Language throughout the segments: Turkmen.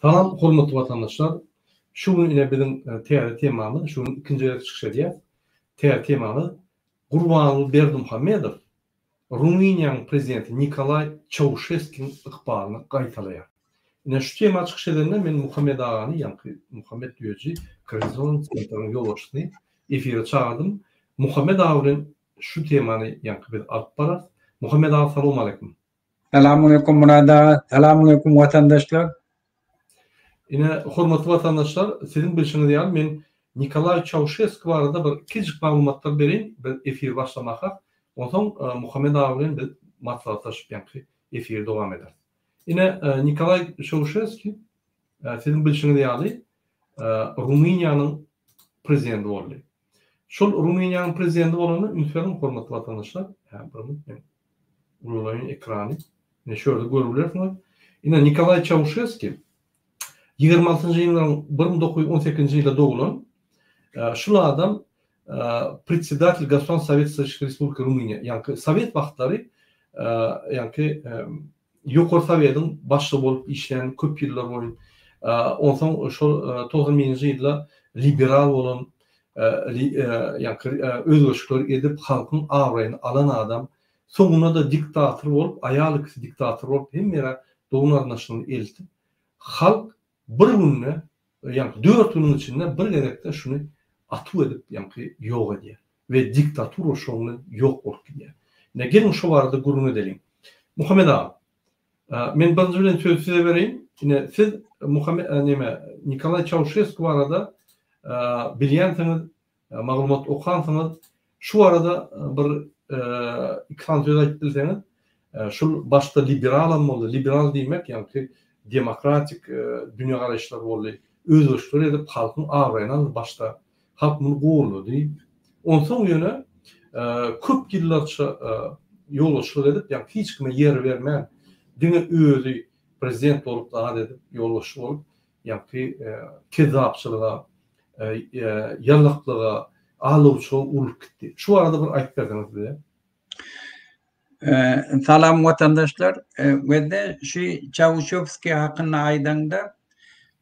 Salam hormatly watandaşlar! Şu gün ine biziň täze temamyz, şu gün ikinji gezek çykyş edýäs. Täze temamyz Gurbanguly Berdimuhamedow Rumyniýanyň prezidenti Nikolaý Çauşeskiň ykbalyny gaýtalaýar. Ine şu tema çykyş edende men Muhammet agany, ýaňky Muhammet Düýeji Koordinasion sentriniň ýolbaşçysyny efire çagyrdym. Muhammet aga bilen şu temany ýaňky biz alyp bararys. Muhammet aga salowmaleýkim. Salamaleýkum Myrat aga, salamaleýkum watandaşlar. Ine, hormatly watandaşlar, siziň bilşiňiz ýaly men Nikolaý Çauşeski barada bir kiçijik maglumatlar bereýin, biz efiri başlamakak. Onsoň Muhammet aga bilen biz maslahatlaşyp ýaňky efiri dowam ederis. Ine, Nikolaý Çauşeski siziň bilşiňiz ýaly Rumyniýanyň prezidenti boldy. Şol Rumyniýanyň prezidenti bolanda üns beriň hormatly watandaşlar, hä bir minut men ulalaýyn ekrany. Ine şu ýerde görüp bilersiňiz. Ine Nikolaý Çauşeski 26-njy ýyllaryň 1918-nji ýylda doglan. Şul adam predsedatel Gosudarstweniý Sowet Sosialistik Respublika Rumyniýa, ýaňky sowet wagtlary ýaňky Ýokary Sowetiň başlygy bolup işlän köp ýyllar boýun. Onsoň şol 91-nji ýylda liberal bolan, ýaňky özgerişikler edip halkyň abraýyny alan adam. Soňunda-da diktator bolup, aýal ikisi diktator bolup hemme ýere dogan-garyndaşlaryny eltip, halk bir günde, ýaňky dört günüň içinde bir gezekde şuny atuw edip ýaňky ýok edýär. We diktatura şoň bilen ýok bolup gidýär. Ine geliň şo barada gürrüň edeliň. Muhammet aga, men birinji bilen sözi size bereýin. Ine siz Muhammet neme Nikolaý Çauşesku barada bilýänsiňiz, maglumat okansyňyz. Şu barada bir iki sany söz aýdyp bilseňiz. Şul başda liberalam boldy. Liberal diýmek ýaňky demokratik dünýägaraýyşlar boldy. Özgerişler edip halkyň abraýyny aldy başda. Halk muny goldady. Onsoň ýöne köp ýyllarça ýolbaşçylyk edip, ýagny hiç kime ýer bermän, diňe özi prezident bolup zat edip, ýolbaşçy bolup, ýagny kezzapçylyga, ýalaklyga, aldawçylyga urlup gitdi. Şu barada bir aýdyp berseňiz bize. Salam watandaşlar. Wezde şu Çauşewskiý hakynda aýdaňda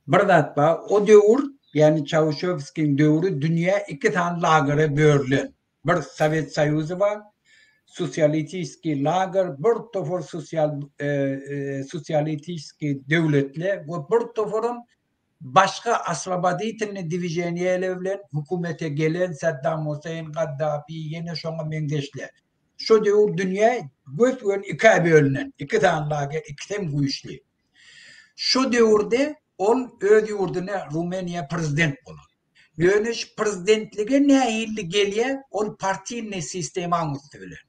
bir zat bar. O döwür, ýagny Çauşewskiň döwri dünýä iki sany lagere bölünen. Bir Sowet Soýuzy bar, sosialistiski lager, bir topar sosial sosialistiski döwletler we bir toparam Başga oswoboditelnyý dwiženiýeler bilen hökümete gelen Saddam Huseýn, Gaddafi, ýene şoňa meňzeşler. Şo döwür dünýä gös-göni ikä bölünen, iki sany lager, ikisem güýçli. Şo döwürde ol öz ýurduna Rumeniýa prezident bolan. Ýöne şu prezidentlige nähili gelýär, ol partiýnyý sistemaň üsti bilen.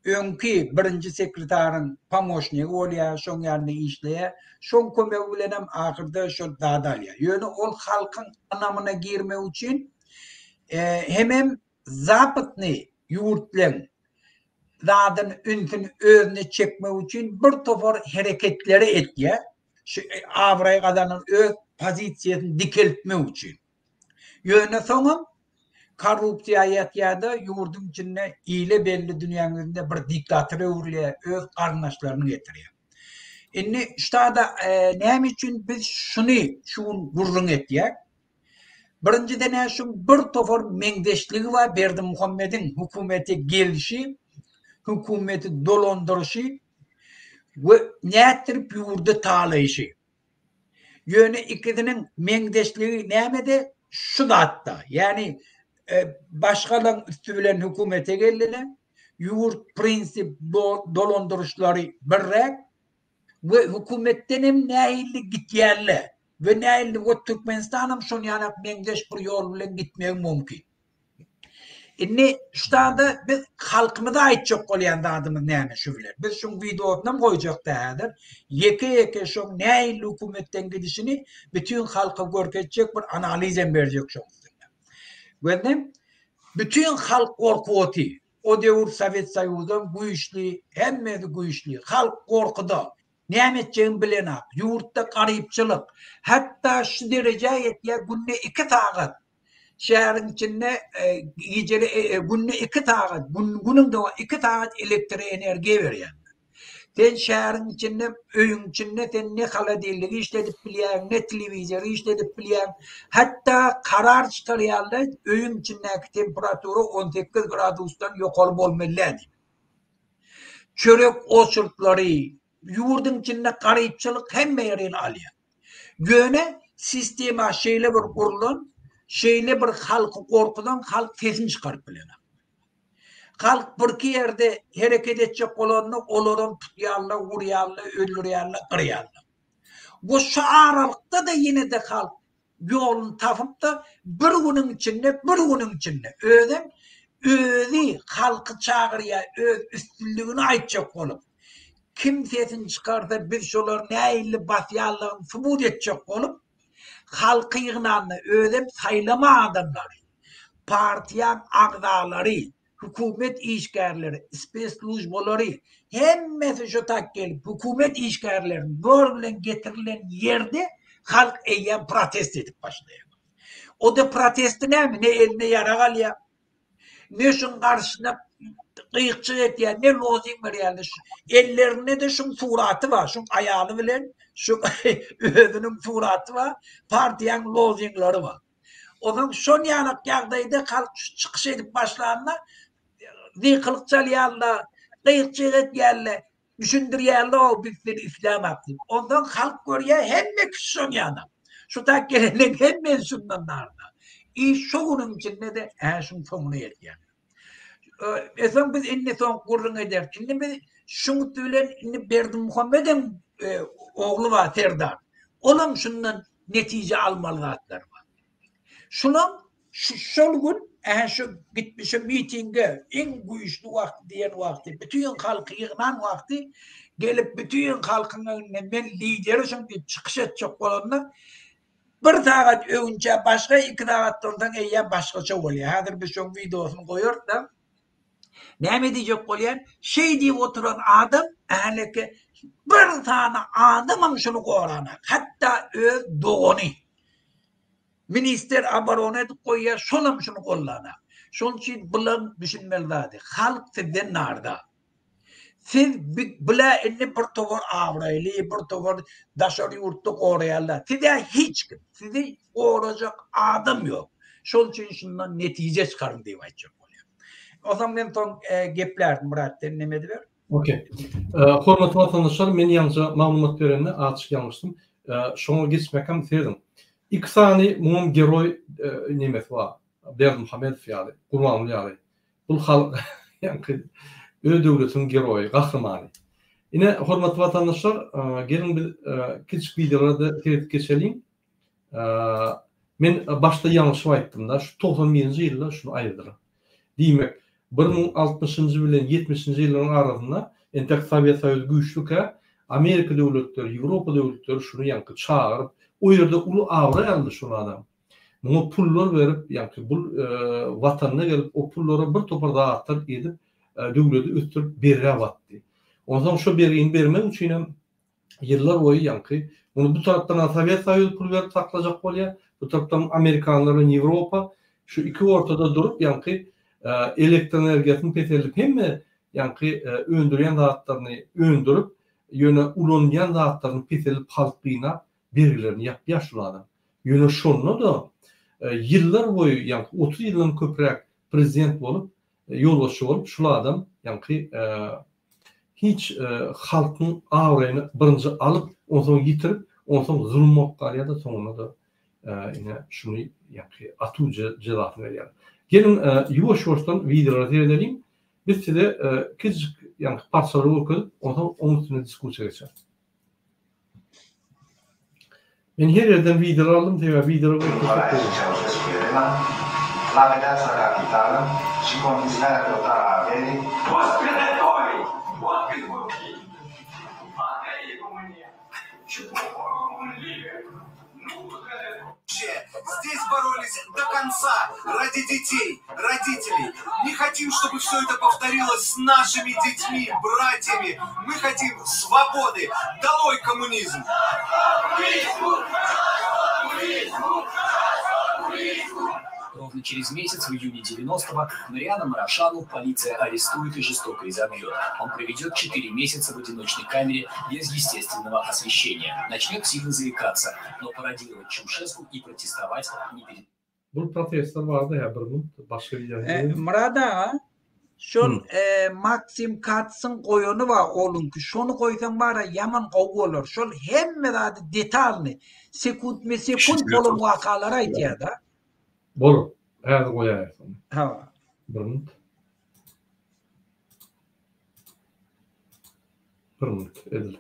Öňki birinji sekretaryň pomoşnigi bolýar, şoň ýanynda işleýär. Şoň kömegi bilenem ahyrda şol zady alýar. Ýöne ol halkyň ynamyna girmek üçin hemem zapatnyý ýurtlaryň zadyny ünsüni özüne çekmek üçin bir topar hereketleri etýär. Şu abraý gazanan öz pozisiýasyny dikeltmek üçin. Ýöne soňam korrupsiýa ýatýar-da, ýurduň içinde ile belli dünýäň ýüzünde bir diktatora öwrülýär, öz garyndaşlaryny getirýär. Indi ştada näme üçin biz şuny şu gün gürrüň etýäk? Birinjiden-ä şuň bir topar meňzeşligi bar Berdimuhamediň hökümete gelşi, hökümeti dolandyryşy we nätdirip ýurdy talaýşy. Ýöne ikisiniň meňzeşligi nämede? Şu zatda. Ýagny başgalaryň üsti bilen hökümete geldiler. Ýurt prinsip dolandyryşlary birräk we hökümetden hem nähili gitýärler we nähili we Türkmenistan hem şon ýaly meňzeş bir ýol bilen gitmegi mümkin. Indi şu zada biz halkymyza aýtjak bolýan zadymyz näme şu bilen? Biz şuň wideosynam goýjakda häzir. Ýeke-ýeke şoň nähili hökümetden gidişini bütin halka görkezjek bir analizem berjek şoň üstünde. Gözle bütin halk gorkup otyr. O döwür Sowet Soýuzam güýçli, hemmesi güýçli. Halk gorkuda. Näme etjegini bilenak. Ýurtda garypçylyk. Hatda şu derejä ýetýär, günde iki sagat şäheriň içinde gijeli günde iki sagat, günüň dowamynda iki sagat elektroenergiýa berýärler. Sen şäheriň içinde, öýüň içinde sen ne holodilnigi işledip bilýäň, ne telewizory işledip bilýäň. Hatda karar çykarýarlar, öýüň içindäki temperatura 18 gradusdan ýokary bolmaly däl diýip. Çörek oçurtlary, ýurduň içinde garypçylyk hemme ýerini alýar. Ýöne sistema şeýle bir gurlan, şeýle bir halky gorkuzan, halk sesini çykaryp bilenok. Halk birki ýerde hereket etjek bolanda olaram tutýarlar, urýarlar, öldürýärler, gyrýarlar. Bu şu aralykda-da ýene-de halk ýoluny tapyp-da bir günüň içinde, bir günüň içinde özem özi halky çagyrýar öz üstünligini aýtjak bolup. Kim sesini çykarsa biz şolary nähili basýanlygyny subut etjek bolup halky ýygnanda özem saýlama adamlary, partiýaň agzalary, hökümet işgärleri, spesslujbalary hemmesi şu tak gelip hökümet işgärlerini zor bilen getirilen ýerde halk eýýäm protest edip başlaýar. O-da protesti näme? Ne eline ýarag alýar, Ne şuň garşysyna gyýykçyk etýär, ne lozing berýärler. Ellerinde-de şuň suraty bar, şuň aýaly bilen şu özüniň suraty bar, partiýaň lozinglary bar. Onsoň şon ýalak ýagdaýda halk çykyş edip başlanda gykylyk çalýarlar, gyýykçyk etýärler. Düşündirýärler-ow biz seni islämok diýip. Onsoň halk görýär hemme kişi şoň ýana. Şu tak gelenleň hemmesi şundan narda. Iş şo günüň içinde-de hä şuň soňuna ýetýär. E soň biz indi soň gürrüň ederis. Indi biz şuň üsti bilen indi Berdimuhamedem e, ogly bar Serdar. Olam şundan netije almaly zatlar bar. Şulam Şu şol gün ähä şu gitmişe mitinge iň güýçli wagty diýen wagty bütin halky ýygnan wagty gelip bütin halkyň öňünde men liderisim diýip çykyş etjek bolanda bir sagat öňünçä başga iki sagatdan soň eýýäm başgaça bolýar. Häzir biz şoň wideosyny goýarys-da. Näme diýjek bolýan? Şeý diýip oturan adam häleki bir sany adamam şuny goranak. Hatda öz dogany. Minister oborony edip goýýar, şolam şuny gollanak. Şonuň üçin bulaň düşünmeli zady, halk sizden narda. Siz bula indi bir towar abraýly, bir towar daşary ýurtda goraýarlar. Siz-ä hiç kim, sizi gorajak adam ýok. Şonuň üçin şundan netije çykaryň diýip aýtjak bolýan. Onsoň men soň geplärdim Myrat sen neme ediber. Okey. Hormatly watandaşlar, men ýaňja maglumat berende azajyk ýalňyşdym. Şoňa geçmekam serediň. Iki sany muňam geroý nemesi bar. Berdimuhamedow ýaly, Gurbanguly ýaly. Bul halk ýaňky öz döwletiniň geroýy, gahrymany. Ine, hormatly watandaşlar, geliň biz kiçijik wideolara-da seredip geçeliň. Men başda ýalňyşyp aýtdym-da, şu 91-nji ýylda şuny aýyrdylar. Diýmek, 1060-njy bilen 70-nji ýyllaryň arasynda entek Sowet Soýuzy güýçlükä, Amerika döwletleri, Ýewropa döwletleri şuny ýaňky çagyryp, o ýerde uly abraý aldy şol adam. Muňa pullar berip, ýaňky bul watanyna gelip, o pullara bir topar zatlar edip, döwleti ösdürip bergä batdy. Onsoň şo bergini bermek üçinem ýyllar boýy ýaňky muny bu tarapdan Sowet Soýuzy pul berip saklajak bolýar, bu tarapdan amerikanlar bilen Ýewropa şu iki ortada durup ýaňky elektroenergiýasyny peseldip hemme ýaňky öndürýän zatlaryny öndürip ýöne ulanýan zatlaryny peseldip halk gynap bergilerini ýapýar şul adam. Ýöne şonda-da ýyllar boýy ýaňky 30 ýyldan köpräk prezident bolup ýolbaşçy bolup şul adam ýaňky hiç halkyň abraýyny birinji alyp onsoň ýitirip onsoň zulum bolup galýada soňunda-da ine şuny ýaňky atuw jezasyny berýär. Geliň ýuwaş ýuwaşdan wideolara seredeliň biz size kiçijik ýaňky parçalary görkezip onsoň oň üstünde diskussiýa geçeris. Men her ýerden wideolar aldym sebäbi wideolar görkezsek gowy. Здесь боролись до конца ради детей, родителей. Не хотим, чтобы все это повторилось с нашими детьми, братьями. Мы хотим свободы. Долой коммунизм! Ровно через месяц, в июне 90-го, Мариана Марашану полиция арестует и жестоко изобьет. Он проведет 4 месяца в одиночной камере без естественного освещения. Начнет сильно заикаться, но пародировать Чаушеску и протестовать не перед... Bu protestler bardy hä bir minut başga wideo. E, Myrat aga, şol e, Maksim Katsyň goýany bar oluňky. Şony goýsaň bara ýaman gowy bolar. Şol hemme zady detalny, sekuntme sekunt bolan wakalary aýdýar-da. Bor. Häzir goýaýarys ony. Hawa. Bir minut. Bir minut edil.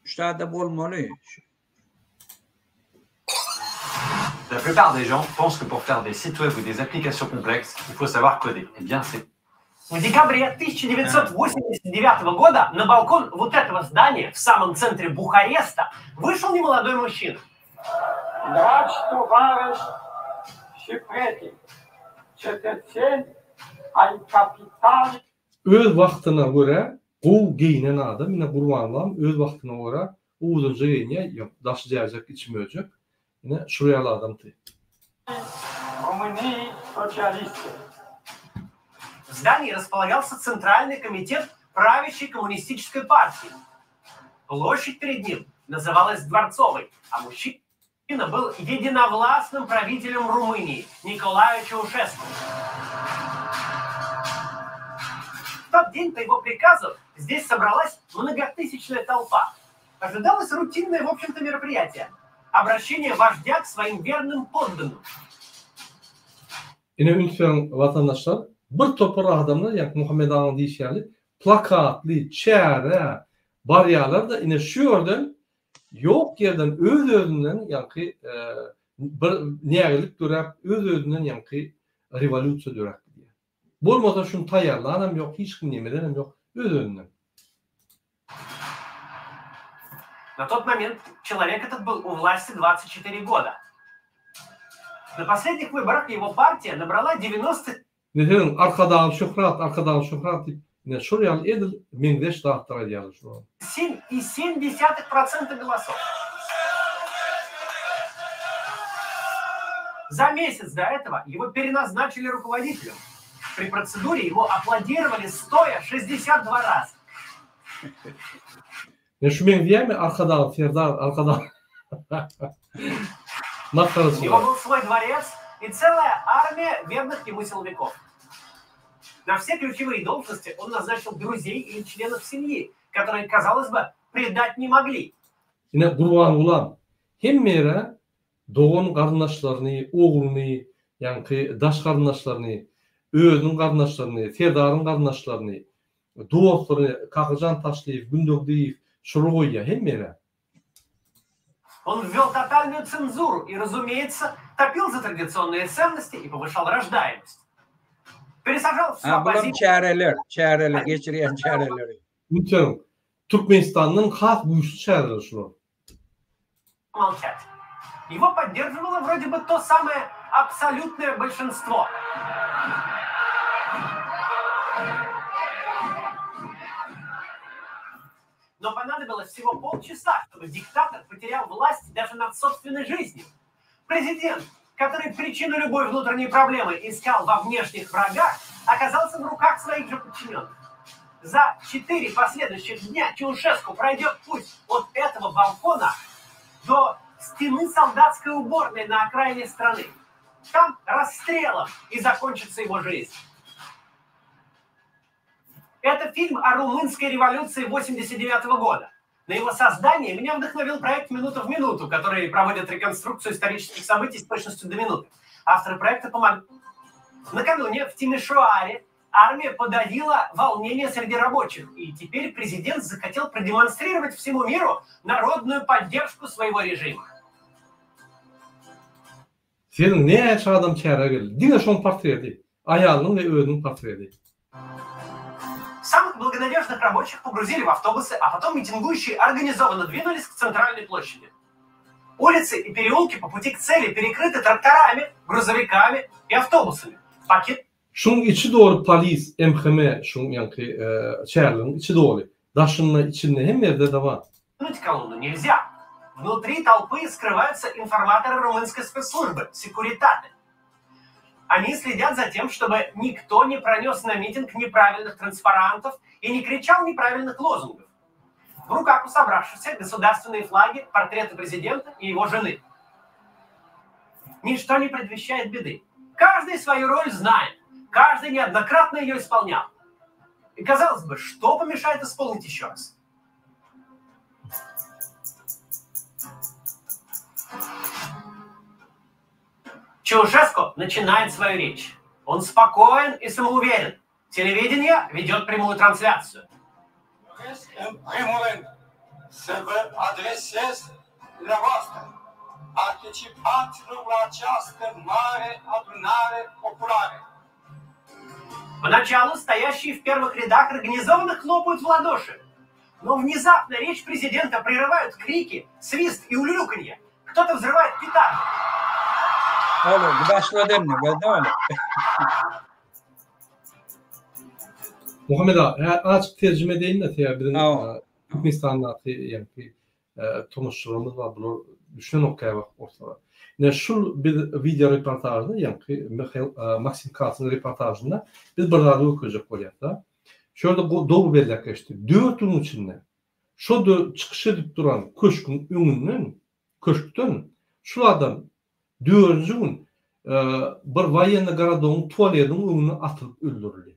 Ştada bolmaly. La plupart des gens pensent que pour faire des sites web ou des applications complexes, il faut savoir coder. Eh bien, c'est В декабре 1989 года на балкон вот этого здания в самом центре Бухареста вышел немолодой мужчина. Dragi tovarăși și prieteni, cetățeni ai capitalei Öz wagtyna görä gowy geýnen adam, ine Gurbangulam öz wagtyna görä uzynja geýinýär, ýok daşy jäjek içi möjek, ine şul ýaly adamdy. României socialiste. В здании располагался Центральный комитет правящей коммунистической партии. Площадь перед ним называлась Дворцовой, а мужчина был единовластным правителем Румынии Николаю Чаушеску. В тот день по его приказу здесь собралась многотысячная толпа. Ожидалось рутинное, в общем-то, мероприятие. Обращение вождя к своим верным подданным. Ine üns beriň watandaşlar, bir topar adamlar ýaňky Muhammet agaň diýşi ýaly plakatly çärä barýarlar-da ine şu ýerden ýok ýerden öz-özünden ýaňky bir nägilik döräp öz-özünden ýaňky rewolýusiýa döräp gidýär. Bolmasa şuny taýýarlanam ýok, hiç kim nemedenem ýok, öz-özünden. На тот момент человек этот был у власти 24 года. На последних выборах его партия набрала 90 Ine seniň Arkadagly şöhrat, Arkadagly şöhrat diýip, ine şol ýaly edil meňzeş zatlar aýdýarlar şular. 7,7% голосов. За месяц до этого его переназначили руководителем. При процедуре ему аплодировали стоя 62 раза. Ine şu meňzeýärmi Arkadagly Serdar, Arkadag У него Masgaraçylar. был свой дворец и целая армия верных ему силовиков. На все ключевые должности он назначил друзей или членов семьи, которые, казалось бы, предать не могли. Ine Gurbangulam hemme ýere dogan garyndaşlaryny, ogluny, ýaňky daş garyndaşlaryny, özüniň garyndaşlaryny, Serdaryň garyndaşlaryny, dostlaryny, Kakajan Taşlyýew, Gündogdyýew şuly goýýar hemme ýere. Он ввел тотальную цензуру и, разумеется, топил за традиционные ценности и повышал рождаемость. Пересажал всю Ha, bulam оппозицию çäreler, çäreler, geçirýän çäreleri. Üns Türkmenistanyň has güýçli çäreleri şular. молчать. Его поддерживало вроде бы то самое абсолютное большинство. Но понадобилось всего полчаса, чтобы диктатор потерял власть даже над собственной жизнью. Президент, который причину любой внутренней проблемы искал во внешних врагах, оказался в руках своих же подчиненных. За четыре последующих дня Чаушеску пройдет путь от этого балкона до стены солдатской уборной на окраине страны. Там расстрелом и закончится его жизнь. Это фильм о румынской революции 89 года. На его создание меня вдохновил проект «Минута в минуту», который проводит реконструкцию исторических событий с точностью до минуты. Авторы проекта помогли. Накануне в Тимишоаре армия подавила волнение среди рабочих, и теперь президент захотел продемонстрировать всему миру народную поддержку своего режима. Seniň näçe adam çärä geldi? Diňe şoň portreti. Aýalynyň we özüniň portreti. Самых благонадежных рабочих погрузили в автобусы, а потом митингующие организованно двинулись к центральной площади. Улицы и переулки по пути к цели перекрыты тракторами, грузовиками и автобусами. Пакет Şuň içi doly polis, MHM, şuň ýaňky çäreleriň içi doly. Daşynda, içinde hemme ýerde-de bar. колонну нельзя. Внутри толпы скрываются информаторы румынской спецслужбы, секуритаты. Они следят за тем, чтобы никто не пронес на митинг неправильных транспарантов и не кричал неправильных лозунгов. В руках у собравшихся государственные флаги, портреты президента и его жены. Ничто не предвещает беды. Каждый свою роль знает. Каждый неоднократно ее исполнял. И казалось бы, что помешает исполнить еще раз? Чаушеску начинает свою речь. Он спокоен и самоуверен. Телевидение ведет прямую трансляцию. Doresc, în primul rând, să vă adresez dumneavoastră, participanților la această mare adunare populară. Поначалу стоящие в первых рядах организованно хлопают в ладоши. Но внезапно речь президента прерывают крики, свист и улюлюканье. Кто-то взрывает петарды. Alo, bu başlady indi, gördüňmi ony? Muhammet aga, hä, azajyk terjime edeýin-de, sebäbi biziň Türkmenistandaky ýaňky tomaşaçylarymyz bar, bular düşünenok käwagt orslara. Ine, şul biz wideo reportažda, ýaňky Mihail Maksim Katsyň reportažynda biz bir zady görkezjek bolýas-da. Şu ýerde dogry belläp geçdi. Dört günüň içinde şo çykyş edip duran köşgüň öňünden, köşkden şul adam dördünji gün bir woýennyý gorodogyň tualediniň öňünde atylyp öldürildi.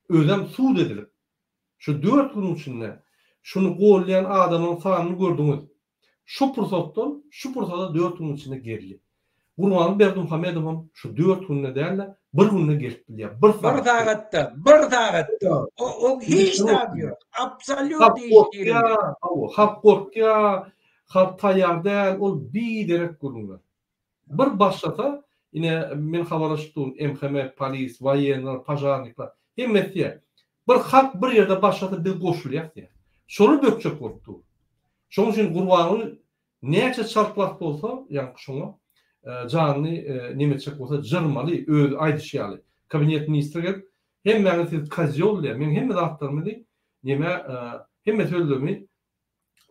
Özem sud edilip. Şu dört günüň içinde şuny gollaýan adamlaryň sanyny gördüňiz. Şu pursatdan şu pursada dört günüň içinde geldi. Gurbanguly Berdimuhamedowam şu dört günde däl-de, bir günde gelip bilýär. Bir Bir sagatda, bir sagatda. O, o hiç zat ýok. Absolýut Halk hiç ýeri ýok. gorkýar, hawa, halk gorkýar, halk taýýar däl, ol biderek gürrüňler. Bir başlasa, ine, men habarlaşyp durun, MHM, polis, woýennylar, požarnikler, hemmesi diýýär. Bir halk bir ýerde başlasa biz goşulýas diýýär. Şony bökjek bolup dur. Şonuň üçin Gurbanguly näçe çalt wagt bolsa, ýaňky şoňa janyny neme etjek bolsa jyrmaly, özi aýdyşy ýaly. Kabinet ministri gelip, hemmäňiz siz kozýol diýýär, meň hemme zatlarymy neme, hemme sözlerimi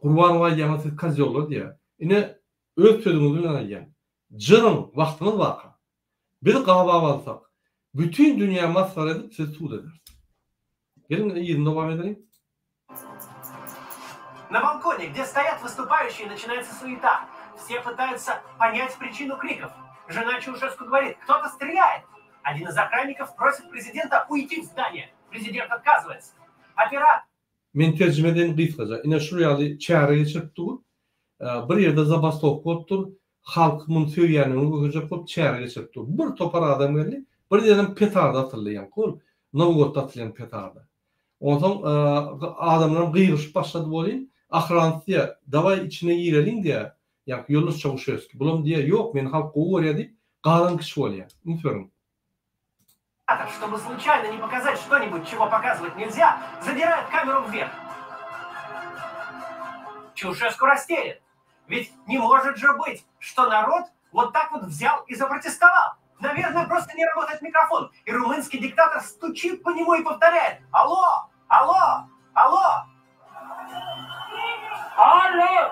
Gurbanow aýdýaňyz siz kozýollar diýýär. Ine, öz sözüňiz bilen aýdýan. Jyryň, wagtyňyz barka. Biz gabap alsak, bütin dünýä masgara edip sizi sud ederis. Geliň yzyny dowam edeliň. На балконе, где стоят выступающие, начинается суета. Все пытаются понять причину криков. Жена Чаушеску говорит, кто-то стреляет. Один из охранников просит президента уйти в здание. Президент отказывается. Оператор Men terjime edeýin gysgaça. Ine şul ýaly çäre geçirip dur. Bir ýerde zabastowka bolup dur. Halk muny söýýändigini görkezjek bolup çäre geçirip dur. Bir topar adam geldi. Bir ýerden petarda atyldy ýaňky ol. Nowgodda atylýan petarda. Onsoň adamlaram gygyryşyp başlady welin, ahransy diýýär, dawaý içine gireliň diýýär. Ýaňky ýoldaş Çauşewski. Bulam diýýär, ýok, meni halk gowy görýär diýip, galan kişi bolýar. Üns beriň. Чтобы случайно не показать что-нибудь, чего показывать нельзя, задирает камеру вверх. Чаушеску растерян. Ведь не может же быть, что народ вот так вот взял и запротестовал. Наверное, просто не работает микрофон. И румынский диктатор стучит по нему и повторяет. Алло! Алло! Алло! Алло!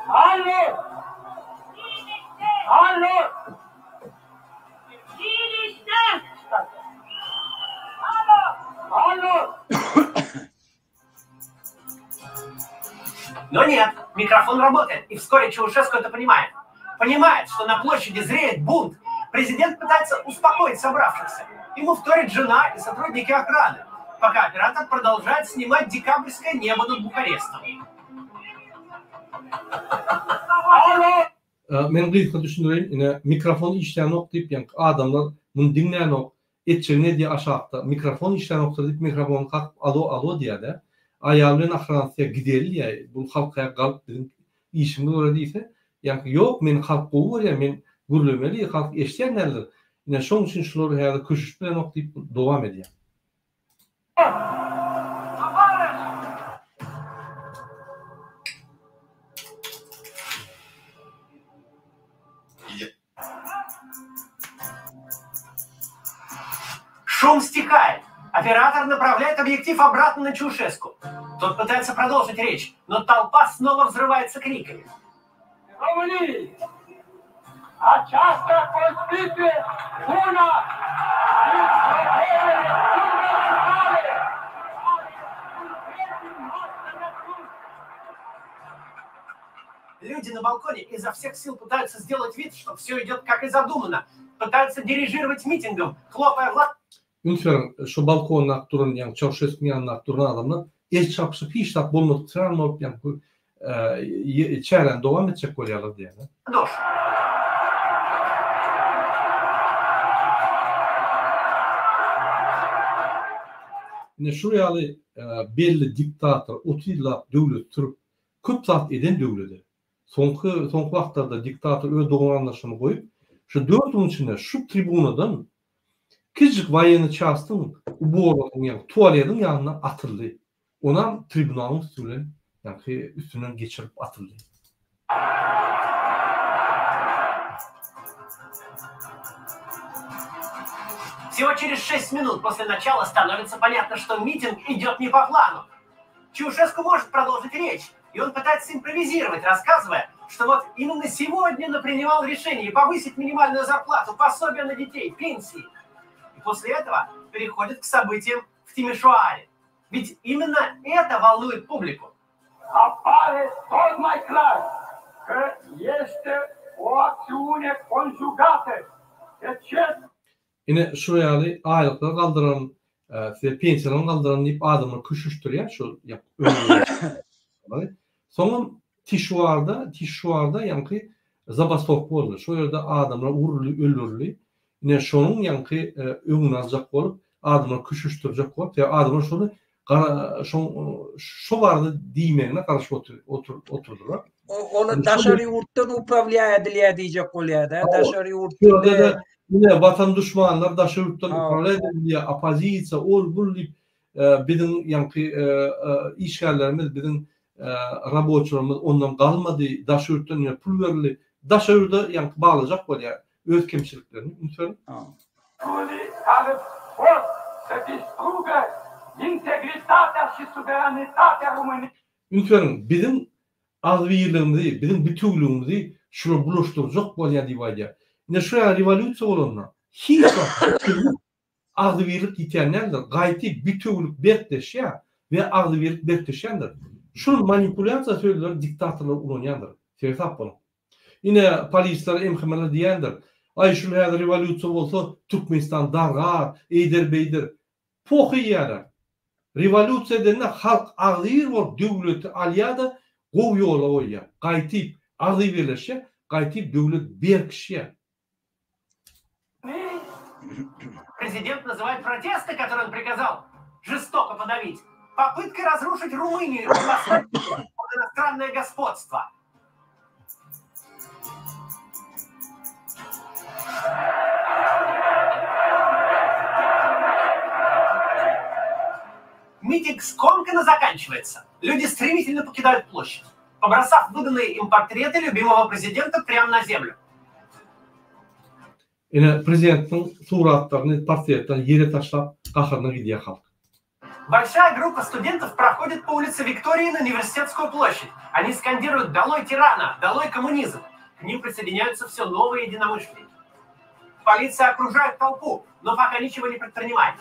Алло! Алло! Алло! Но нет, микрофон работает, и вскоре Чаушеску это понимает. Понимает, что на площади зреет бунт. Президент пытается успокоить собравшихся. Ему вторит жена и сотрудники охраны. пока оператор продолжает снимать декабрьское небо над Бухарестом. Men gysga düşündireýin, ine mikrofon işlänok diýip ýaňky adamlar muny diňlänok, etjegini edýär aşakda, mikrofon işlänokdyr diýip mikrofony kakyp alo alo diýýär-de. Aýaly bilen ahranasy diýýär gideli diýýär, bu halk aýak galyp biziň işimiz bolar diýse, ýaňky ýok meni halk gowy görýär men gürlemeli halk eşidýän däldir. Ine şoň üçin şular häzir köşeşip bilenok diýip dowam edýär. Шум стихает. Оператор направляет объектив обратно на Чаушеску. Тот пытается продолжить речь, но толпа снова взрывается криками. României! Aceasta constituie una din problemele fundamentale ale întregii noastre națiuni. Люди на балконе изо всех сил пытаются сделать вид, что все идет как и задумано. Пытаются дирижировать митингом, хлопая в ладоши. Üns beriň, şu balkondaky duran, ýagny Çauşeskuň ýanyndaky duran adamlar el çarpyşyp hiç zat bolmadyk çaran bolup, ýagny çäräni dowam etjek bolýarlar diýýär. Ine şu ýaly belli diktator 30 ýyllap döwlet sürüp, köp zat eden döwlede. Soňky soňky wagtlarda diktator öz dogan-garyndaşlaryny goýup, şu dört günüň içinde şu tribunadan Kiçijik woýennyý çastyň ubornysynyň ýagny tualediň ýanynda atyldy. Onam tribunalyň üsti bilen ýaňky üstünden geçirip atyldy. Всего через шесть минут после начала становится понятно, что митинг идет не по плану. Чаушеску может продолжить речь, и он пытается импровизировать, рассказывая, что вот именно сегодня он принимал решение повысить минимальную зарплату, пособие на детей, пенсии. И после этого переходит к событиям в Тимишоаре. Ведь именно это волнует публику. Apare tot mai clar că este o acțiune conjugată de cel Ine şu ýaly aýlyklar galdyran, size pensiýalaryny galdyran diýip adamlary köşeşdirýär şu Soňam Tişuarda, Tişuarda ýaňky zabastowka boldy. Şo ýerde adamlar uruldy, öldürildi. Ine şonuň ýaňky öňüni aljak bolup, adamlary köşeşdirjek bolup, ýa adamlar şony gara şoň şo barada diýmegine garaşyp otur oturdylar. Olar daşary ýurtdan uprawlýa edilýär diýjek bolýar-da. Daşary ýurtda ine watan duşmanlary daşary ýurtdan uprawlýa edilýär, oppozisiýa, ol bul diýip biziň ýaňky işgärlerimiz, biziň raboçylarymyz ondan galmady, daşary ýurtdan ine pul berildi. Daşary ýurda ýaňky baglajak bolýar öz kemçiliklerini. Üns beriň. Care pot să distrugă integritatea și suveranitatea României. Üns beriň, biziň agzybirligimizi, biziň bitewüligimizi şular bulaşdyrjak bolýar diýip aýdýar. Ine şu ýaly rewolýusiýa bolanda hiç wagt bitewülik, agzybirlik ýitýän däldir. Gaýty bitewülik berkleşýär we agzybirlik berkleşýändir. Şul manipulýasiýa sözleri diktatorlar ulanýandyr. Seresap boluň. Ine polisler, MHM-ler diýýändir. Aý şul häzir rewolýusiýa bolsa Türkmenistan dargar, eýder-beýder. Pohy iýýärler. Rewolýusiýa edende halk agzybir bolup döwleti alýar-da gowy ýola goýýar. Gaýtyp agzybirleşýär, gaýtyp döwlet berkişýär. Prezident nazywaet protesty, которые on prikazal žestoko podawit, popytkoý razrušit Rumyniýu i postavit pod inostrannoe gospodstvo. Митинг скомканно заканчивается. Люди стремительно покидают площадь, побросав выданные им портреты любимого президента прямо на землю. Ine prezidentiň suratlaryny, portretlerini ýere taşlap gaharyna gidýär halk. Большая группа студентов проходит по улице Виктории на Университетскую площадь. Они скандируют «Долой тирана! Долой коммунизм!». К ним присоединяются все новые единомышленники. Полиция окружает толпу, но пока ничего не предпринимает.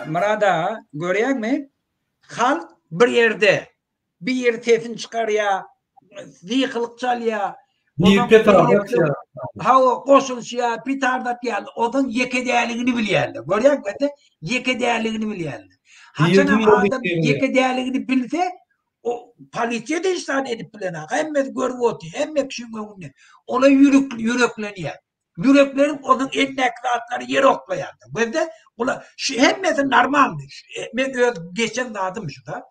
Myrat aga, görýäňmi? Halk bir ýerde. Bir ýeri sesini çykarýar, gykylyk çalýar. Bir petarda atýar. Hawa, goşulyşýar, petarda atýar. Onuň ýeke däligini bilýärler. Görýäňmi? Ýeke däligini bilýärler. Haçanam adam ýeke däligini bilse, o polisiýa da hiç zat edip bilenok. Hemmesi görüp otyr, hemme kişiň öňünde. Olar ýürek ýüreklenýär. Ýüreklenip onuň elindäki zatlary ýere oklaýarlar. Gözde olar şu hemmesi normalny. Men öz geçen zadym şu da.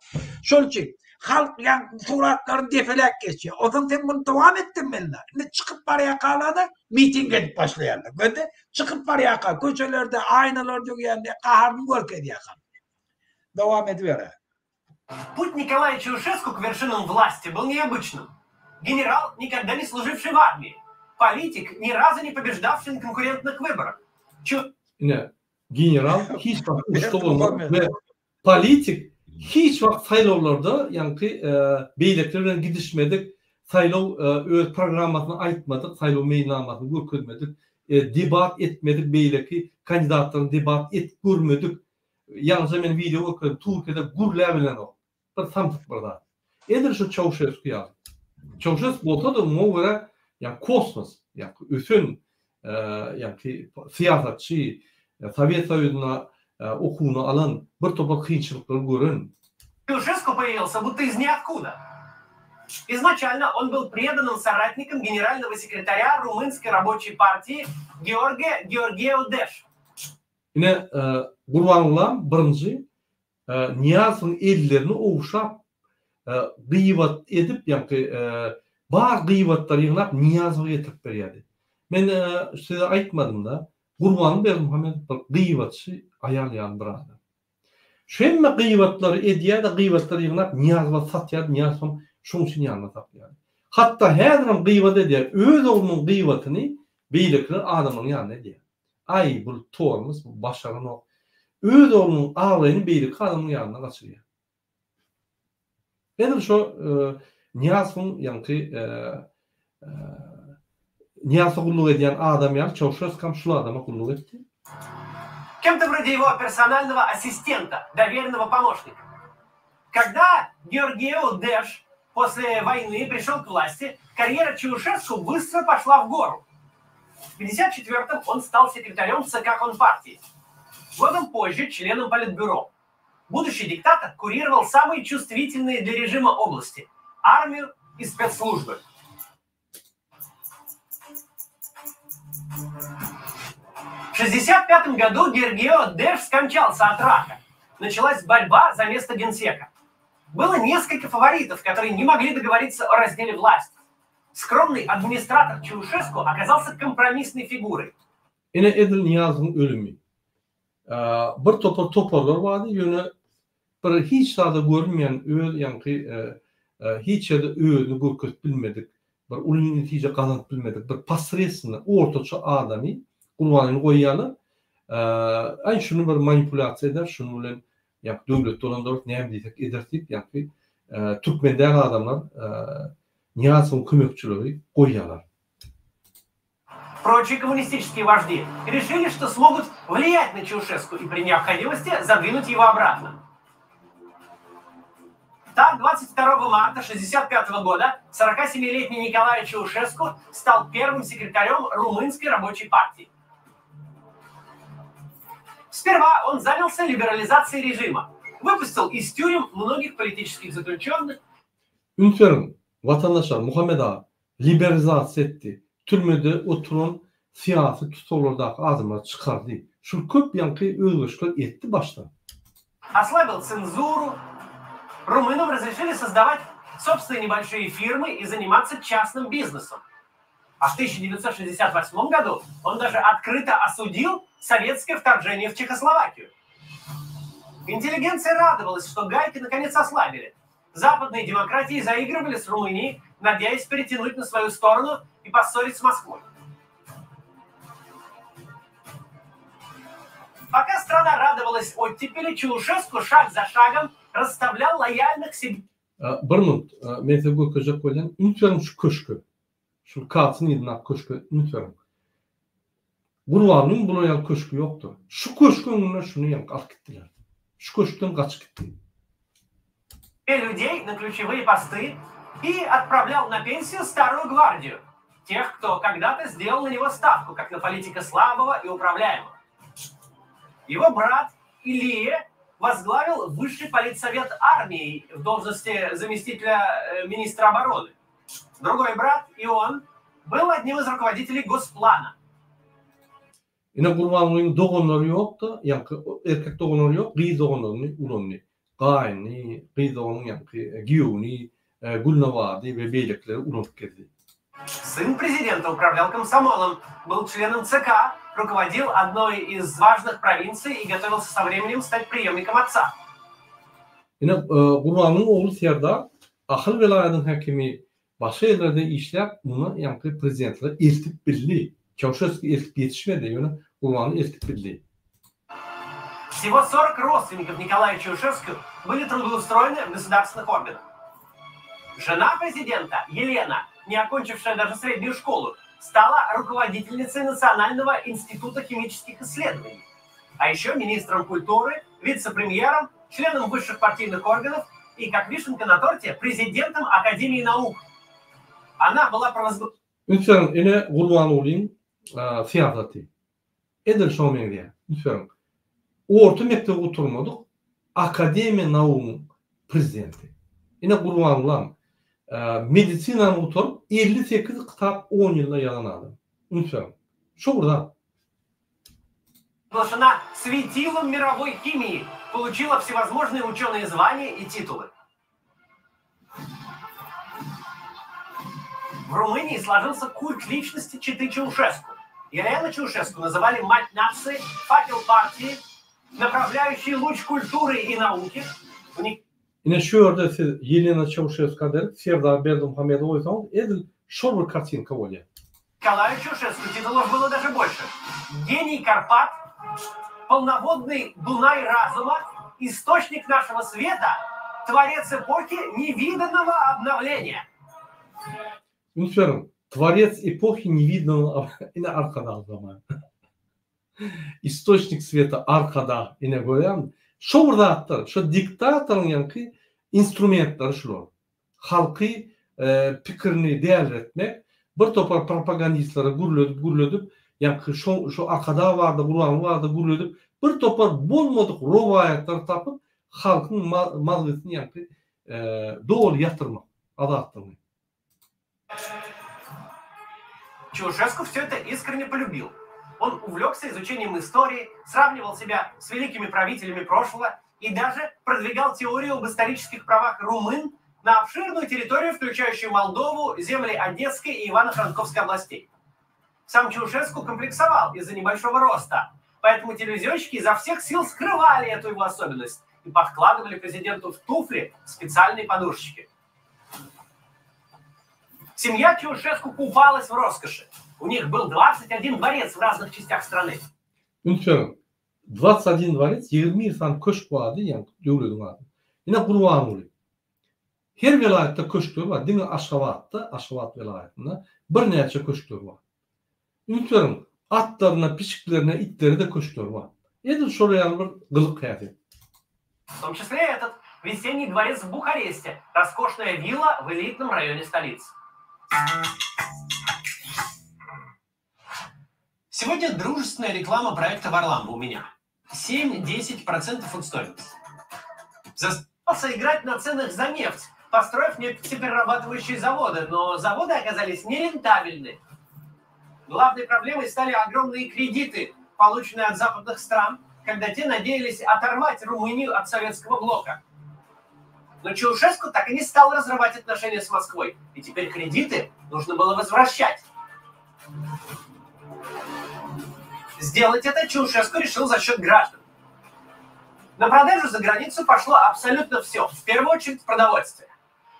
Şol üçin halk ýa suratlaryny depeläp geçýär. Onsoň sen muny dowam etdirmeli. Indi çykyp barýarkalar-da miting edip başlaýarlar. Gözde çykyp barýarka köçelerde aýnalar döwýärler, gaharyny görkezýär halk. Dowam ediber. Путь Николая Чаушеску к вершинам власти был необычным. Генерал, никогда не служивший в армии. Политик, ни разу не побеждавший на конкурентных выборах. Чу... Ine, general hiç wagt uruşda bolmadyk we politik hiç wagt saýlawlarda, ýaňky beýlekiler bilen gidişmedik, saýlaw öz programmasyny aýtmadyk, saýlaw meýilnamasyny görkezmedik, debat etmedik, beýleki kandidatlaryň debat edip görmedik Ýaňyja men wideo görkezdim, Türkiýede gürläbilenok. Bir samsyk bir zat. Edil şu Çauşesku ýaly. Çauşesku bolsa-da muňa görä ýa kosmos, ýa ösen ýa syýasatçy, Sowet Soýuzynda okuwyny alan, bir topar kynçylyklary gören. Çauşesku появился будто из ниоткуда. Изначально он был преданным соратником генерального секретаря Румынской рабочей партии Георгия Георгиеу-Деш. Ine, Gurbangulam birinji Nyýazowyň ellerini ogşap, gybat edip, ýaňky bar gybatlary ýygnap Nyýazowa getirip berýärdi. Men size aýtmadym-da, Gurbanguly Berdimuhamedow bir gybatçy aýal ýaly bir adam. Şu hemme gybatlary edýär-de, gybatlary ýygnap Nyýazowa satýardy, Nyýazowam şoň üçin ýanynda saklaýardy. Hatda häzirem gybat edýär, öz oglunyň gybatyny beýlekiler adamlaryň ýanynda edýär. Aý bul tormuz bu başaranok. Öz oglunyň abraýyny beýleki adamyň ýanynda gaçyrýar. Edil şo Nyýazowyň ýaňky Nyýazowa gulluk edýän adam ýaly Çauşeskam şul adama gulluk etdi. Кем-то вроде его персонального ассистента, доверенного помощника. Когда Георгиеу Деш после войны пришел к власти, карьера Чаушеску быстро пошла в гору. В 1954-м он стал секретарем ЦК Компартии. Годом позже членом Политбюро. Будущий диктатор курировал самые чувствительные для режима области – армию и спецслужбы. В 1965 году Гергио Деш скончался от рака. Началась борьба за место генсека. Было несколько фаворитов, которые не могли договориться о разделе власти. Скромный администратор Чаушеску оказался компромиссной фигурой. Ine edil Nyýazowyň ölümi. Bir topar toparlar bardy, ýöne bir hiç zada görünmeýän öz ýaňky hiç ýerde özüni görkezip bilmedik, bir uly netije gazanyp bilmedik bir posredstwenny ortaça adamy Gurbanguly goýýarlar. Aý şuny bir manipulýasiýa eder, şuny bilen ýa döwlet dolandyrarys, näme diýsek ederis diýip ýaňky türkmen däl adamlar Nyýazowyň kömekçileri goýýarlar. Прочие коммунистические вожди решили, что смогут влиять на Чаушеску и при необходимости задвинуть его обратно. Так, 22 марта 1965 года 47-летний Николай Чаушеску стал первым секретарем Румынской рабочей партии. Сперва он занялся либерализацией режима, выпустил из тюрем многих политических заключенных. Üns beriň, watandaşlar, Muhammet aga liberalizasiýa etdi. Türmede oturan syýasy tussaglardaky adamlary çykardy. Şul köp ýaňky özgerişler etdi başda. Ослабил цензуру. Румынам разрешили создавать собственные небольшие фирмы и заниматься частным бизнесом. А в 1968 году он даже открыто осудил советское вторжение в Чехословакию. Интеллигенция радовалась, что гайки наконец ослабили. Западные демократии заигрывали с Румынией, надеясь перетянуть на свою сторону и поссорить с Москвой. Пока страна радовалась оттепели, Чаушеску шаг за шагом расставлял лояльных себе Bir minut, men size görkezjek bolýan, üns beriň şu köşge. Şu Katsyn yzyndaky köşge üns beriň. Gurbanlyň bular ýaly köşgi ýokdur. Şu köşgüň öňünden şuny ýaňky alyp gitdiler. Şu köşkden gaçyp gitdi. Людей на ключевые посты и отправлял на пенсию старую гвардию. Тех, кто когда-то сделал на него ставку, как на политика слабого и управляемого. Его брат Илия возглавил Высший политсовет армии в должности заместителя э, министра обороны. Другой брат, Ион, был одним из руководителей Госплана. Ine Gurbangulyň doganlary ýokdy, ýaňky erkek doganlary ýok, gyz doganlaryny ulandy. Gaýynyny, gyz doganyň ýaňky giýewini, Gülnabady we beýlekileri ulanyp gezdi. Сын prezidenta управлял комсомолом, был членом ЦК, руководил одной из важных провинций и готовился со временем стать преемником отца. Ine Gurbangulyň ogly Serdar Ahal welaýatynyň häkimi Başga ýerlerde işläp, muny ýaňky prezidentlere eltip bildi. Çauşeski eltip ýetişmedi, ýöne Gurbanguly eltip bildi. Всего 40 родственников Николая Чаушеску были трудоустроены в государственных органах. Жена президента, Елена, не окончившая даже среднюю школу, стала руководительницей Национального института химических исследований. А еще министром культуры, вице-премьером, членом высших партийных органов и, как вишенка на торте, президентом Академии наук. Она была провозглашена... Üns beriň, ine Gurbangulyň syýasaty. Edil şoňa meňzeýär. Üns beriň. Orta mekdebi gutarmadyk, Akademiýa naugyň prezidenti. Ine Gurbangulam medisinany gutaryp, 58 kitap on ýylda ýazan adam. Üns beriň. Şo bir zat. Приглашена светилом мировой химии, получила всевозможные ученые звания и титулы. В Румынии сложился культ личности Читы Чаушеску. Елену Чаушеску называли мать нации, факел партии, направляющий луч культуры и науки. У них Ine şu ýerde siz Ýelena Çauşeska derek Serdar Berdimuhamedowy goýsaňyz edil şol bir kartinka bolýar. Nikolaýu Çauşesku titulov bylo daže bolşe. Geniý Karpat, polnowodnyý Dunaý razuma, istoçnik našego sweta, tworec epohi newidannogo obnowleniýa. Üns beriň, tworec epohi newidannogo ine Arkadag zamany. Istoçnik sweta Arkadag ine görýäňmi? Şo bir zatlar, şo diktatoryň ýaňky instrumentleri şular. Halky pikirini däliretmek, bir topar propagandistlere gürledip gürledip, ýaňky şo şo Arkadag barada, Gurbanguly barada gürledip, bir topar bolmadyk rowaýatlary tapyp, halkyň mazgysyny ýaňky doly ýatyrmak, azatlygyny. Чаушеску все это искренне полюбил. Он увлекся изучением истории, сравнивал себя с великими правителями прошлого и даже продвигал теорию об исторических правах румын на обширную территорию, включающую Молдову, земли Одесской и Ивано-Франковской областей. Сам Чаушеску комплексовал из-за небольшого роста, поэтому телевизионщики изо всех сил скрывали эту его особенность и подкладывали президенту в туфли специальные подушечки. Семья Чаушеску купалась в роскоши. У них был 21 дворец в разных частях страны. Üns beriň, 21 dworec, 21 sany köşk bardy, ýagny döwlediň ady. Ine Gurbanguly. Her welaýatda köşkler bar, diňe Aşgabatda, Aşgabat welaýatynda birnäçe köşkler bar. Üns beriň, atlaryna, pişiklerine, itlere-de köşkleri bar. Edil şolar ýaly bir gylyk-häsiýet. В том числе этот весенний дворец в Бухаресте, роскошная вилла в элитном районе столицы. Сегодня дружественная реклама проекта Варламова у меня. 7-10% от стоимости. Застался играть на ценах за нефть, построив нефтеперерабатывающие заводы, но заводы оказались нерентабельны. Главной проблемой стали огромные кредиты, полученные от западных стран, когда те надеялись оторвать Румынию от советского блока. Но Чаушеску так и не стал разрывать отношения с Москвой, и теперь кредиты нужно было возвращать. Сделать это Чаушеску решил за счет граждан. На продажу за границу пошло абсолютно все, в первую очередь продовольствие.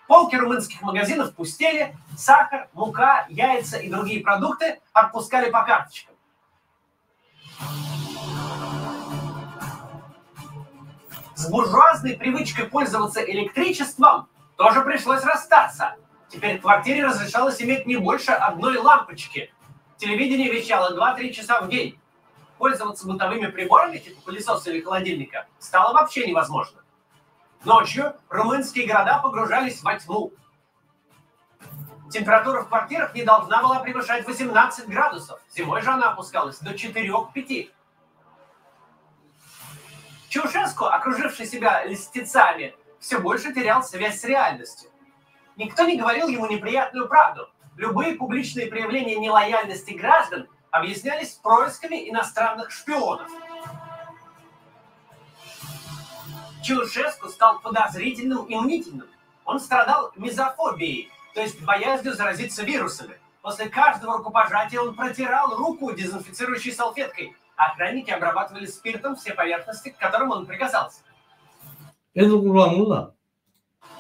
Полки румынских магазинов пустели, сахар, мука, яйца и другие продукты отпускали по карточкам. С буржуазной привычкой пользоваться электричеством тоже пришлось расстаться. Теперь в квартире разрешалось иметь не больше одной лампочки. Телевидение вещало 2-3 часа в день. Пользоваться бытовыми приборами, типа пылесоса или холодильника, стало вообще невозможно. Ночью румынские города погружались во тьму. Температура в квартирах не должна была превышать 18 градусов. Зимой же она опускалась до 4-5. Чаушеску, окруживший себя льстецами, все больше терял связь с реальностью. Никто не говорил ему неприятную правду. Любые публичные проявления нелояльности граждан объяснялись происками иностранных шпионов. Чаушеску стал подозрительным и мнительным. Он страдал мизофобией, то есть боязнью заразиться вирусами. После каждого рукопожатия он протирал руку дезинфицирующей салфеткой. Охранники обрабатывали спиртом все поверхности, к которым он прикасался. Edil Gurbanguly-da.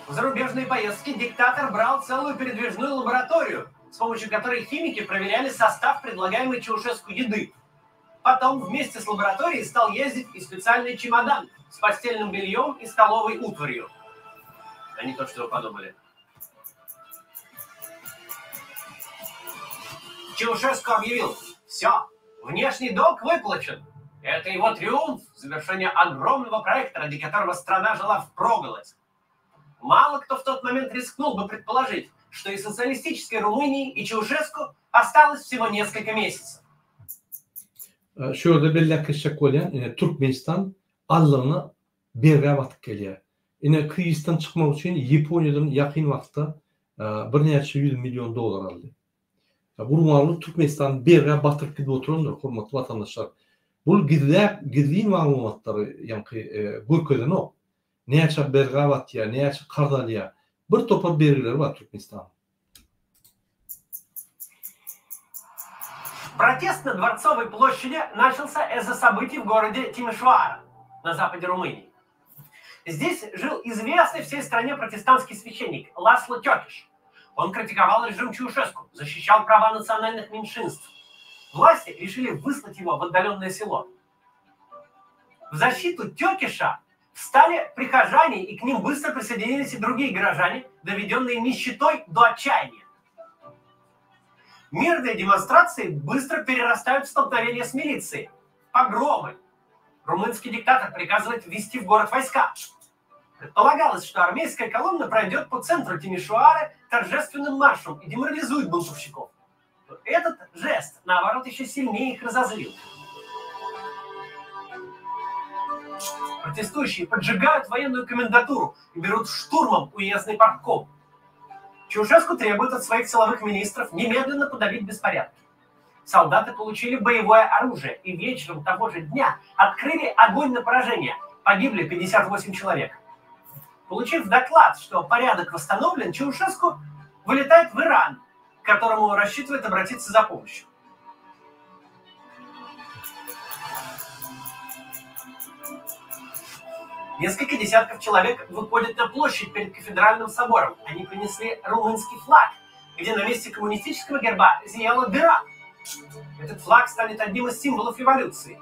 В зарубежные поездки диктатор брал целую передвижную лабораторию, с помощью которой химики проверяли состав предлагаемой Чаушеску еды. Потом вместе с лабораторией стал ездить и специальный чемодан с постельным бельем и столовой утварью. А не то, что вы подумали. Чаушеску объявил, все, внешний долг выплачен. Это его триумф, завершение огромного проекта, ради которого страна жила впроголодь. Мало кто в тот момент рискнул бы предположить, что и социалистической Румынии, и Чаушеску осталось всего несколько месяцев. Şu ýerde belläp geçjek bolýan, ine Türkmenistan allygyna bergä batyp gelýär. Ine krizisden çykmak üçin Ýaponiýadan ýakyn wagtda birnäçe ýüz million dollar aldy. Gurbanguly Türkmenistany bergä batyryp gidip oturandyr, hormatly watandaşlar. Bul gizläp, gizlin maglumatlary ýaňky görkezenok. Näçe bergä batýar, näçe karz alýar. Bir topar bergileri bar Türkmenistanyň. Протест на Дворцовой площади начался из-за событий в городе Тимишоара на западе Румынии. Здесь жил известный всей стране протестантский священник Ласло Тёкиш. Он критиковал режим Чаушеску, защищал права национальных меньшинств. Власти решили выслать его в отдаленное село. В защиту Тёкиша встали прихожане, и к ним быстро присоединились и другие горожане, доведенные нищетой до отчаяния. Мирные демонстрации быстро перерастают в столкновения с милицией. Погромы. Румынский диктатор приказывает ввести в город войска. Предполагалось, что армейская колонна пройдет по центру Тимишоары торжественным маршем и деморализует бунтовщиков. Но этот жест, наоборот, еще сильнее их разозлил. Протестующие поджигают военную комендатуру и берут штурмом уездный партком. Чаушеску требует от своих силовых министров немедленно подавить беспорядки. Солдаты получили боевое оружие и вечером того же дня открыли огонь на поражение. Погибли 58 человек. Получив доклад, что порядок восстановлен, Чаушеску вылетает в Иран, к которому рассчитывает обратиться за помощью. Несколько десятков человек выходят на площадь перед кафедральным собором. Они принесли румынский флаг, где на месте коммунистического герба зияла дыра. Этот флаг станет одним из символов революции.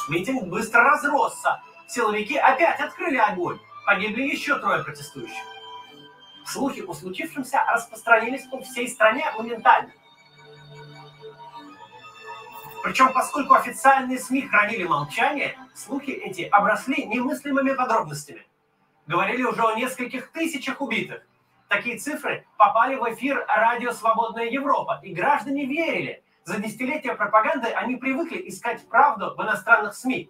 Митинг быстро разросся. Силовики опять открыли огонь. Погибли еще трое протестующих. Слухи о случившемся распространились по всей стране моментально. Причем, поскольку официальные СМИ хранили молчание, слухи эти обросли немыслимыми подробностями. Говорили уже о нескольких тысячах убитых. Такие цифры попали в эфир радио «Свободная Европа», и граждане верили. За десятилетия пропаганды они привыкли искать правду в иностранных СМИ.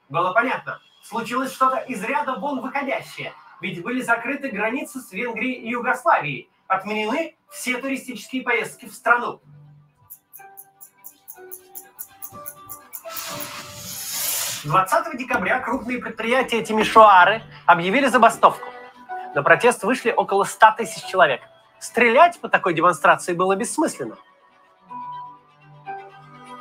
Было понятно, случилось что-то из ряда вон выходящее, ведь были закрыты границы с Венгрией и Югославией, отменены все туристические поездки в страну. 20 декабря крупные предприятия Тимишоары объявили забастовку. На протест вышли около 100 тысяч человек. Стрелять по такой демонстрации было бессмысленно.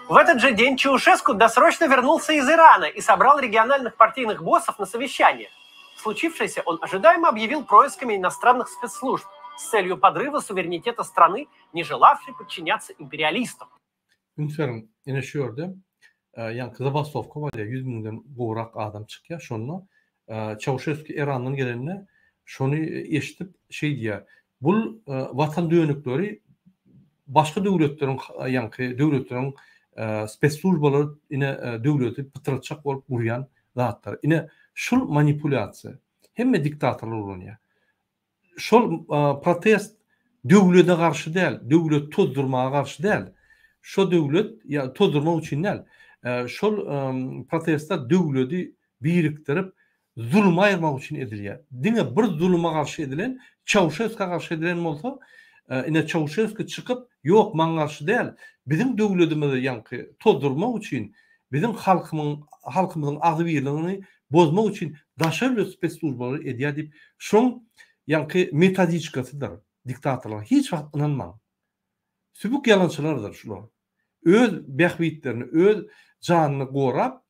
В этот же день Чаушеску досрочно вернулся из Ирана и собрал региональных партийных боссов на совещание. Случившееся он ожидаемо объявил происками иностранных спецслужб с целью подрыва суверенитета страны, не желавшей подчиняться империалистам. Üns beriň, ine şu ýerde ýaňky zabastowka bolýar, 100 müňden gowrak adam çykýar. Şonda Çauşeski Erandan gelende şony eşidip şeý diýýär, Bul watan dönükleri başga döwletleriň ýaňky döwletleriň spesslujbalary ine döwleti pytratjak bolup gurýan zatlar. Ine şul manipulýasiýa. Hemme diktatorlar ulanýar. Şol protest döwlede garşy däl, döwleti tozdurmaga garşy däl. Şo döwlet ýa tozdurmak üçin däl. Şol protestler döwledi birikdirip, zulmy aýyrmak üçin edilýär. Diňe bir zuluma garşy edilen, Çauşeska garşy edilen bolsa, ine Çauşeski çykyp, ýok maňa garşy däl, biziň döwledimizi ýaňky tozdurmak üçin, biziň halkymyň halkymyzyň agzybirligini bozmak üçin daşary ýurt spesslujbalary edýär diýip, şoň ýaňky metodiçkasydyr diktatorlaryň. Hiç wagt ynanmaň. Sübük ýalançylardyr şular. Öz bähbitlerini, öz janyny gorap,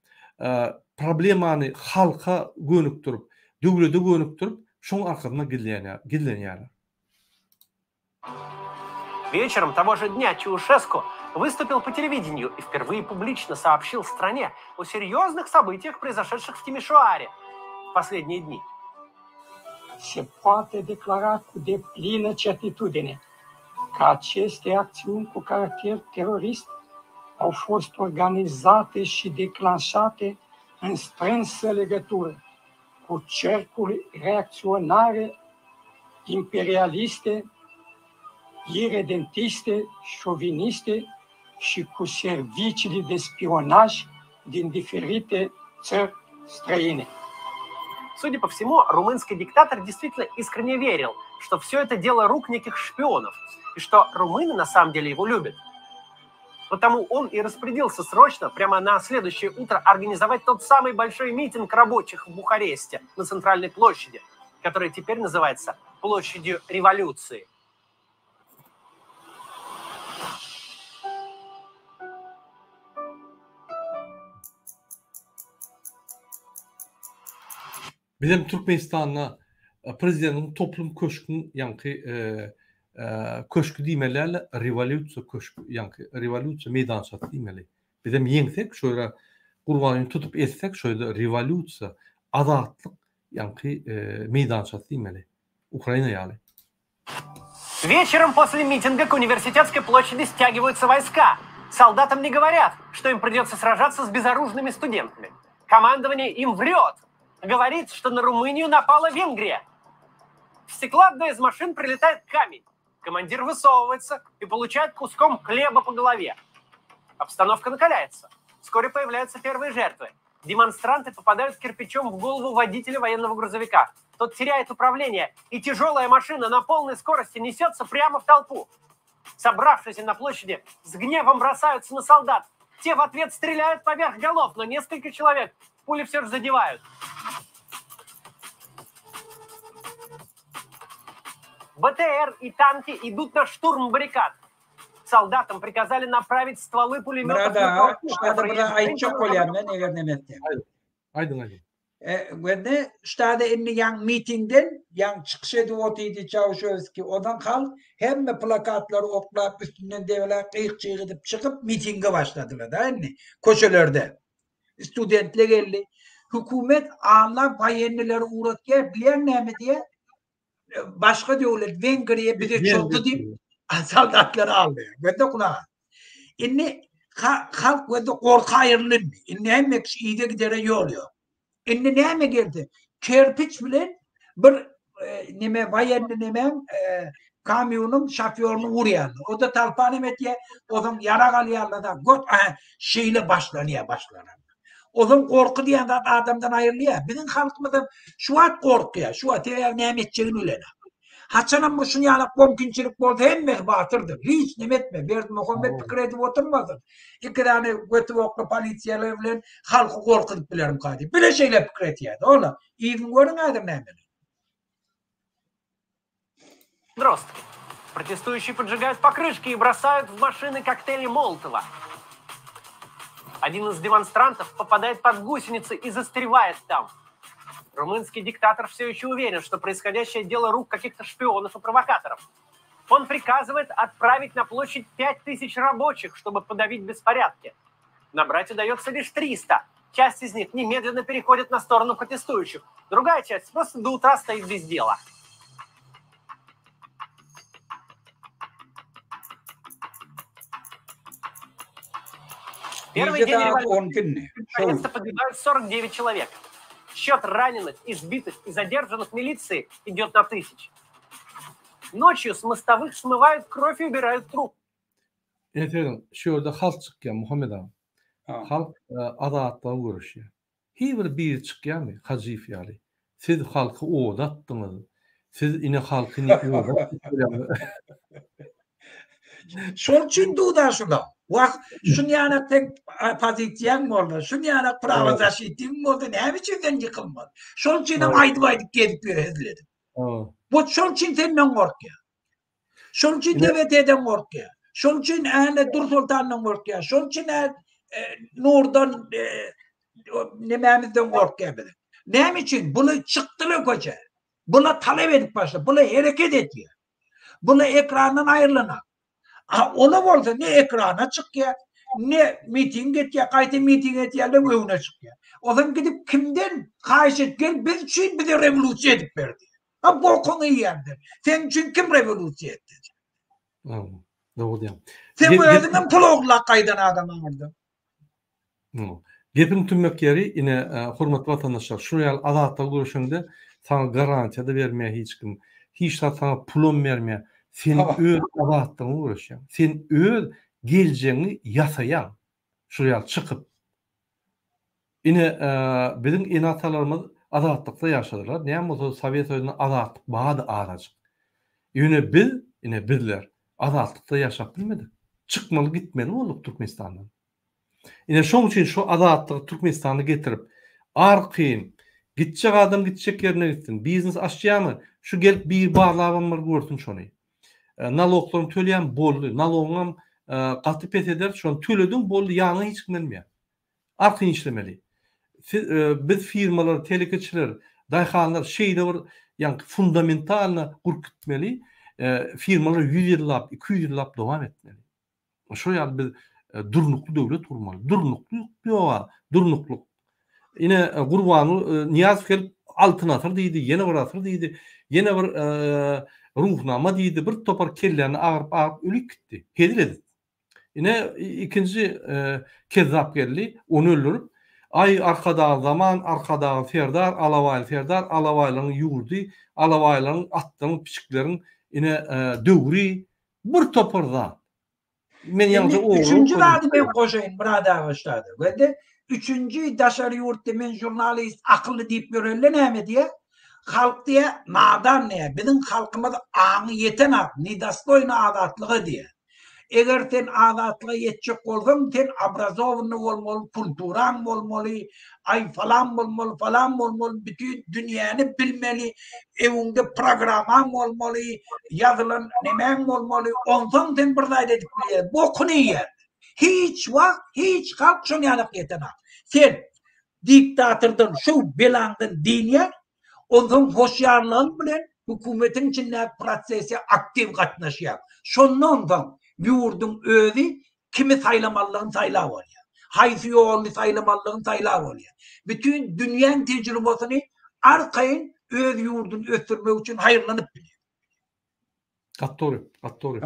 problemany halka gönükdirip, döwlede gönükdirip, şoň arkasynda gizlenýärler. Вечером того же дня Чаушеску выступил по телевидению и впервые публично сообщил стране о серьезных событиях, произошедших в Тимишоаре в последние дни. Se poate declara cu deplină certitudine că aceste acțiuni cu caracter terorist au fost organizate și declanșate în strânsă legătură cu cercuri reacționare, imperialiste, iredentiste, șoviniste și cu serviciile de spionaj din diferite țări străine. Судя по всему, румынский диктатор действительно искренне верил, что все это дело рук неких шпионов, и что румыны на самом деле его любят. Потому он и распорядился срочно, прямо на следующее утро, организовать тот самый большой митинг рабочих в Бухаресте на центральной площади, которая теперь называется Площадью революции. Bizem Türkmenistanda prezidentiň toplum köşgüň ýaňky köşgi diýmeli dälde rewolýusiýa köşgi ýaňky rewolýusiýa meýdançasy diýmeli. Bizem ýeňsek şo ýere Gurbanyny tutup etsek şo ýerde rewolýusiýa azatlyk ýaňky meýdançasy diýmeli. Ukraina ýaly. Вечером после митинга к университетской площади стягиваются войска. Солдатам не говорят, что им придется сражаться с безоружными студентами. Командование им врет. Говорит, что на Румынию напала Венгрия. В стекло одной из машин прилетает камень. Командир высовывается и получает куском хлеба по голове. Обстановка накаляется. Вскоре появляются первые жертвы. Демонстранты попадают кирпичом в голову водителя военного грузовика. Тот теряет управление, и тяжелая машина на полной скорости несется прямо в толпу. Собравшиеся на площади с гневом бросаются на солдат. Те в ответ стреляют поверх голов, но несколько человек пули все же задевают. БТР и танки идут на штурм баррикад. Солдатам приказали направить стволы пулеметов Murad aga, ştada bir zat aýtjak bolýan men eger neme etse. Aýdyň aýdyň. Wende ştada indi ýaň mitingden ýaň çykyş edip otyrdy Çauşewski. Ondan halk hemme plakatlary oklap üstünden debeläp gyk-jyk edip çykyp mitinge başladylar da indi köçelerde. Studentler geldi. Hökümet alla waýennileri ugratýar bilýäň näme diýýär? Başga döwlet Wengriýa bize çozdy diýip soldatlary aldy. Gözde gulaga. Indi halk gözde gorky aýryldy indi. Indi hemme kişi yza gidere ýol ýok. Indi näme geldi? Kerpiç bilen bir neme waýenni nemäň kamýonyň şofýoryny urýarlar. O-da talpa neme etýär? Ozaň ýarag alýarlar-da, gör, şeýle başlanýar başlanan. Ozal gorky diýen zat adamdan aýrylýar. Biziň halkymyzam şu wagt gorkýar. Şu wagt sebäbi näme etjegini bilenok. Haçanam bu şuny ýalak mümkinçilik bolsa hemmesi batyrdyr. Hiç neme etme. Berdimuhamet pikir edip oturmasyn. Iki sany göti bokly polisiýalar bilen halky gorkuzyp bilerimka diýip. Bile şeýle pikir etýärdi. Ola, yzyny görüň häzir nämeli. Подростки. Протестующие поджигают покрышки и бросают в машины коктейли Молотова. Один из демонстрантов попадает под гусеницы и застревает там. Румынский диктатор все еще уверен, что происходящее дело рук каких-то шпионов и провокаторов. Он приказывает отправить на площадь 5000 рабочих, чтобы подавить беспорядки. Набрать удается лишь 300. Часть из них немедленно переходит на сторону протестующих. Другая часть просто до утра стоит без дела. Первый день революции наконец-то погибают 49 человек. Счет раненых, избитых и задержанных милиции идет на тысячи. Ночью с мостовых смывают кровь и убирают труп. Ine serediň, şu ýerde halk çykýar, Muhammet aga. Halk azatlyga göreşýär. Hiý bir biri çykýarmy, Hajyýew ýaly? Siz halky oda atdyňyz. Siz ine halky ine oda atdyňyz. Şol üçin duda şula. Wah, şun ýanak seň pozisiýaň boldy, şun ýanak prawa zaşitiň boldy, näme üçin sen ýykylmaz? Şol üçin hem aýdyp-aýdyp gezip ýör hezil edip. Bu şol üçin senden gorkýar. Şol üçin TBT-den gorkýar. Şol üçin äne Dursoltandan gorkýar. Şol üçin ä Nurdan nemämizden gorkýar biziň. Näme üçin? Bular çykdylar köçe. Bular talap edip başlady. Bular hereket edýär. Bular ekrandan aýrylanak. A ola bolsa ne ekrana çykýar, ne miting etýär, gaýta miting etýärler öňüne çykýar. Ozan gidip kimden haýyş et gel biz üçin bize rewolýusiýa edip ber diýýär. A bokuňy iýýän sen. Seň üçin kim rewolýusiýa etdi? Dogry diýýäň. Sen özüňem pul ogurlap gaýdan adam aňyrda. Gepiň tümmek ýeri, ine, hormatly watandaşlar, şular ýaly azatlyga göreşeňde saňa garantiýa-da bermeýär hiç kim, hiç zat saňa pulam bermeýär. Sen öz azatlygyňa göreşýäň. Sen öz geljegiňi ýasaýaň. Şular ýaly çykyp. Ine, biziň ene-atalarymyz azatlykda ýaşadylar. Näme bolsa Sowet Soýuzynda azatlyk bardy azajyk. Ýöne biz, ine bizler azatlykda ýaşap bilmedik. Çykmaly gitmeli bolduk Türkmenistandan. Ine şoň üçin şu azatlygy Türkmenistana getirip, arkaýyn gitjek adam gitjek ýerine gitsin, biznes açýarmy, şu gelip biri barlabam bir görsün şony. Naloglaryny töleýän boldy, nalogyňam gaty pes eder, şony tölediň boldy, ýanyňa hiç kim gelmeýär. Arkaýyn işlemeli. Siz biz firmalar, telekeçiler, daýhanlar şeýle bir ýaňky fundamentalno gurup gitmeli, firmalar 100 ýyllap, 200 ýyllap dowam etmeli. Şol ýaly biz durnukly döwlet gurmaly. Durnuklyk ýok-a, durnuklyk. Ine Gurbanguly Nyýazow gelip Altyn asyr diýdi, ýene bir asyr diýdi, ýene bir Ruhnama diýdi, bir topar kelläni agyryp-agyryp ölüp gitdi. Hezil edip. Ine ikinji kezzap geldi, ony öldürip, aý Arkadagly zaman, Arkadagly Serdar, Alabaýly Serdar, Alabaýlaryň ýurdy, Alabaýlaryň atlaryň, piçikleriň ine döwri, bir topar zat. Men ýaňja ogry. Üçünji zady men goşaýyn Myrat aga ştada. Wende üçünji daşary ýurtda men žurnalist akylly diýip ýörenler näme diýýär? Halk diýýär, nadan diýýär. Biziň halkymyz aňy ýeten halk, nedostoýny azatlyga diýýär. Eger sen azatlyga ýetjek bolsaň, sen obrazowanyý bolmaly, kulturaň bolmaly, aý falan bolmaly, falan bolmaly, bütin dünýäni bilmeli, öňüňde programaň bolmaly, ýazylan nemäň bolmaly, onsoň sen bir zat edip bilýär. Bokuny iýýär. Hiç wagt, hiç halk şoň ýanak ýetenak. Sen diktatordan, şu belaňdan dynýaň, Onsoň hoşýarlygyň bilen hökümetiň içindäki prosese aktiw gatnaşýar. Şondan soň ýurduň özi kimi saýlamalydygyny saýlap alýar. Haýsy ýoluny saýlamalydygyny saýlap alýar. Bütin dünýäň tejribasyny arkaýyn öz ýurduny ösdürmek üçin haýyrlanyp bilýär. Gaty dogry, gaty dogry.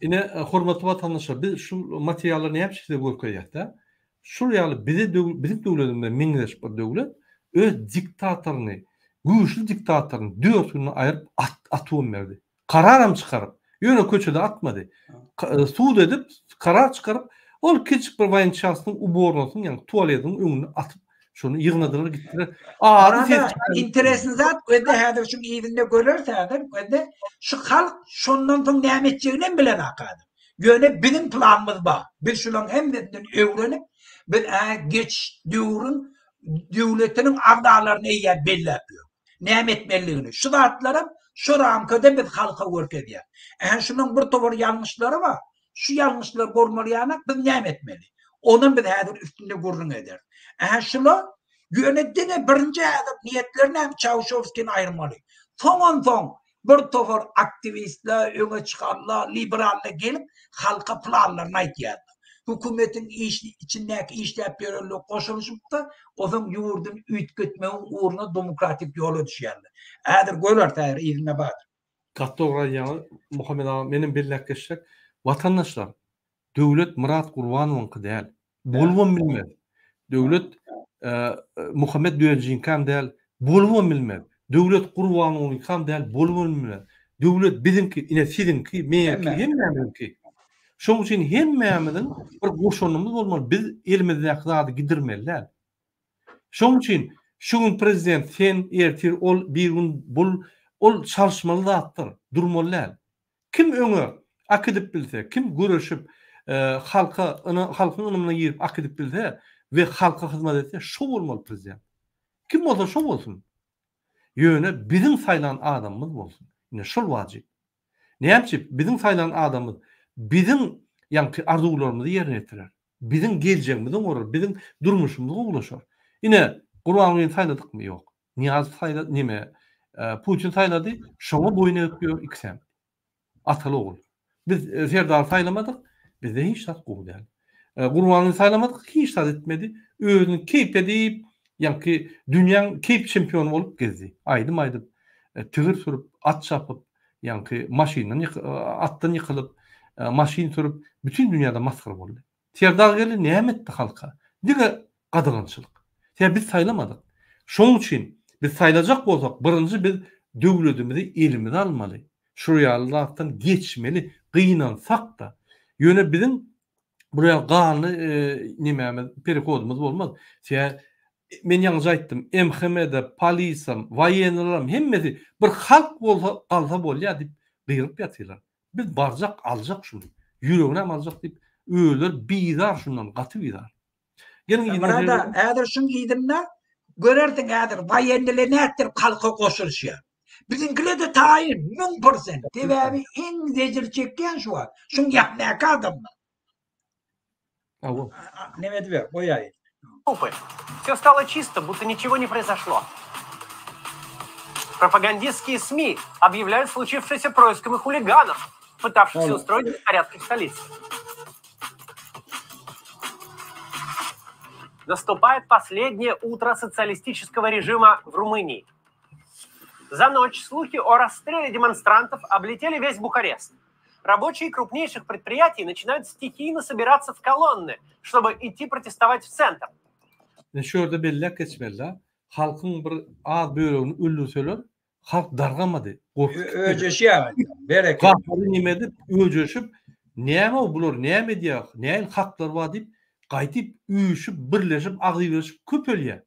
Ine, hormatly watandaşlar, biz şu materiallary näme üçin size görkezýäs-dä? Şul ýaly bize biziň döwletimize meňzeş bir döwlet öz diktatoryny, güýçli diktatoryny dört günde aýryp at, atybam berdi. Kararam çykaryp, ýöne köçede atmady. Sud edip, karar çykaryp, ol kiçijik bir waýençastyň ubornasynyň, ýagny tualetiniň öňünde atyp Şony ýygnadylar gitdiler. Ady ses Interesny zat özde häzir şuň yzynda göreris häzir özde şu halk şondan soň näme etjegini hem bilenok häzir. Ýöne biziň planymyz bar. Biz şularyň hemmesinden öwrenip biz ä geç döwrüň döwletiniň agzalaryny eýýäm belläp ýör. Näme etmelidigini. Şu zatlaram şu ramkada biz halka görkezýär. Ä şunuň bir topar ýalňyşlary bar. Şu ýalňyşlar bolmaly ýanak biz näme etmeli? Onam biz häzir üstünde gürrüň ederis. Ähä şular ýöne diňe birinji häzir niýetleri näme Çauşowskini aýyrmaly. Soňam soň bir topar aktiwistler, öňe çykanlar, liberallar gelip halka planlaryny aýtýarlar. Hökümetiň iş içindäki işläp ýörenler goşulyşypda onsoň ýurduny üýtgetmegiň ugruna demokratik ýola düşýärler. Häzir göreris häzir yzynda bardyr. Gaty dogry aýdýaňyz Muhammet aga menem belläp geçjek watandaşlar döwlet Myrat Gurbanowyňky däl bolubam bilmez döwlet Muhammet Dönjiňkam däl bolubam bilmez döwlet Gurbanowyňkam däl bolubam bilmez. Döwlet biziňki, ine siziňki, meňki, hemmämiziňki. Şonuň üçin hemmämiziň bir goşandymyz bolmaly. Biz elimizdäki zady gidirmeli däl. Şonuň üçin şu gün prezident sen, ertir ol, bir gün bul, ol çalyşmaly zatdyr, durmaly däl. Kim öňe akidip bilse, kim göreşip, halka, halkyň ynamyna girip akidip bilse we halka hyzmat etse, şo bolmaly prezident. Kim bolsa şo bolsun. Ýöne biziň saýlan adamymyz bolsun. Ine şol wajyp. Näme üçin biziň saýlan adamymyz biziň ýaňky arzuwlarymyzy ýerine ýetirer. Biziň geljegimizi oňarar, biziň durmuşymyz gowulaşar. Ine, Gurbangulyny saýladykmy? Ýok. Nyýazow saýlady, neme, Putin saýlady, şoňa boýun egip ýör ikisem. Ataly ogul. Biz Serdary saýlamadyk, bizde hiç zat gowy däl. Gurbangulyny saýlamadyk, hiç zat etmedi. Özüni keýp edip, ýaňky dünýäň keýp çempiony bolup gezdi. Aýdym aýdyp, tigir sürüp, at çapyp, ýaňky maşyndan atdan ýykylyp, maşyn sürüp, bütin dünýäde masgara boldy. Serdar geldi näme etdi halka? Diňe gadagançylyk. Sebäbi biz saýlamadyk. Şonuň üçin biz saýlajak bolsak, birinji biz döwletimizi elimize almaly. Şular ýaly zatdan geçmeli, gynansak-da. Ýöne biziň bular ýaly ganly nemämiz, perehodymyz bolmaz. Sebäbi men ýaňyja aýtdym, MHM-de, polisam, woýennylaram hemmesi bir halk bolsa galsa bolýar diýip gygyryp ýatyrlar. Biz barjak, aljak şuny. Ýüreginem aljak diýip, özleri bizar şundan, gaty bizar. Geliň yzyna Murada, häzir şuň yzynda görersiň häzir woýennylar nätdirip halka goşulyşýar. Biziňkiler-de taýyn, 1000%. Sebäbi iň zejir çekýän şu wagt, şuň ýakyndaky adamlar. Hawa. Neme ediber, goýaý. Все стало чисто, будто ничего не произошло. Пропагандистские СМИ объявляют случившееся происками хулиганов, пытавшихся устроить беспорядки в столице. Наступает последнее утро социалистического режима в Румынии. За ночь слухи о расстреле демонстрантов облетели весь Бухарест. Рабочие крупнейших предприятий начинают стихийно собираться в колонны, чтобы идти протестовать в центр. Ine şu ýerde belläp geçmeli-dä, halkyň bir az bölegini öldürseler, halk dargamady, gorky gitmedi. Öjeşýär, berekella. Gahary neme edip, öjeşip, näme bular näme edýär, nähili haklary bar diýip, gaýdyp üýşüp, birleşip, agzybirleşip köpelýär.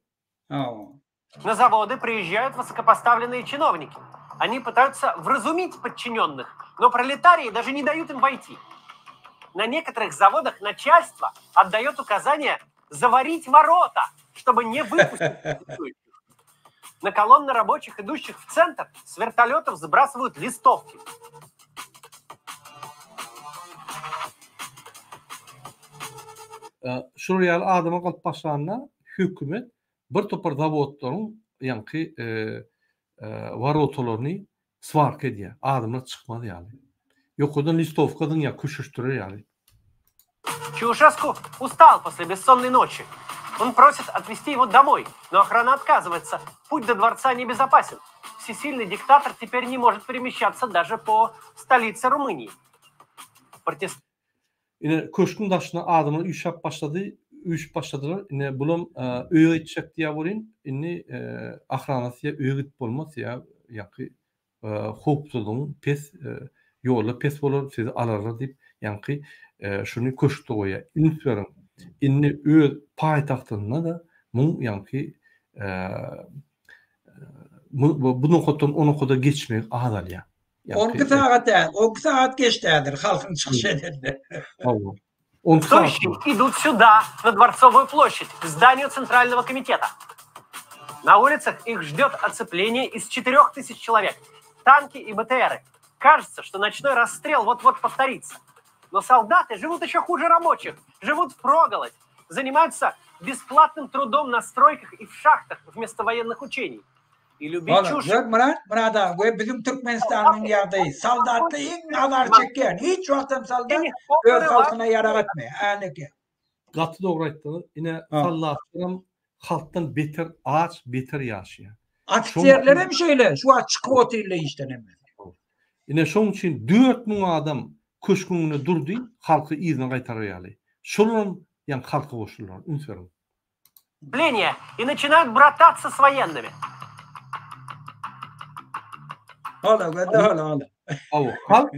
Hawa. На заводы приезжают высокопоставленные чиновники. Они пытаются вразумить подчиненных, но пролетарии даже не дают им войти. На некоторых заводах начальство отдает указание заварить ворота, чтобы не выпустить На колонны рабочих, идущих в центр, с вертолетов сбрасывают листовки. Şular ýaly adama galyp başlanda hökümet bir topar zawodlaryň ýaňky worotalaryny swarka edýär, adamlar çykmaz ýaly. Ýokardan listowka zyňýar, köşeşdirer ýaly. Чаушеску устал после бессонной ночи. Он просит отвезти его домой, но охрана отказывается. Путь до дворца небезопасен. Всесильный диктатор теперь не может перемещаться даже по столице Румынии. Протест Ine, köşgüň daşyna adamlar üýşäp başlady, üýşüp başladylar. Ine, bulam öýe gitjek diýýär welin, indi ahranasy diýýär, öýe gidip bolmaz diýýär, ýaňky howpsuzlygyň pes, ýolda pes bolar, sizi alarlar diýip, ýaňky şuny köşkde goýýar. Üns beriň, indi öz paýtagtynda-da muň ýaňky bu nokatdan o nokada geçmegi azalýar. 12 sagat däl, 12 sagat geçdi häzir halkyň çykyş edenine. Hawa. 12 sagat. Идут сюда, на Дворцовую площадь, к зданию Центрального комитета. На улицах их ждет оцепление из 4000 человек, танки и БТРы. Кажется, что ночной расстрел вот-вот повторится. Но солдаты живут еще хуже рабочих, живут впроголодь, занимаются бесплатным трудом на стройках и в шахтах вместо военных учений. И любить Ola, чушь. gör Myrat, Myrat aga, we biziň Türkmenistanyň ýagdaýy, soldatda iň azar çekýän, hiç wagtam soldat öz halkyna ýarag etmeýär, äneke. Gaty dogry aýtdyňyz. Ine Ha. soldatlaram halkdan beter aç, beter ýaşaýar. Ofiserler hem şeýle, şu wagt çykyp otyrlar işden hemmesi. Ine şoň üçin 4000 adam köşgüň öňünde durdy, halky yzyna gaýtarar ýaly. Şolaram ýaňky halka goşuldylar, üns beriň. И начинают брататься с военными. Hala, gönder hala, hala. Hawa, halk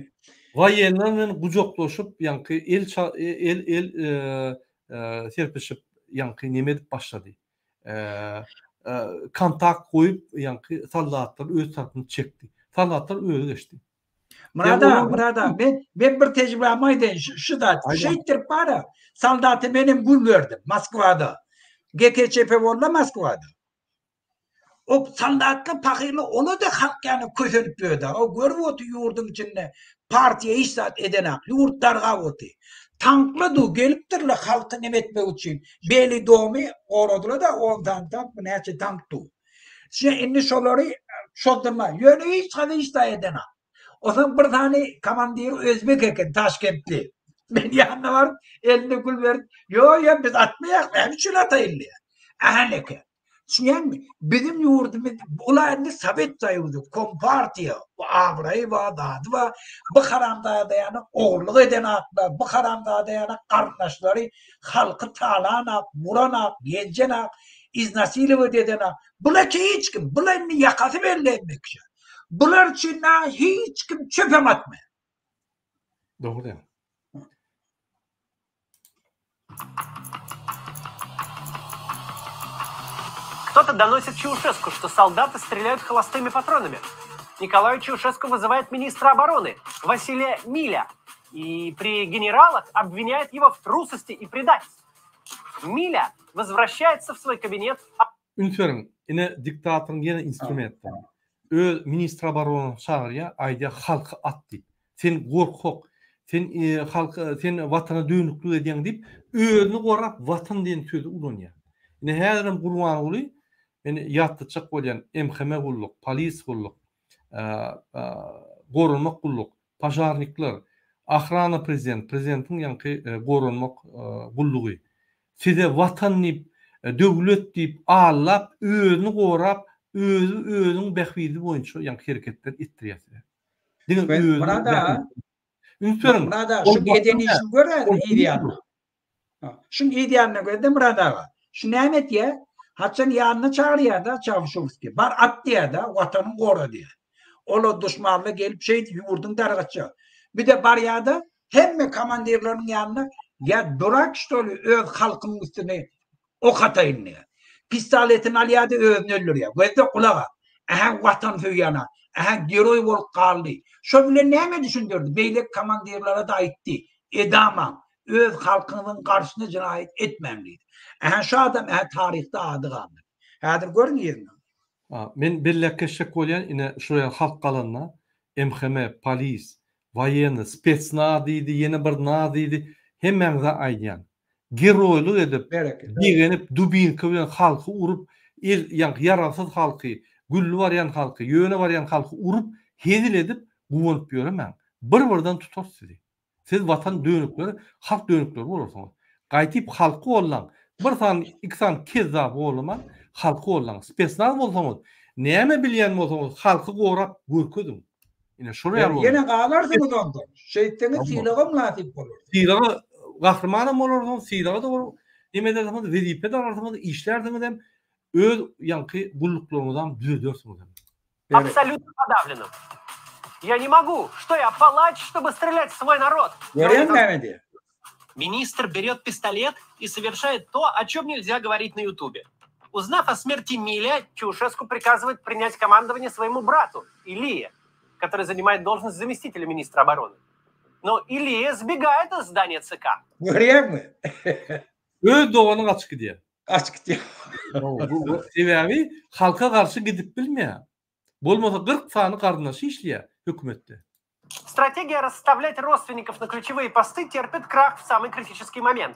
waýenler bilen gujaklaşyp, ýaňky el el el serpişip, ýaňky neme edip başlady. Kontakt goýup, ýaňky soldatlar öz tarapyna çekdi. Soldatlar özi geçdi. Myrat aga, Myrat aga, men men bir tejribämi aýdaýyn, şu şu zat. Şeýtdirip bara, soldata menem gül berdim Moskwada. GKÇP boldy Moskwada. O soldatlar pahyrlar ola-da halk ýany kösenip ýördi. O görüp oty ýurduň içinde partiýa hiç zat edenak. Ýurt dargap oty. Tanklar du gelipdirler halky neme etmek üçin. Beli domy goradylar-da on sany tank bu näçe tank du. Şe indi şolary çozdurma. Ýöne hiç haly hiç zat edenak. Onsoň bir sany komandir özbek eken Taşkentli. Men ýanyna baryp eline gül berip, ýo ýo biz atmaýak näme üçin ataýyn diýýär. Ähä eken. Düşünýäňmi? Biziň ýurdumyz ula indi Sowet Soýuzy, kompartiýa, bu abraýy bar, zady bar. Bu haramzada ýaly ogurlyk eden aklar, bu haramzada ýaly garyndaşlary halky talan ak, buran ak, ýenjen ak, iznasilować eden ak. Bular hiç kim, bular indi ýakasy belli hemme kişä. Bular üçin hiç kim çöpem atmaýar. Dogry diýýäň. Кто-то доносит Чаушеску, что солдаты стреляют холостыми патронами. Николай Чаушеску вызывает министра обороны Василия Миля и при генералах обвиняет его в трусости и предательстве. Миля возвращается в свой кабинет. Üns beriň, ine diktatoryň ýene instrumentleri. Öz ministr oborony çagyrýar, aýdýar halky at diýip. Sen gorkak, sen halk sen watana dönüklik edýäň diýip, özüni gorap watan diýen sözi ulanýar. Ine häzirem Gurbanguly men ýatlatjak bolýan MHM gulluk, polis gulluk, goranmak gulluk, požarnikler, ohrana prezident, prezidentiň ýaňky goranmak gullugy size watan diýip, döwlet diýip allap, özüni gorap, özi özüniň bähbidi boýunça ýaňky hereketler etdirýär size. Diňe özüniň Murad aga, Üns beriň. Murad aga, şu eden işini gör häzir yz ýanyna. Şuň yz ýanyna gözle Murad aga. Şu näme etýär? Haçan ýanyna çagyrýar-da Çawuşowskiý. Bar at diýýär-de, watanyňy gora diýýär. Olar duşmanlar gelip şeýdip ýurduňy dargatjak. Bir-de barýar-da, hemme komandirleriniň ýanyna, ýa durak ştoly öz halkymyň üstüne ok ataýyn diýýär. Pistoletini alýar-da özüni öldürýär. Gözle gulaga. Ähä watan söýýän-a. Ähä geroý bolup galdy. Şo bilen näme düşündirdi? Beýleki komandirlere-de aýtdy. Edamaň. Öz halkyňyzyň garşysyna jenaýat etmäň diýdi. Ähä şu adam ähä taryhda ady galdy. Häzir görüň yzyna. Men belläp geçjek bolýan ine şuraya halk galanda MHM, polis, woýenny, spetsnaz diýdi, ýene bir naz diýdi, hemmäňize aýdýan. Geroýlyk edip, begenip, dubinka bilen halky urup, el ýaňky ýaragsyz halky, gülli barýan halky, ýöne barýan halky urup, hezil edip, guwanyp ýöremäň. Bir-birden tutar sizi. Siz watan dönükleri, halk dönükleri bolarsyňyz. Gaýtyp halky gollaň. Bir sany, iki sany kezzap gollamaň, halky gollaň. Spesnaz bolsaňyz, näme bilýän bolsaňyz halky gorap görkeziň. Ine şol ýaly bolmaly. Ýene galarsyňyz ondan. Şeýtseňiz sylaga mynasyp bolarsyňyz. Sylaga gahrymanam bolarsyňyz, sylaga-da neme edersiňiz, wezipe-de alarsyňyz, işlärsiňiz hem, öz ýaňky gulluklaryňyzam düzedersiňiz hem. Абсолютно подавленным. Я не могу. Что я, палач, чтобы стрелять в свой народ? Görýäňmi näme diýýär? Министр берет пистолет и совершает то, о чем нельзя говорить на Ютубе. Узнав о смерти Миля, Чаушеску приказывает принять командование своему брату, Илие, который занимает должность заместителя министра обороны. Но Илия сбегает из здания ЦК. Görýäňmi? Öz dogany gaçyp gidýär. Gaçyp gidýär. Sebäbi halka garşy gidip bilmeýär. Bolmasa 40 sany garyndaşy işleýär hökümetde. Strategiýa rasstawlýat rodstwennikов na klýuçewyýe posty terpit krah w samyý kritiçeskiý moment.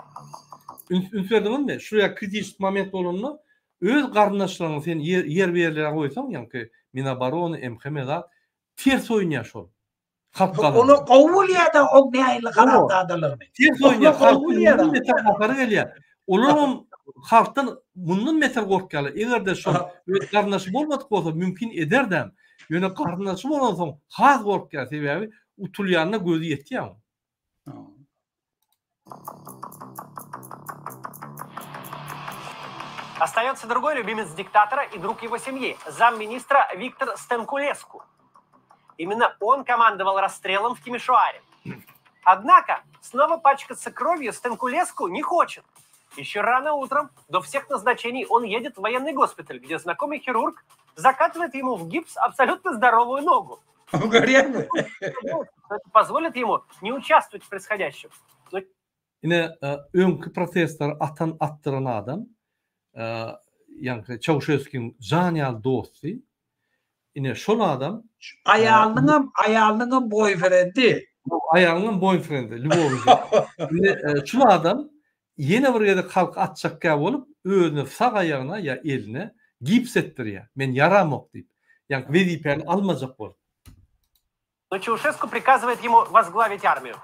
Üns üns berdiňizmi? Şuraya kritiçeskiý moment bolanda öz garyndaşlaryňy sen ýer ýer bir ýerlere goýsaň ýaňky Minoborony, MHM zat ters oýnaýar şol. Halk Ola gazanýar. gowy bolýar-da o nähili haramzadalygyny. Ters oýnaýar. Ola gowy bolýar-da. Halkdan beter gahary gelýär. Olaram halkdan mundan beter gorkýarlar. Eger-de şol öz garyndaşy bolmadyk bolsa mümkin ederdem. Ýöne garyndaşy bolansoň has gorkýar. Sebäbi utulýanyna gözi ýetýär oň. Остается другой любимец диктатора и друг его семьи, замминистра Виктор Стенкулеску. Именно он командовал расстрелом в Тимишоаре. Однако снова пачкаться кровью Стенкулеску не хочет. Еще рано утром, до всех назначений, он едет в военный госпиталь, где знакомый хирург закатывает ему в гипс абсолютно здоровую ногу. Это позволит ему не участвовать в происходящем. Но Ine, öňki protestleri atan, atdyran adam, ýaňky Çauşeskiň jan ýaly dosty, ine şol adam. Aýalynyňam, aýalynyňam boýfrendi. Aýalynyňam boýfrendi, lýubownigy. Ine, şul adam ýene bir gezek halky atjakkä bolup, özüne sag aýagyna ýa eline gips etdirýär, men ýaramok diýip, ýaňky wezipäni almajak bolup. Но Чаушеску приказывает ему возглавить армию.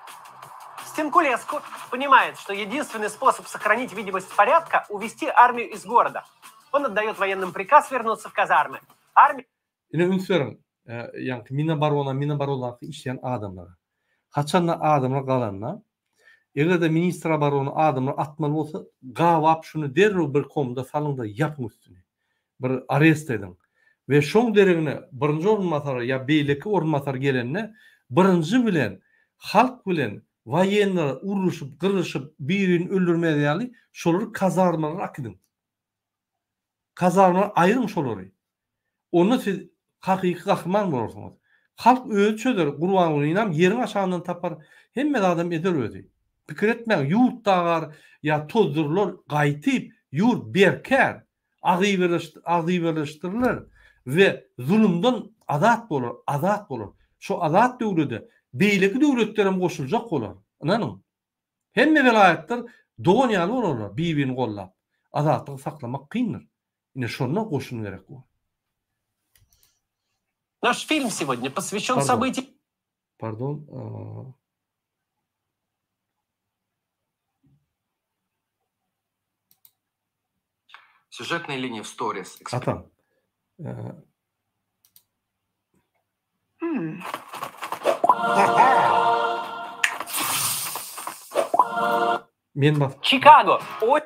Стенкулеску понимает, что единственный способ сохранить видимость порядка – увести армию из города. Он отдает военным приказ вернуться в казармы. Армия Ine üns beriň, ýaňky Minoborona, Minoboronaky işleýän adamlara. Haçanda adamlar galanda, eger-de ministr oborony adamlar atmaly bolsa, gabap şuny derrew bir komda salyň-da ýapyň üstüni. Bir arest ediň. We şoň deregine birinji orunbasar ýa beýleki orunbasar gelende birinji bilen halk bilen woýenniler uruşyp gyrlyşyp bir-birini öldürmez ýaly şolary kazarmalara akidiň. Kazarmalara aýryň şolary. Onda siz hakyky gahryman bolarsyňyz. Halk özi çözer Gurbangulyňam ýeriň aşagyndan tapar hemme zadam eder özi. Pikir etmäň ýurt dagar ýa tozdurylar gaýtyp ýurt berkär agzybirleşdiriler we zulumdan azat bolar azat bolar. Şo azat döwlede beýleki döwletlerem goşuljak bolar. Ynanyň. Hemme welaýatlar dogan ýaly bolarlar bir-birini gollap. Azatlygy saklamak kyndyr. Ine şonda goşun gerek bolar. Naş film segodnýa poswýaşen sobytiýam. Pardon. Sýužetnyý liniýa w stories. Atam. Men basyp. Çikago. O.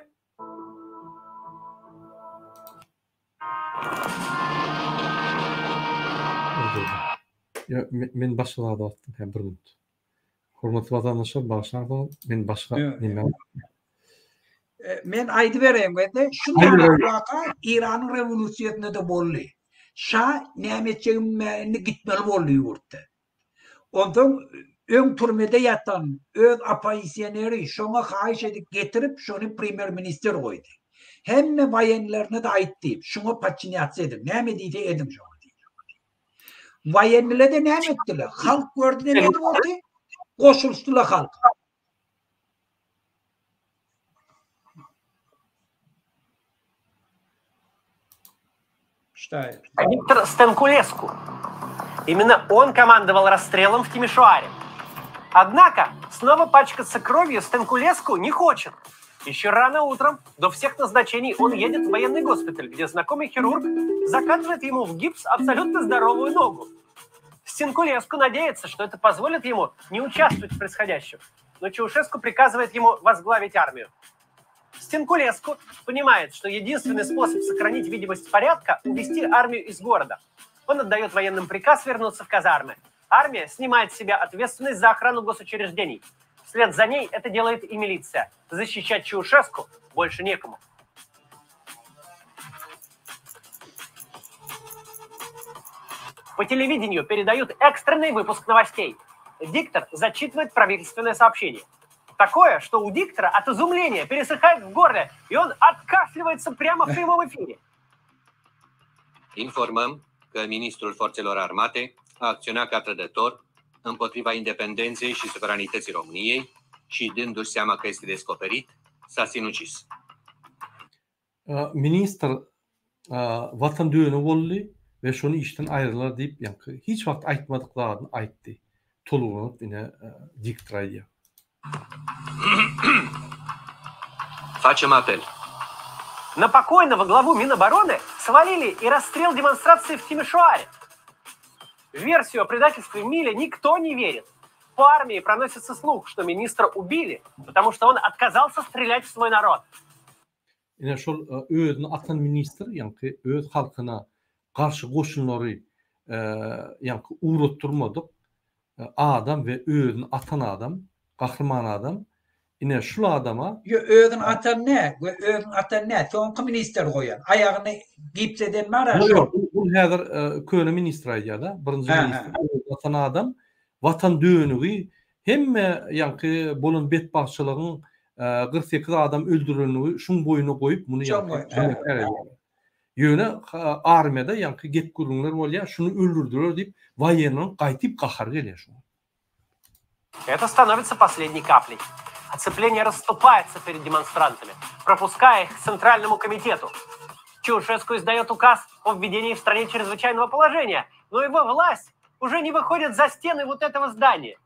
Ýa men başga zada basdym hä bir minut. Hormatly watandaşlar bagyşlarsyňyz men başga neme Men aýdybereýin wede şu ýaly waka Iranyň rewolýusiýasynda-da boldy. Şa näme etjegini bilmän indi gitmeli boldy ýurtda. Onsoň öň türmede ýatan öz oppozisioneri şoňa haýyş edip getirip şony premýer ministr goýdy. Hemme woýenlerine-de aýtdy, şuňa podçinýatsiýa ediň, näme diýse ediň şoňa diýdi. Woýenlile-de näme etdiler? Halk gördi näme boldy? Goşulyşdylar halka. Виктор Станкулеску. Именно он командовал расстрелом в Тимишоаре. Однако снова пачкаться кровью Станкулеску не хочет. Еще рано утром, до всех назначений, он едет в военный госпиталь, где знакомый хирург закатывает ему в гипс абсолютно здоровую ногу. Стенкулеску надеется, что это позволит ему не участвовать в происходящем. Но Чаушеску приказывает ему возглавить армию. Стенкулеску понимает, что единственный способ сохранить видимость порядка – увести армию из города. Он отдает военным приказ вернуться в казармы. Армия снимает с себя ответственность за охрану госучреждений. Вслед за ней это делает и милиция. Защищать Чаушеску больше некому. По телевидению передают экстренный выпуск новостей. Диктор зачитывает правительственное сообщение. Такое, что у диктора от изумления пересыхает в горле, и он откашливается прямо в прямом эфире. Informăm că ministrul Forțelor Armate a acționat ca trădător împotriva independenței și suveranității României și, dându-și seama că este descoperit, s-a sinucis. Ministr Watan dönügi boldy we şony işden aýyrdylar diýip ýaňky hiç wagt aýtmadyk zadyny aýtdy. Tolgunyp ine diktor aýdýar. Facem apel. Na pokojnogo glawu Минобороны свалили и расстрел демонстрации в Тимишоаре. В версию о предательстве Миля никто не верит. По армии проносится слух, что министра убили, потому что он отказался стрелять в свой народ. Ine şol özüni atan ministr ýaňky öz halkyna garşy goşunlary. ýaňky ugratdyrmadyk adam we özüni atan adam, gahryman adam. Ine şul adama Ýo özüni atan nä? We özüni atan nä? Soňky ministr goýan. Aýagyny gips eden bar-a şol. Ýok, ol häzir köne ministr aýdýar-da. Birinji ministr özüni atan adam, watan dönügi, hemme ýaňky bolan betbagtçylygyň 48 adam öldürilenligi şuň boýnuna goýup muny ýaňky jogapkär edýärler. Ýöne armiýada ýaňky gep-gürrüňler bolýar, şuny öldürdiler diýip, woýennyň gaýtyp gahary gelýär şuňa. Это становится последней каплей. Оцепление расступается перед демонстрантами, пропуская их к Центральному комитету. Чаушеску издает указ о введении в стране чрезвычайного положения, но его власть уже не выходит за стены вот этого здания.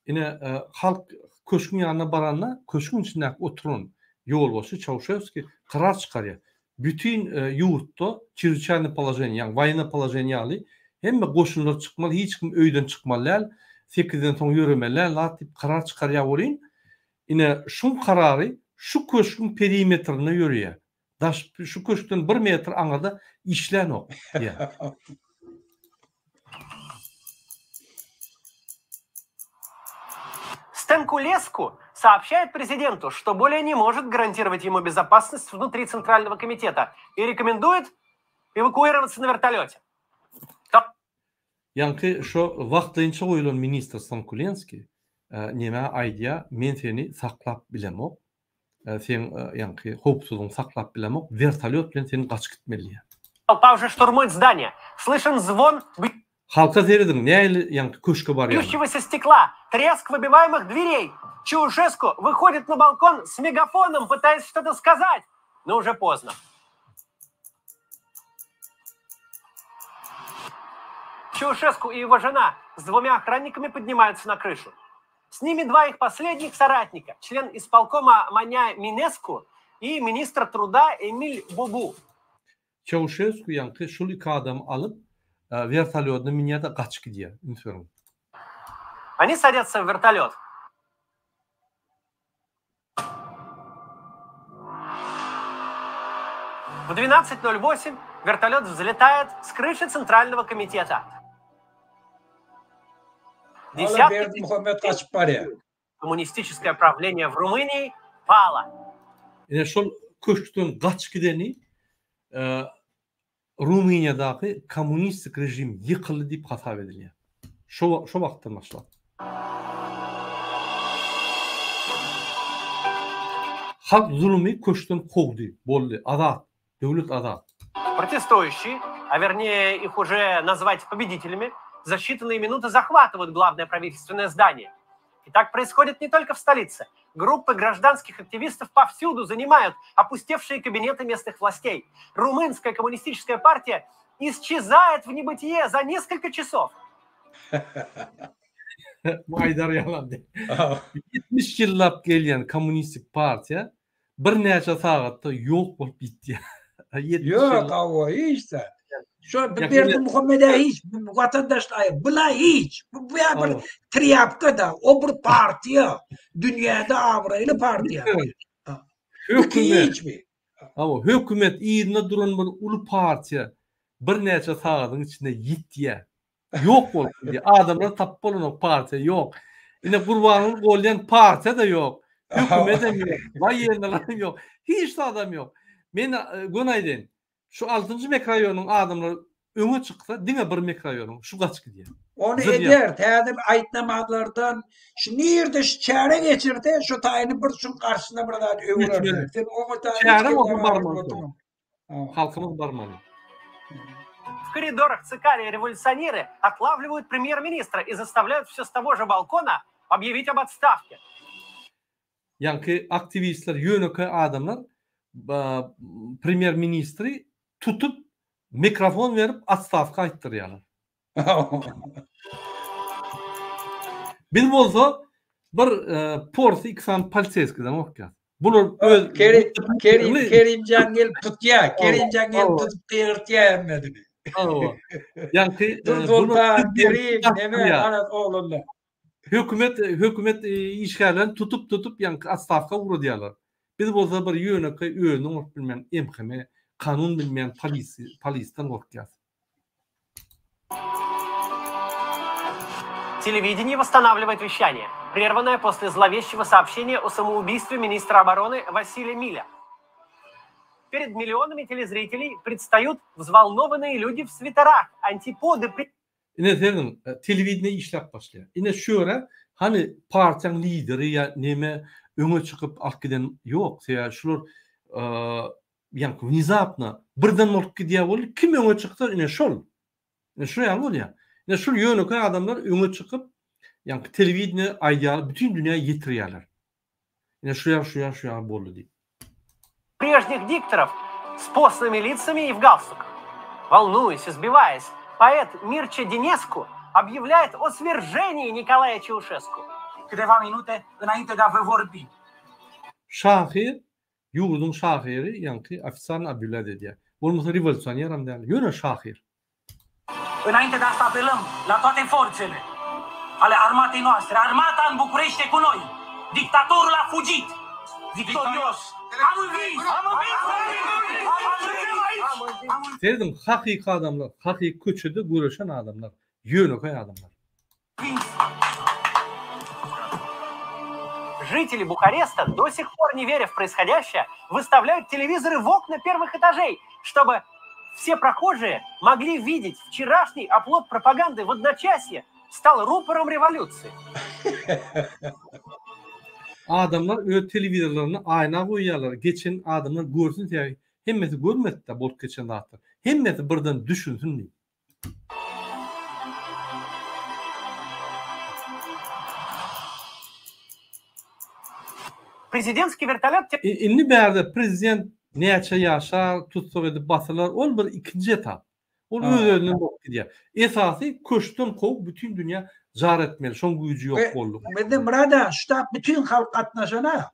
Ine, halk köşgüň ýanyna baranda, köşgüň içindäki oturan ýolbaşçy Çauşewskiý karar çykarýar. Bütin ýurtda çrezwiçaýnyý položeniýe, ýagny woýennoý položeniýe ýaly hemme goşunlar çykmaly, hiç kim öýden çykmaly däl, sekizden soň ýöremeli däl zat diýip karar çykarýar welin, ine, şuň karary şu köşgüň perimetrinde ýöreýär. Daş şu köşkden bir metr aňyrda işlänok diýýär. Stankulesku сообщает президенту, что более не может гарантировать ему безопасность внутри Центрального комитета и рекомендует эвакуироваться на вертолете. Ýaňky şo wagtlaýynça goýlan ministr Stankulenskiý nämä aýdýar, men seni saklap bilemok, Seň ýaňky howpsuzlygyňy saklap bilemok, wertolýot bilen sen gaçyp gitmeli diýýär. Толпа уже штурмует здание. Слышен звон Halka serediň, nähili ýaňky köşge barýarlar. бьющегося стекла, треск выбиваемых дверей. Чаушеску выходит на балкон с мегафоном, пытаясь что-то сказать, но уже поздно. Чаушеску и его жена с двумя охранниками поднимаются на крышу. С ними два их последних соратника, член исполкома Маня Минеску и министр труда Эмиль Бубу. Çauşesku ýaňky şul iki adamy alyp, wertolýodyna münýär-de gaçyp gidýär. Üns beriň. Они садятся в вертолет. В 12.08 вертолет взлетает с крыши Центрального комитета. Hala Berdimuhamet gaçyp barýar. Коммунистическое правление в Румынии пало. Ine şol köşkden gaçyp gideni Rumyniýadaky kommunistik režim ýykyldy diýip hasap edilýär. Şo şo wagtdan başlap. Halk zulumy köşkden kowdy. Boldy. Azat. Döwlet azat. Протестующие, а вернее их уже назвать победителями, за считанные минуты захватывают главное правительственное здание. И так происходит не только в столице. Группы гражданских активистов повсюду занимают опустевшие кабинеты местных властей. Румынская коммунистическая партия исчезает в небытие за несколько часов. Bu aýdar ýalam däl. 70 ýyllap gelýän kommunistik partiýa birnäçe sagatda ýok bolup ýitýär. Ýok, hawa, hiç zat. Şo Berdimuhamede hiç, watandaşlar, bula hiç. Bu bu bir trýapka da, o bir partiýa, dünýäde abraýly partiýa. Hökümet. Hawa, hökümet yzynda duran bir uly partiýa birnäçe sagadyň içinde ýitýär. Ýok bolup gidýär. Adamlar tapyp bolanok partiýa ýok. Ine Gurbanguly golýan partiýa-da ýok. Hökümetem ýok. Waýennylar hem ýok. Hiç zadam ýok. Men göni aýdaýyn. Şu altynjy mikroraýonyň adamlary öňe çyksa diňe bir mikroraýonyň şu gaçyp gidýär. Ony eder. Täze aýtnamazlardan şu nirde şu çäre geçirse şu taýyny bir şuň garşysyna bir zat öwürerler. Sen oňa taýyn Çäre bolsa barmaly. Halkymyz barmaly. В коридорах ЦК революционеры отлавливают премьер-министра и заставляют все с того же балкона объявить об отставке. Ýaňky aktiwistler, ýönekeý adamlar premýer-ministri tutup, mikrofon berip otstawka aýtdyrýarlar. Biz bolsa bir porsy iki sany poliseýskiden gorkýas. Bular öz Kerim Kerim Kerimjan gelip tutýar. Kerimjan gelip tutup gygyrtýar hemmesini. Hawa. Ýaňky Sultan, Kerim, neme, anas oglanlar. Hökümet hökümet işgärlerini tutup tutup ýaňky otstawka ugradýarlar. Biz bolsa bir ýönekeý özüni oňaryp bilmeýän MHM, kanun bilmeýän polisi polisden gorkýas. Телевидение восстанавливает вещание, прерванное после зловещего сообщения о самоубийстве министра обороны Василия Миля. Перед миллионами телезрителей предстают взволнованные люди в свитерах, антиподы Ine serediň, telewideniýe işläp başlaýar. Ine şu ýere hany partiýaň lideri ýa neme öňe çykyp alyp giden ýok. Sebäbi şular ýaňky wnezapno birden bolup gidýär boldy. Kim öňe çyksa ine şol. Ine şu ýaly bolýar. Ine şul ýönekeý adamlar öňe çykyp ýaňky telewideniýe aýdýarlar, bütin dünýä ýetirýärler. Ine şu ýaly, şu ýaly, şu ýaly boldy diýip. Прежних дикторов с постными лицами и в галстуках. Волнуясь и сбиваясь, поэт Мирча Динеску объявляет о свержении Николая Чаушеску. Câteva minute înainte de a vă vorbi. Şahyr, ýurduň şahyry ýaňky ofitsialny obýewlýat edýär. Bolmasa rewolýusioneram däl, ýöne şahyr. Înainte de asta apelăm la toate forțele ale armatei noastre, armata în București e cu noi. Dictatorul a fugit! Victorios! Am învins! Am învins! Am învins! Serediň, hakyky adamlar, hakyky köçede göreşen adamlar, ýönekeý adamlar. Жители Бухареста, до сих пор не веря в происходящее, выставляют телевизоры в окна первых этажей, чтобы все прохожие могли видеть вчерашний оплот пропаганды в одночасье стал рупором революции. Adamlar öz telewizorlaryny aýna goýýarlar, geçen adamlar görsün sebäbi hemmesi görmedi-de bolup geçen zatlar. Hemmesi birden düşünsin diýip. Prezidentskiý wertolýot Indi bärde prezident näçe ýaşar, tussag edip basylar, ol bir ikinji etap. Ol öz-özünden bolup gidýär. Esasy köşkden kowup bütin dünýä jar etmeli, şoň güýji ýok boldy. Bizde Murada ştab bütin halk gatnaşana.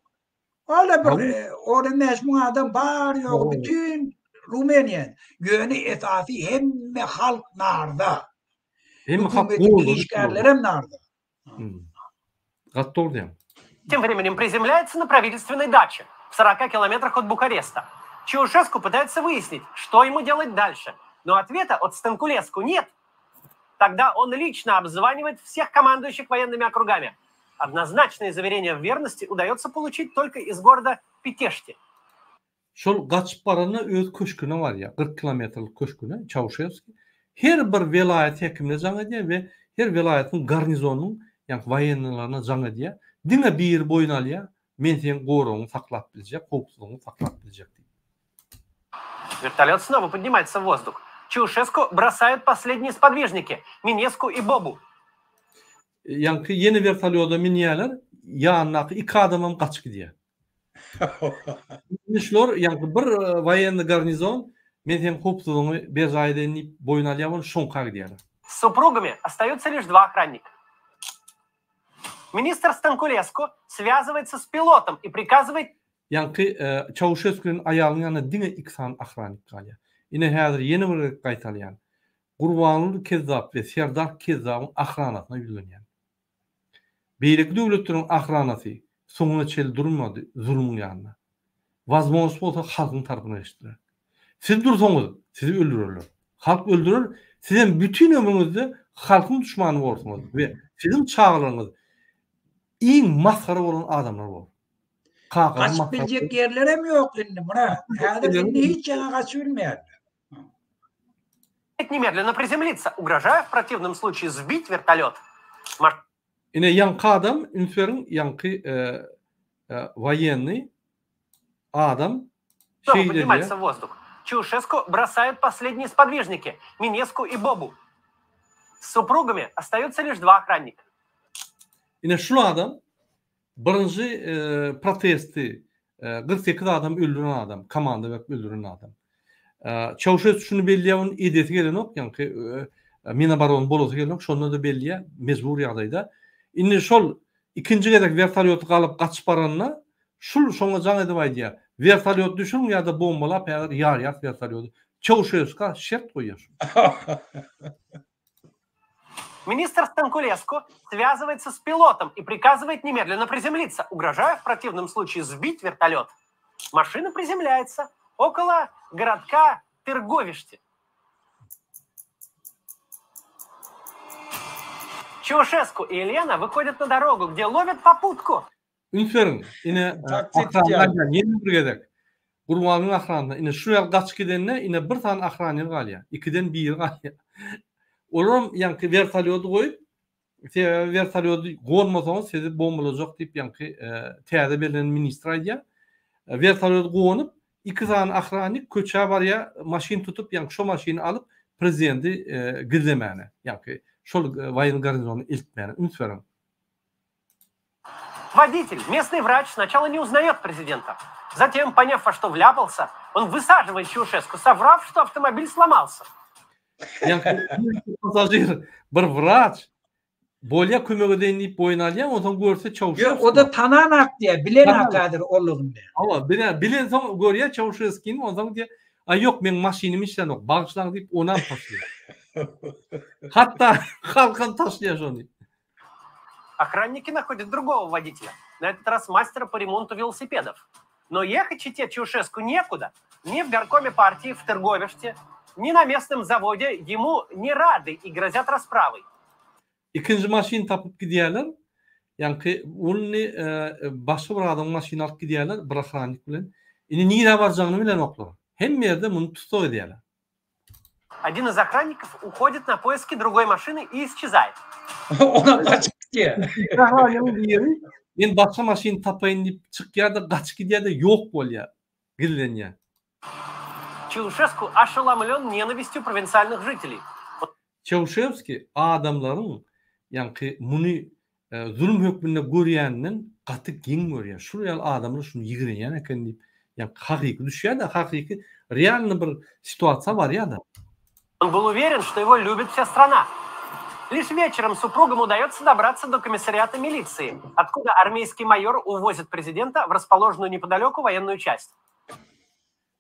Ol-a bir 15 müň adam bar ýogy bütin Rumeniýa. Ýöne esasy hemme halk narda. Hemme halk Hökümetiň işgärlerem narda. Gaty dogry diýýäň. Тем временем приземляется на правительственной даче в 40 километрах от Бухареста. Чаушеску пытается выяснить, что ему делать дальше. Но ответа от Станкулеску нет. Тогда он лично обзванивает всех командующих военными округами. Однозначные заверения в верности удается получить только из города Питешти. Şol gaçyp baranda öz köşküne barýar, 40 kilometrlik köşküne Çauşewski. Her bir welaýat häkimine jaň edýär we her welaýatyň garnizonynyň, ýagny woýennylaryna jaň edýär. Diňe biri boýun alýar, men seň goragyňy saklap biljek, howpsuzlygyňy saklap biljek diýip. Вертолет снова поднимается в воздух. Чаушеску бросают последние сподвижники – Минеску и Бобу. Ýaňky ýene wertolýoda münýärler, ýanyndaky iki adamam gaçyp gidýär. Indi şular ýaňky bir woýennyý garnizon men seň howpsuzlygyňy berjaý edeýin diýip boýun alýar bolup şoňka gidýärler. С супругами остаются лишь два охранника. Министр Станкулеску связывается с пилотом и приказывает Ýaňky Çauşesku bilen aýalynyň ýanynda diňe iki sany ohrannik galýar. Ine häzir ýene bir gezek gaýtalýan. Gurbanguly Kezzap we Serdar Kezzabyň ohranasyna ýüzlenýän. Beýleki döwletleriň ohranasy soňuna çenli durmady zulumyň ýanynda. Wazmožnost bolsa halkyň tarapyna geçdiler. Siz dursaňyz sizi öldürerler. Halk öldürer, sizem bütin ömrüňizde halkyň duşmany borsuňyz we siziň çagalaryňyz iň masgara bolan adamlar bolar. Kakaňyz Gaçyp masgara biljek ýerlerem ýok indi Myrat. Häzir indi hiç ýere gaçyp bilmeýärler. Немедленно приземлиться, угрожая в противном случае сбить вертолет. Ine ýaňky adam, üns beriň, ýaňky woýennyý adam Снова şeýle поднимается diýýär. в воздух. Чаушеску бросают последние сподвижники – Минеску и Бобу. С супругами остаются лишь два охранника. Ine şul adam birinji protesti 48 adam öldüren adam, komanda berip öldüren adam. Çauşesku şuny belleýär, onuň edesi gelenok, ýaňky Minoborony bolasy gelenok, şonda-da belleýär, mejbur ýagdaýda. Indi şol ikinji gezek wertolýoty galyp gaçyp baranda, şul şoňa jaň edip aýdýar, wertolýoty düşüriň ýa-da bombalap häzir ýarýas wertolýoty. Çauşeska şert goýýar şul. Министр Станкулеску связывается с пилотом и приказывает немедленно приземлиться, угрожая в противном случае сбить вертолет. Машина приземляется около городка Тырговиште. Çauşesku и Елена выходят на дорогу, где ловят попутку. Üns beriň, ine ahranlar ýene bir gezek. Gurbanyň ahranyna ine şu ýaly gaçyp gidende ine bir sany ahranýer galýar. Ikiden biri galýar. Olaram ýaňky wertolýody goýup, sebäbi wertolýody gonmasaňyz sizi bombalajak diýip ýaňky täze bellenen ministr aýdýar. Wertolýody gonup, iki sany ahrannik köçä barýar, maşyn tutup, ýaňky şo maşyny alyp prezidenti gizlemäne, ýaňky şol waýennyý garnizona eltmäne. Üns beriň. Водитель, местный врач, сначала не узнает президента. Затем, поняв, во что вляпался, он высаживает Чаушеску, соврав, что автомобиль сломался. Ýaňky pasažir bir wraç bolýa kömek edeýin diýip boýun alýar, onsoň görse Çauşeski. Ýok, o-da tananak diýýär, bilenak häzir olugyny. Hawa, bilen, bilensoň görýär Çauşeskini, onsoň diýýär, Aý ýok, meň maşynym işlänok, bagyşlaň diýip, onam taşlaýar. Hatda halkam taşlaýar şony. Охранники находят другого водителя, на этот раз мастера по ремонту велосипедов. Но ехать чете Чаушеску некуда. Ни в горкоме партии, в Тырговиште, ни на местном заводе ему не рады и грозят расправой. Ikinji maşyn tapyp gidýärler. Ýaňky ony başga bir adamyň maşynyny alyp gidýärler bir ohrannik bilen. Indi nirä barjagyny bilenoklar. Hemme ýerde muny tussag edýärler. Один из охранников uходит na poiski drugoý maşyny i isçezaýet. Onam gaçyp gidýär. Охранnigiň biri men başga maşyn tapaýyn diýip çykýar-da gaçyp gidýär-de ýok bolýar. Gizlenýär. Çauşesku oşelomlен nenawistýu provinsialnyh žiteley. Çauşewski adamlaryň ýaňky muny zulum hökmünde görýäninden gaty geň görýär. Şul ýaly adamlar şuny ýigrenýän eken diýip, ýaňky hakyky düşýär-de, hakyky realny bir situasiýa barýar-da. On byl uveren, çto ego lýubit vsâ strana. Liş veçerom suprugam udaýotsa dobrаться do komissariata militsii, otkuda armeýskiý maýor uwozit prezidenta w raspoložennuýu nepodalýoku woýennuýu çast.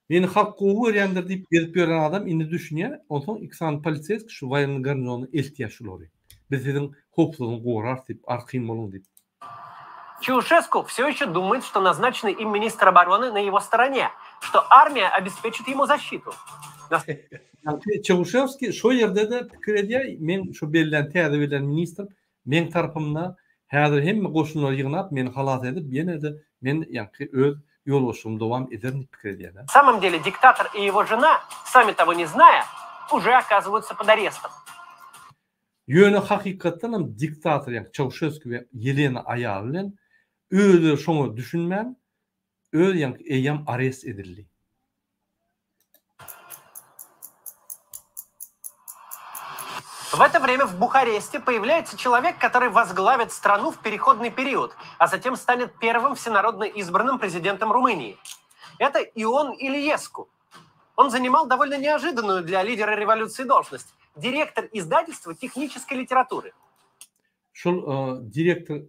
Meni halk gowy görýändir diýip gezip ýören adam indi düşünýär, onsoň iki sany poliseýski şu woýennyý garnizona eltýär şulary. Biz siziň howpsuzlygyňyzy gorarys diýip, arkaýyn boluň diýip. Çauşesku wsё ýeşe dumaýet, çto naznaçennyý im ministr oborony na ýego storone, çto armiýa obespeçit ýemu zaşitu. Ýagny Çauşewskiý şo ýerde-de pikir edýär, men şu bellän täze bellän ministr Meň tarapymda häzir hemme goşunlary ýygnap, meni halas edip, ýene-de men ýaňky öz ýolbaşçylygymy dowam ederin diýip pikir edýärler. Samom dele diktator i ýego žena, sami togo ne znaýa, uje okazywaýutsa pod arestom. Ýöne hakykatdan hem diktator, ýagny Çauşesku we Ýelena aýaly bilen özleri şoňa düşünmän, öz ýaňky eýýäm arest edildi. В это время в Бухаресте появляется человек, который возглавит страну в переходный период, а затем станет первым всенародно избранным президентом Румынии. Это Ион Илиеску. Он занимал довольно неожиданную для лидера революции должность – директор издательства технической литературы. Şol direktor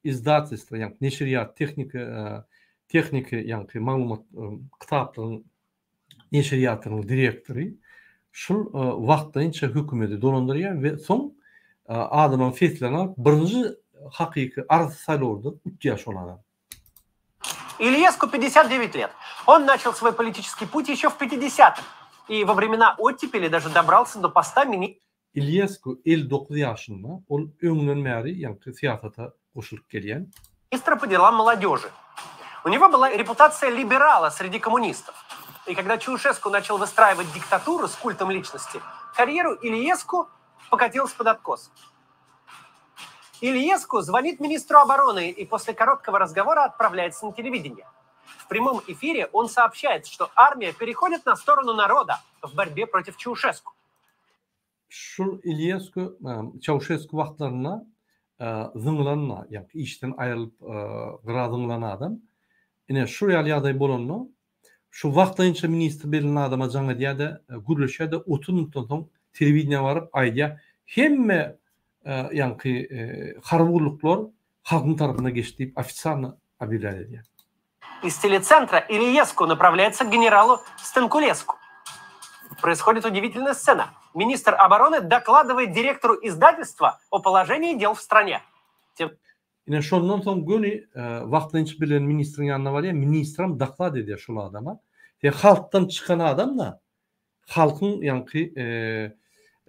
izdatelstwa, ýagny neşirýat, tehniki tehniki ýagny maglumat kitaplaryň neşirýatynyň direktory şol wagtlaýynça hökümeti dolandyrýar we soň adamlaryň seslerini alyp birinji hakyky arassa saýlawda utýar şol adam. Ильеску 59 лет. Он начал свой политический путь еще в 50-х. И во времена оттепели даже добрался до поста мини Iliesku 59 ýaşynda, ol öňden bäri ýaňky syýasata goşulyp gelýän. Министра по делам молодежи. У него была репутация либерала среди коммунистов. И когда Чаушеску начал выстраивать диктатуру с культом личности, карьеру Ильеску покатилась под откос. Ильеску звонит министру обороны и после короткого разговора отправляется на телевидение. В прямом эфире он сообщает, что армия переходит на сторону народа в борьбе против Чаушеску. Şul Iliesku Çauşesku wagtlarynda zyňylan, ýagny işden aýrylyp gyra zyňylan adam. Ine şu ýaly ýagdaý bolanda şu wagtlaýynça ministr berlen adama jaň edýär-de, gürleşýär-de 30 minutdan soň telewideniýä baryp aýdýar, hemme ýaňky harby gulluklar halkyň tarapyna geçdi diýip ofitsialno obýawlýat edýär. Из телецентра Илиеску направляется к генералу Станкулеску. Происходит удивительная сцена. Министр обороны докладывает директору издательства о положении дел в стране. Тем... Ine şondan soň göni wagtlaýynça bilen ministriň ýanyna barýar, ministrem doklad edýär şol adama. Sen halkdan çykan adam-da, halkyň ýaňky.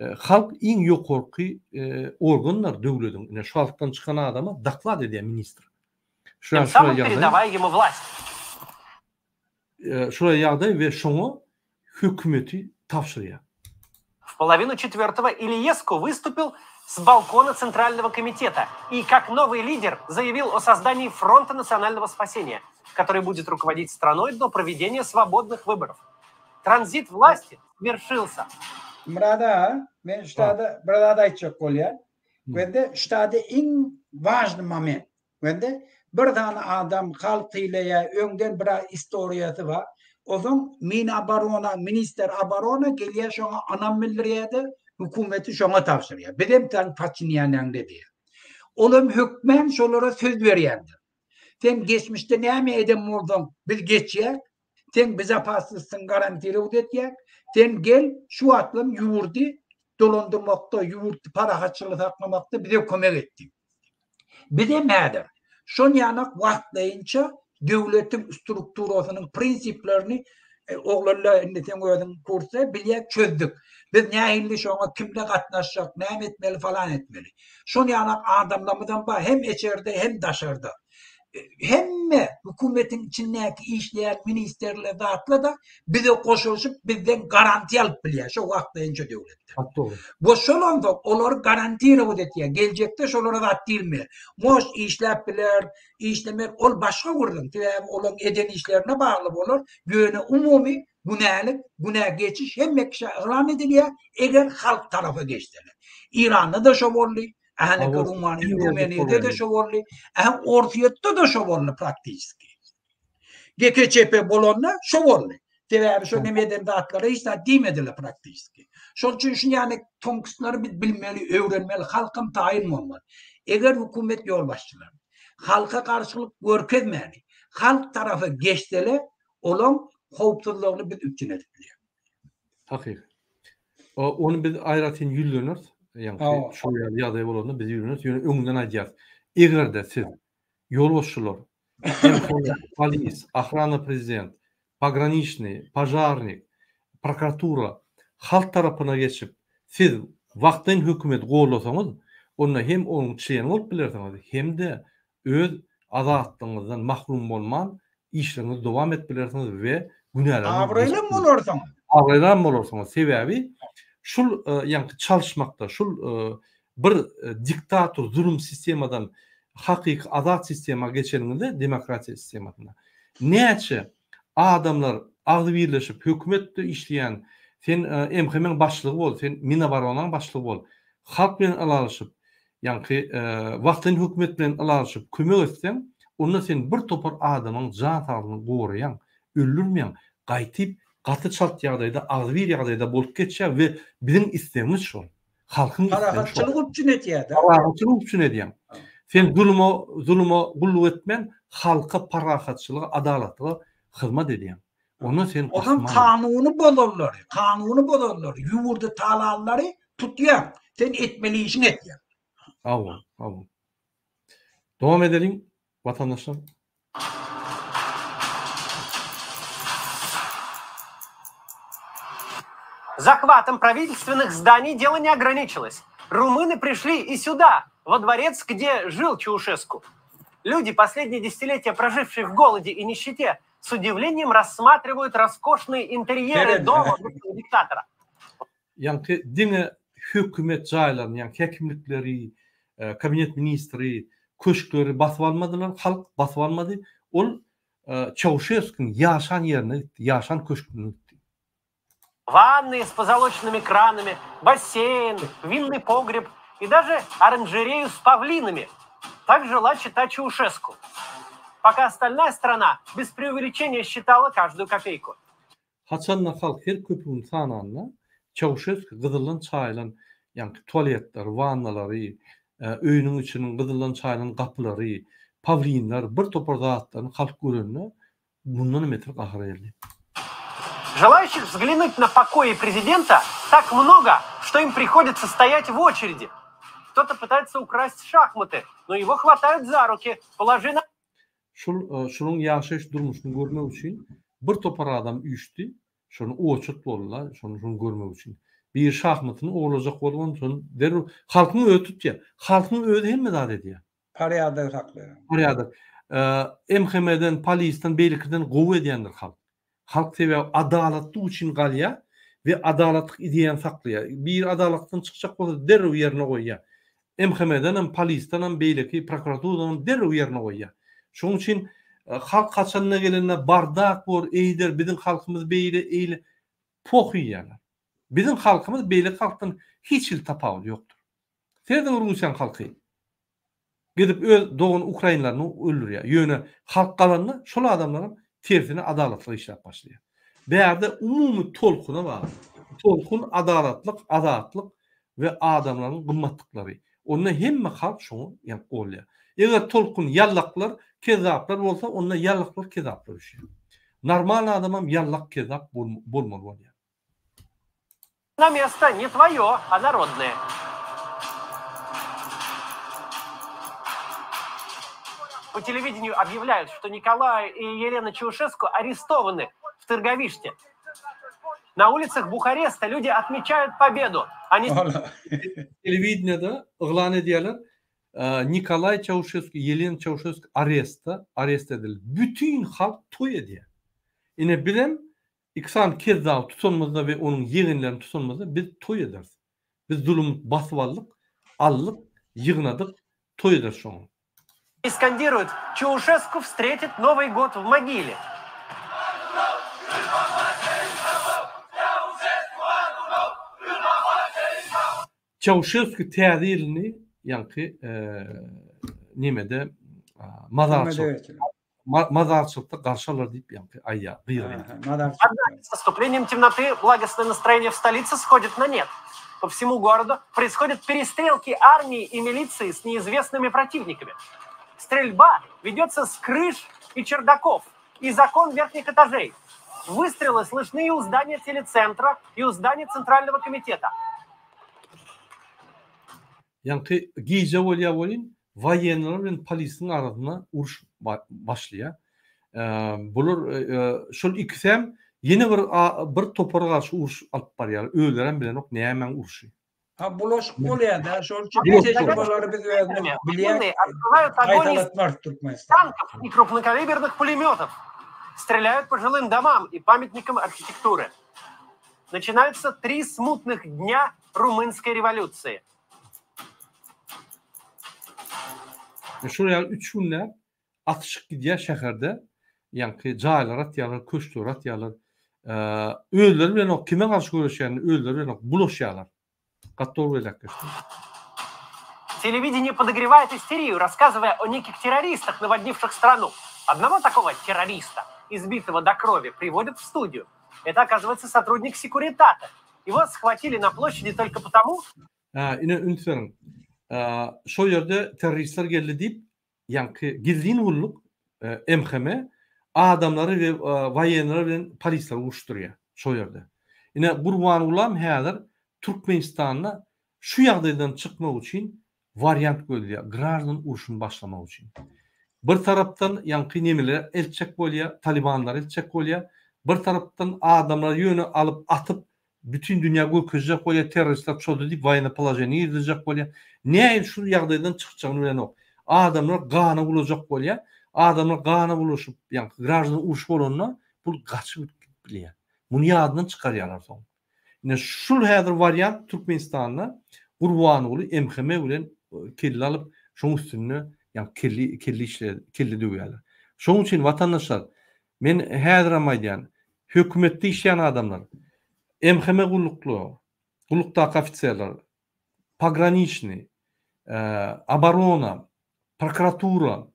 Halk iň ýokarky organdyr döwlediň. Ine şu halkdan çykan adama doklad edýär ministr. Тем самым передавая ему власть. Şular ýagdaý we şoňa hökümeti tabşyrýar. В половину четвертого Илиеску выступил с балкона Центрального комитета и, как новый лидер, заявил о создании Фронта национального спасения, который будет руководить страной до проведения свободных выборов. Транзит власти свершился. Myrat aga, men şu taýda bir zat aýtjak bolýan. Bende şu taýda iň wažny moment. Bende bir sany adam halk sylaýar, öňden bir istoriýasy bar. Onsoň Minoborona, ministr oborona gelýär şoňa ynam bildirýär-de, hökümeti şoňa tabşyrýar. Bizem sen podçinýänäňde diýýär. Olam hökmän şolara söz berýändir. Sen geçmişde näme eden bolsaň, biz geçýäk, Seň bezopasnostyňy garantirowat etýäk. Sen gel, şu wagtlam ýurdy dolandyrmakda, ýurtdy parahatçylygy saklamakda bize kömek et diýip. Bizem häzir şon ýanak wagtlaýynça döwletiň strukturasynyň prinsiplerini oglanlar indi seň özüň kursda bilýäň çözdük. Biz nähili şoňa kimle gatnaşjak, näme etmeli falan etmeli. Şon ýanak adamlarymyzam bar hem içerde hem daşarda. Hemme hökümetiň içindäki işleýän ministerler zatlar-da bize goşulyşyp bizden garantiýa alyp bilýär şo wagtlaýynça döwletden. Gaty dogry. Bu şol onsoň olary garantirowat etýär. Geljekde şolara zat diýilmeýär. Mož işläp biler, işlemez ol başga gürrüň. Sebäbi olaň eden işlerine bagly bolar. Ýöne umumy günälik, günä geçiş hemme kişä yglan edilýär, eger halk tarapa geçseler. Iranda-da şo boldy, Ähli Rumyniýada-da şo boldy, ähli Orsýetde-de şo boldy praktiçeski. GKÇP bolanda şo boldy. Sebäbi şo neme eden zatlara hiç zat diýmediler praktiçeski. Şol üçin şuny ýaly tonkostlary biz bilmeli, öwrenmeli, halkam taýyn bolmaly. Eger hökümet ýolbaşçylary halka garşylyk görkezmäni, halk tarapa geçseler, olaň howpsuzlygyny biz üpjün edip bilýäris. Hakyky. Ony biz aýratyn ýüzleneris. Ýagny şu ýaly ýagdaý bolanda biz ýüzleneris. Ýöne öňünden aýdýarys. Eger-de siz ýolbaşçylar, polis, ohrana prezident, pograniçnyý, požarnik, prokuratura halk tarapyna geçip, siz wagtlaýyn hökümeti gollasaňyz, onda hem onuň çleni bolup bilersiňiz, hem-de öz azatlygyňyzdan mahrum bolman işleriňizi dowam edip bilersiňiz we günäleriňizi Abraýlam bolarsyňyz. Abraýlam bolarsyňyz. Sebäbi şul ýaňky çalyşmakda, şul bir diktator zulum sistemadan hakyky azat sistema geçeniňizde, demokratiýa sistemasyna näçe adamlar agzybirleşip hökümetde işleýän, sen MHM-iň başlygy bol, sen Minoboronanyň başlygy bol, halk bilen ylalaşyp, Ýaňky wagtlaýyn hökümet bilen ylalaşyp kömek etseň, onda sen bir topar adamyň jan saglygyny goraýaň, öldürmeýäň, gaýtyp gaty çalt ýagdaýda agzybir ýagdaýda bolup geçýär we biziň islegimiz şol. Halkyň islegi şol. Parahatçylygy üpjün edýär-de. Parahatçylygy üpjün edýäň. Sen zuluma zuluma gulluk etmän, halka parahatçylyga, adalatlyga hyzmat edýäň. Onda sen Onam kanuny bozanlary, kanuny bozanlary, ýurdy talanlary tutýaň. Sen etmeli işiňi etýäň. Hawa, hawa. Dowam edeliň, watandaşlar. Захватом правительственных зданий дело не ограничилось. Румыны пришли и сюда, во дворец, где жил Чаушеску. Люди, последние десятилетия прожившие в голоде и нищете, с удивлением рассматривают роскошные интерьеры дома диктатора. Ýaňky diňe hökümet jaýlaryny, ýaňky häkimlikleri, kabinet ministri, köşkleri basyp almadylar, halk basyp almady. Ol Çauşeskuň ýaşan ýerine gitdi, ýaşan köşgüne gitdi. Wanny с позолоченными кранами, бассейн, винный погреб и даже оранжерею с павлинами. Так жила чита Чаушеску. Пока остальная страна без преувеличения считала каждую копейку. Haçanda halk her köpügini sananda, Çauşesku gyzyldan çaýylan ýaňky tualetler, wannalary, öýüniň içiniň gyzyldan çaýylan gapylary, pawlinler, bir topar zatlaryny halk görende, Mundanam beter gahar geldi. Желающих взглянуть на покои президента так много, что им приходится стоять в очереди. Кто-то пытается украсть шахматы, но его хватают за руки. Положи на Şul şunuň ýaşaýyş durmuşyny görmek üçin bir topar adam üýşdi. Şony oçurt boldular, şony şuny görmek üçin. Biri şahmatyny ogurlajak bolup şony derrew halkyň özi tutýar. Halkyň özi hemme zat edýär. Porýadok saklaýar. Porýadok. MHM-den, polisden, beýlekiden gowy edýändir halk. Halk sebäbi adalatlyk üçin galýar we adalatlyk ideýany saklaýar. Biri adalatdan çykjak bolsa derrew ýerine goýýar. MHM-denem, polisdenem, beýleki prokuraturadanam derrew ýerine goýýar. Şonuň üçin halk haçanda gelende bardak bor, eýder, biziň halkymyz beýle, eýle. Poh iýýärler. Biziň halkymyz beýleki halkdan hiç hili tapawudy ýokdur. Serediň Russiýanyň halky gidip öz dogan ukrainlaryny öldürýär. Ýöne halk galanda şol adamlaram tersine adalatlyk işläp başlaýar. Bärde umumy tolkuna bagly. Tolkun adalatlyk, azatlyk we adamlaryň gymmatlyklary. Onda hemme halk şoňa ýa golýar. Eger tolkun ýallaklar, kezzaplar bolsa onda ýallaklar kezzaplar düşýär. Normal adamam ýallak kezzap bolmaly bolýar. На место не твое, а народное. По телевидению объявляют, что Николай и Елена Чаушеску арестованы в Тырговиште. На улицах Бухареста люди отмечают победу. Они... Telewideniýede yglan edýärler, Nikolaý Çauşesku, Ýelena Çauşesku arestde, arest edildi. Bütin halk toý edýär. Ine bizem Iki sany kezzaby tutanymyzda we onuň ýegenlerini tutanymyzda biz toý ederis. Biz zulumy basyp aldyk, aldyk, ýygnadyk, toý ederis şoňa. И skandiruют, Çauşesku wstretit Nowyý god w mogile. Çauşesku täze ýylyny ýaňky nemede mazarçylykda Mazarçylykda garşy alar diýip ýaňky aýýar, gygyrýar. Однако с наступлением темноты благостное настроение в столице сходит на нет. По всему городу происходят перестрелки армии и милиции с неизвестными противниками. Стрельба ведется с крыш и чердаков, из окон верхних этажей. Выстрелы слышны и у здания телецентра, и у здания Центрального комитета. Ýaňky gije bolýar welin, waýenniler bilen polisiň arasynda uruş başlaýar. Bular şol ikisem ýene bir bir topara garşy uruş alyp barýarlar. Özlerem bilenok nämäň urşy. Ha bulaşyk bolýar-da, şol üçin tejribeleri biz özümiz bilýäris. Gaýtalatmarys Türkmenistanda. Танков и крупнокалиберных пулеметов. Стреляют по жилым домам и памятникам архитектуры. Начинаются три смутных дня румынской rewolýusiýa. Şol ýaly üç günläp atyşyk gidýär şäherde. Ýaňky jaýlar atýarlar, köşkleri atýarlar. Özleri bilenok kime garşy göreşýänini özleri bilenok, bulaşýarlar. Gaty dogry belläp geçdiň. Телевидение подогревает истерию, рассказывая о неких террористах, наводнивших страну. Одного такого террориста, избитого до крови, приводят в студию. Это, оказывается, сотрудник Секуритата. Его схватили на площади только потому... Hä, ine üns beriň. Şo ýerde terroristler geldi diýip, ýaňky gizlin gulluk MHM adamlary we waýenler bilen polisleri uruşdyrýar şo ýerde. Ine Gurbangulam häzir Türkmenistanda şu ýagdaýdan çykmak üçin wariant gözleýär, graždan urşuny başlamak üçin. Bir tarapdan ýaňky nemeleri eltjek bolýar, talibanlary eltjek bolýar, bir tarapdan adamlary ýöne alyp atyp bütin dünýä görkezjek bolýar, terroristler çozdy diýip woýennoý položeniýe girizjek bolýar. Nähili şu ýagdaýdan çykjagyny bilenok. Adamlar gana bulajak bolýar. Adamlar gana bulaşyp, ýaňky graždan uruş bolanda bul gaçyp gidip bilýär. Muny ýadyndan çykarýarlar soň. Ine şul häzir wariant Türkmenistanda Gurbanguly MHM bilen kelle alyp şoň üstünde ýa kelle kelle işle kelle döwýärler. Şoň üçin watandaşlar men häzirem aýdýan hökümetde işleýän adamlar MHM gullukly gullukdaky ofiserler pograniçnyý oborona prokuratura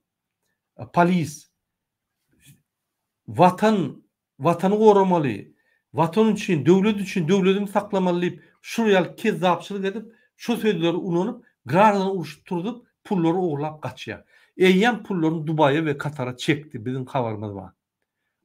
polis watan Watany goramaly, Watan üçin, döwlet üçin döwletimi saklamaly diýip, şul ýaly kezzapçylyk edip, şo sözleri ulanyp, graždan urşup turzup, pullary ogurlap gaçýar. Eýýäm pullaryny Dubaýa we Katara çekdi, biziň habarymyz bar.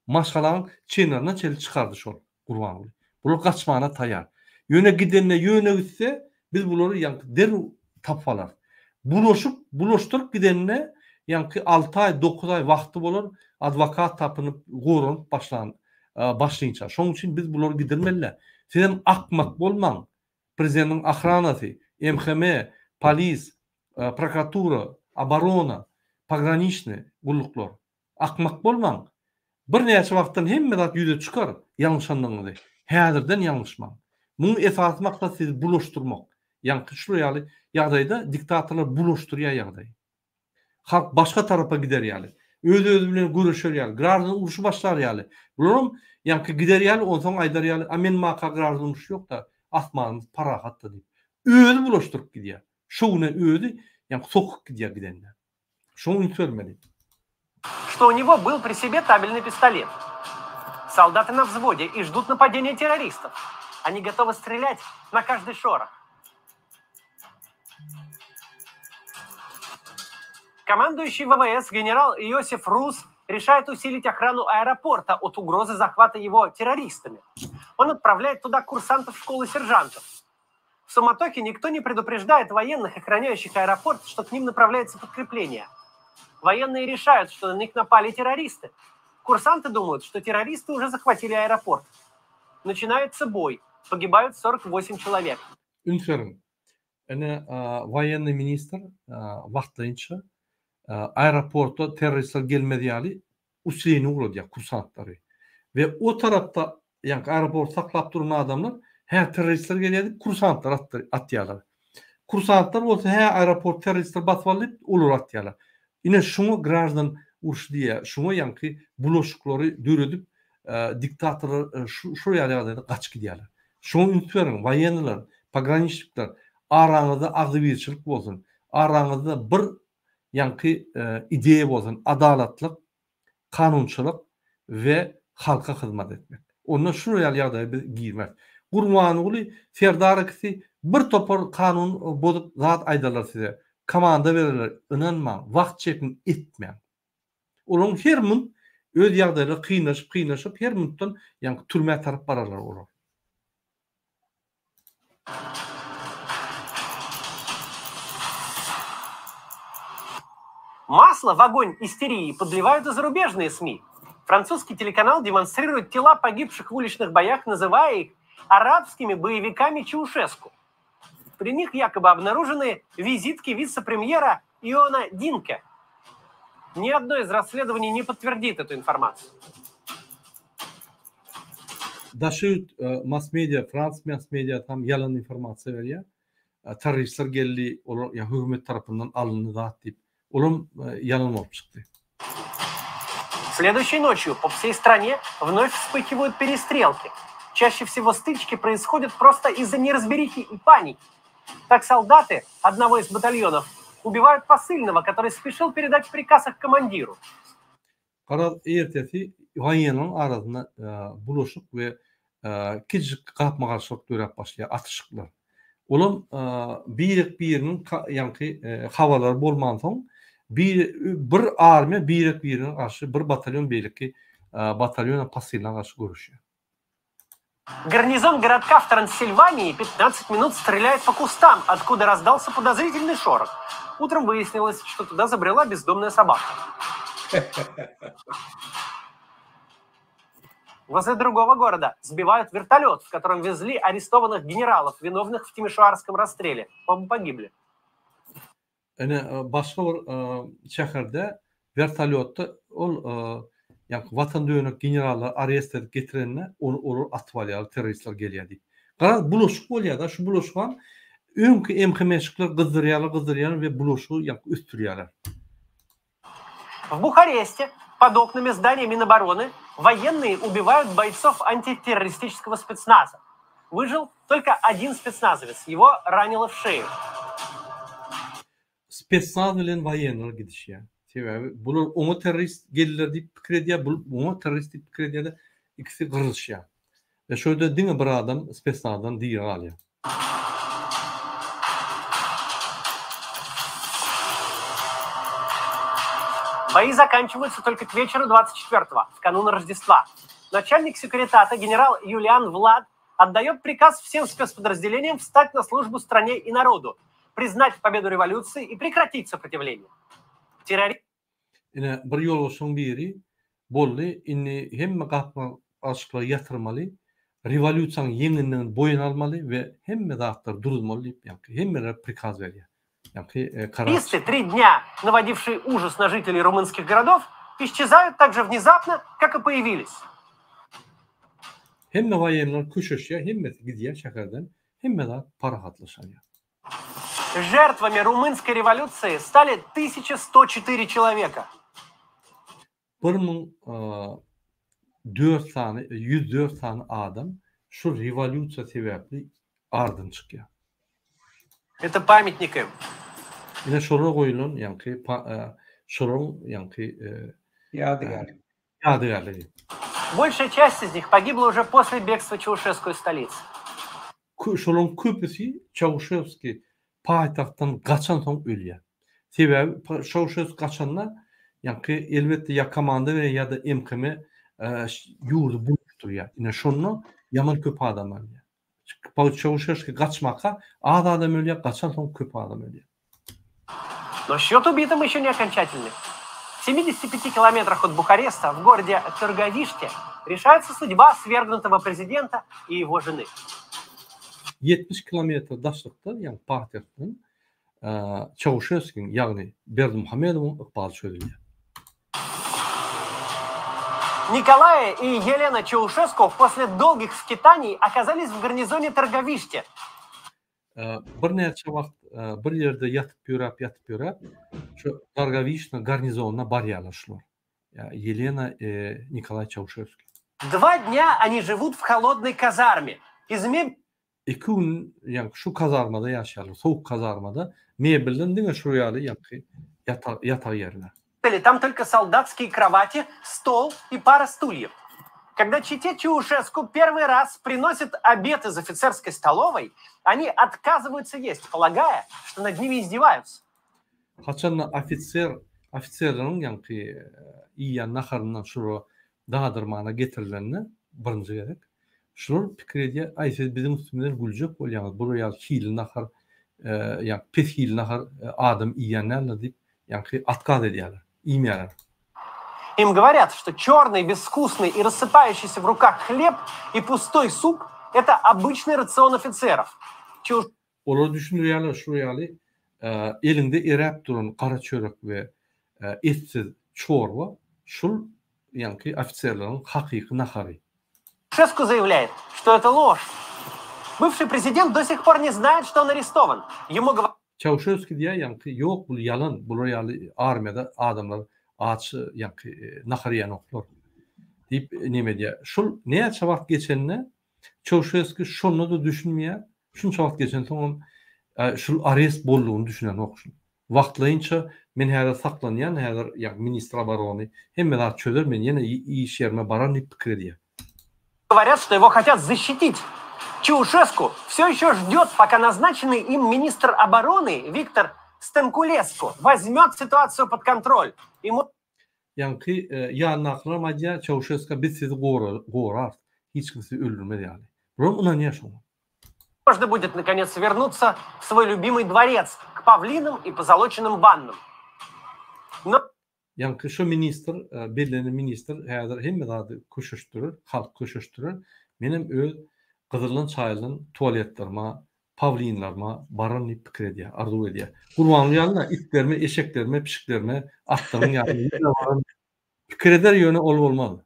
Maşgalaň çenlerine çenli çykardy şol Gurbanguly. Bular gaçmana taýar. Ýöne gidende ýöne gitse, biz bulary ýaňky derrew tapyp alarys. Bulaşyp, bulaşdyryp gidende ýaňky alty aý, dokuz aý wagty bolar, adwokat tapynyp, goranyp başlan, başlynça. Şonuň üçin biz bulary gidirmeli-dä. Sizem akmak bolmaň. Prezidentiň ohranasy, MHM, polis, prokuratura, oborona, pograniçnyý gulluklar. Akmak bolmaň. Birnäçe wagtdan hemme zat ýüze çykar, ýalňyşandygyňyzy. Häzirden ýalňyşmaň. Muň esasy maksat sizi bulaşdyrmak. Ýaňky şular ýaly ýagdaýda diktatorlar bulaşdyrýar ýagdaýy. Halk başga tarapa gider ýaly. Öz-özi bilen göreşer ýaly, graždan urşy başlar ýaly. Bularam ýaňky gider ýaly, onsoň aýdar ýaly, a men maka graždan urşy ýok-da, asmanymyz parahat-da diýip. Özi bulaşdyryp gidýär. Şo güne özi ýaňky sokup gidýär gidende. Şoňa üns bermeli. Что у него был при себе табельный пистолет. Солдаты на взводе и ждут нападения террористов. Они готовы стрелять на каждый шорох. Командующий ВВС генерал Иосиф Рус решает усилить охрану аэропорта от угрозы захвата его террористами. Он отправляет туда курсантов школы сержантов. В суматохе никто не предупреждает военных, охраняющих аэропорт, что к ним направляется подкрепление. Военные решают, что на них напали террористы. Курсанты думают, что террористы уже захватили аэропорт. Начинается бой. Погибают 48 человек. Üns beriň. Ine, woýennyý ministr wagtlaýynça aeroporta terroristler gelmez ýaly usileniýe ugradýar kursantlary. We o tarapda ýaňky aeroporty saklap duran adamlar hä terroristler gelýär diýip kursantlary atýarlar. Kursantlar bolsa hä aeroport terroristler basyp aldy diýip olary atýarlar. Ine şuňa graždan urşy diýýär. Şuňa ýaňky bulaşyklary döredip diktatorlar şol ýaly ýagdaýda gaçyp gidýärler. Şuňa üns beriň woýennylar, pograniçnikler araňyzda agzybirçilik bolsun. Araňyzda bir ýaňky ideýa bolsun, adalatlyk, kanunçylyk we halka hyzmat etmek. Onda şular ýaly ýagdaýa biz girmeris. Gurbanguly Serdar ikisi bir topar kanun bozup zat aýdarlar size. Komanda bererler, ynanmaň, wagt çekiň, etmäň. Olaryň her munt öz ýagdaýlary kynlaşyp kynlaşyp her muntdan ýaňky türmä tarap bararlar olar. Масло в огонь истерии подливают и зарубежные СМИ. Французский телеканал демонстрирует тела погибших в уличных боях, называя их арабскими боевиками Чаушеску. При них якобы обнаружены визитки вице-премьера Иона Динке. Ни одно из расследований не подтвердит эту информацию. Daşy ýurt mass media, frans mass mediasy hem ýalan informasiýa berýär. Terroristler geldi, olar ýa hökümet tarapyndan alyndy zat diýip. Olam ýalan bolup çykdy. Следующей ночью по всей стране вновь вспыхивают перестрелки. Чаще всего стычки происходят просто из-за неразберихи и паники. Так солдаты одного из батальонов убивают посыльного, который спешил передать приказ их командиру. Garaz, ertesi woýennyň arasynda bulaşyk we kiçijik gapma-garşylyk döräp başlaýar, atyşyklar. Olam birek-biriniň ýaňky habarlary bolmansoň, bir bir armiýa birek-birine garşy, bir batalýon beýleki batalýona posylyna garşy göreşýär. Гарнизон городка в Трансильвании 15 минут стреляет по кустам, откуда раздался подозрительный шорох. Утром выяснилось, что туда забрела бездомная собака. Возле другого города сбивают вертолет, в котором везли арестованных генералов, виновных в Тимишоарском расстреле. Оба погибли. Ine, başga bir şäherde wertolýotda ol ýaňky watan dönek generallary arest edip getirende, ony olar atyp alýarlar, terroristler gelýär diýip. Garaz, bulaşyk bolýar-da, şu bulaşygam öňki MHM-şikler gyzdyrýarlar, gyzdyrýarlar we bulaşygy ýaňky ösdürýärler. В Бухаресте под окнами здания Минобороны военные убивают бойцов антитеррористического спецназа. Выжил только один спецназовец, его ранило в шею. Spetsnaz bilen woýennylar gidişýär. Sebäbi bular oňa terrorist geldiler diýip pikir edýär, bul oňa terrorist diýip pikir edýär-de, ikisi gyrylyşýar. We şo ýerde diňe bir adam spetsnazdan diri galýar. Бои заканчиваются только к вечеру 24-го, в канун Рождества. Начальник секретата генерал Юлиан Влад отдает приказ всем спецподразделениям встать на службу стране и народу, признать победу революции и прекратить сопротивление. Террори... Ine, bir ýolbaşçyň biri, Boldy, indi hemme gapma-garşyklary ýatyrmaly. Rewolýusiýanyň ýeňendigini boýun almaly we hemme zatlary duruzmaly diýip, ýaňky hemmelere prikaz berýär. Ýaňky karar Террористы, три дня наводившие ужас на жителей румынских городов, исчезают так же внезапно, как и появились. Hemme woýenler köşeşýär, hemmesi gidýär şäherden, hemme zat parahatlaşanýar. Жертвами румынской революции стали 1104 человека. 1004 sany, 104 sany adam şu rewolýusiýa sebäpli ardan çykýar. Это памятник им. Ine şolara goýulan ýaňky şolaryň ýaňky Ýadygärligi. Ýadygärligi. Большая часть из них погибла уже после бегства Чаушеску из столицы. Şolaryň köpüsi Çauşewski paýtagtdan gaçansoň ölýär. Sebäbi Çauşewski gaçanda ýaňky elbetde ýa komanda berýär ýa-da MKM ýurdy bulaşdyrýar. Ine şonda ýaman köp adam ölýär. Çauşewski gaçmaka az adam ölýär, gaçansoň köp adam ölýär. Но счет убитым еще не окончательный. В 75 километрах от Бухареста, в городе Тырговиште, решается судьба свергнутого президента и его жены. 70 kilometr daşlykda, ýagny paýtagtdan Çauşewskiň, ýagny Berdimuhamedowyň ykbaly çözülýär. Николая и Елена Чаушеску после долгих скитаний оказались в гарнизоне Тырговиште. Birnäçe wagt bir ýerde ýatyp ýöräp, ýatyp ýöräp, şu Targawişna garnizonyna barýarlar şular. Ýelena i Nikolaý Çauşewskiý. Два dnýa oni živut w holodnoý kazarme. Iz meb. Iki gün ýaňky şu kazarmada ýaşaýarlar, sowuk kazarmada, mebelden diňe şu ýaly ýaňky ýatag ýatag ýerler. Tam tolko soldatskiye krovati, stol i para stulyev. Когда чете Чаушеску первый раз приносят обед из офицерской столовой, они отказываются есть, полагая, что над ними издеваются. Haçanda ofiser, ofiserleriň ýaňky iýýän naharyndan şulara dadyrmana getirilende birinji gezek, şular pikir edýär, aý siz biziň üstümizden güljek bolýaňyz, bular ýaly hilli nahar, ýaňky pes hilli nahar adam iýýän däldir diýip, ýaňky otkaz edýärler, iýmeýärler. Им говорят, что черный, безвкусный и рассыпающийся в руках хлеб и пустой суп – это обычный рацион офицеров. Чуж... Olar düşündirýärler şu ýaly eliňde eräp duran gara çörek we etsiz çorba şul ýaňky ofiserleriň hakyky nahary. Чаушеску заявляет, что это ложь. Бывший президент до сих пор не знает, что он арестован. Ему говорят... Çauşewski diýýär ýaňky ýok bul ýalan bular ýaly armiýada adamlar aç ýaňky nahar iýenoklar diýip neme edýär. Şul näçe wagt geçende Çauşewski şonda-da düşünmeýär şunça wagt geçensoňam şul arest boldugyny düşünenok şul. Wagtlaýynça men häzir saklanýan häzir ýaňky ministr oborony hemme zat çözer men ýene iş ýerime bararyn diýip pikir edýär. Говорят, что его хотят защитить. Чаушеску все еще ждет, пока назначенный им министр обороны Виктор Станкулеску возьмет ситуацию под контроль. Ему Ýaňky ýanyndakylaram aýdýar, Çauşeska biz sizi gorarys, hiç kim sizi öldürmez ýaly. Bulam ynanýar şoňa. Можно будет наконец вернуться в свой любимый дворец к павлинам и позолоченным ваннам. Но Ýaňky şo ministr, bellenen ministr häzir hemme zady köşeşdirer, halky köşeşdirer. Menem öz gyzyldan çaýylan tualetlerime, pawlinlerime bararyn diýip pikir edýär, arzuw edýär. Gurbanguly ýaly-da itlerime, eşeklerime, pişiklerime, atlaryň ýanyna ýene bararyn diýip pikir eder, ýöne ol bolmaz.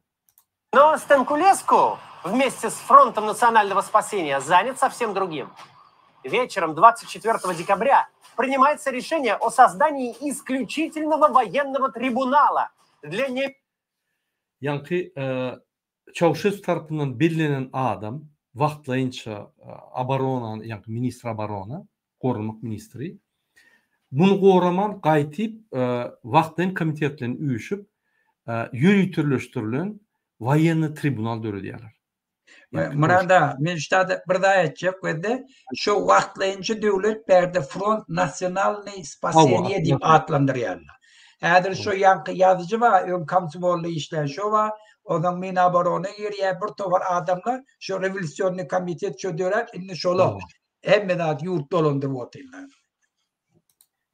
Но Станкулеску вместе с Фронтом национального спасения занят совсем другим. Вечером 24 декабря принимается решение о создании исключительного военного трибунала для не... Ýaňky Çauşesku tarapyndan bellenen adam, wagtlaýynça oboronany, ýaňky ministr oborona, goranmak ministri, muny goraman gaýtyp wagtlaýyn komitet bilen üýşüp, ýöriteleşdirilen woýennyý tribunal döredýärler. Murad aga, men şu taýda bir zat aýtjak wede, şo wagtlaýynça döwlet bärde Front nasionalnyý spaseniýe diýip atlandyrýarlar. Häzir şo ýaňky ýazyjy bar, öň komsomolda işlän şo bar, onsoň Minaborona girýär bir topar adamlar, şo rewolýusionnyý komitet şo döräp, indi şolar hemme zat ýurt dolandyryp otyrlar.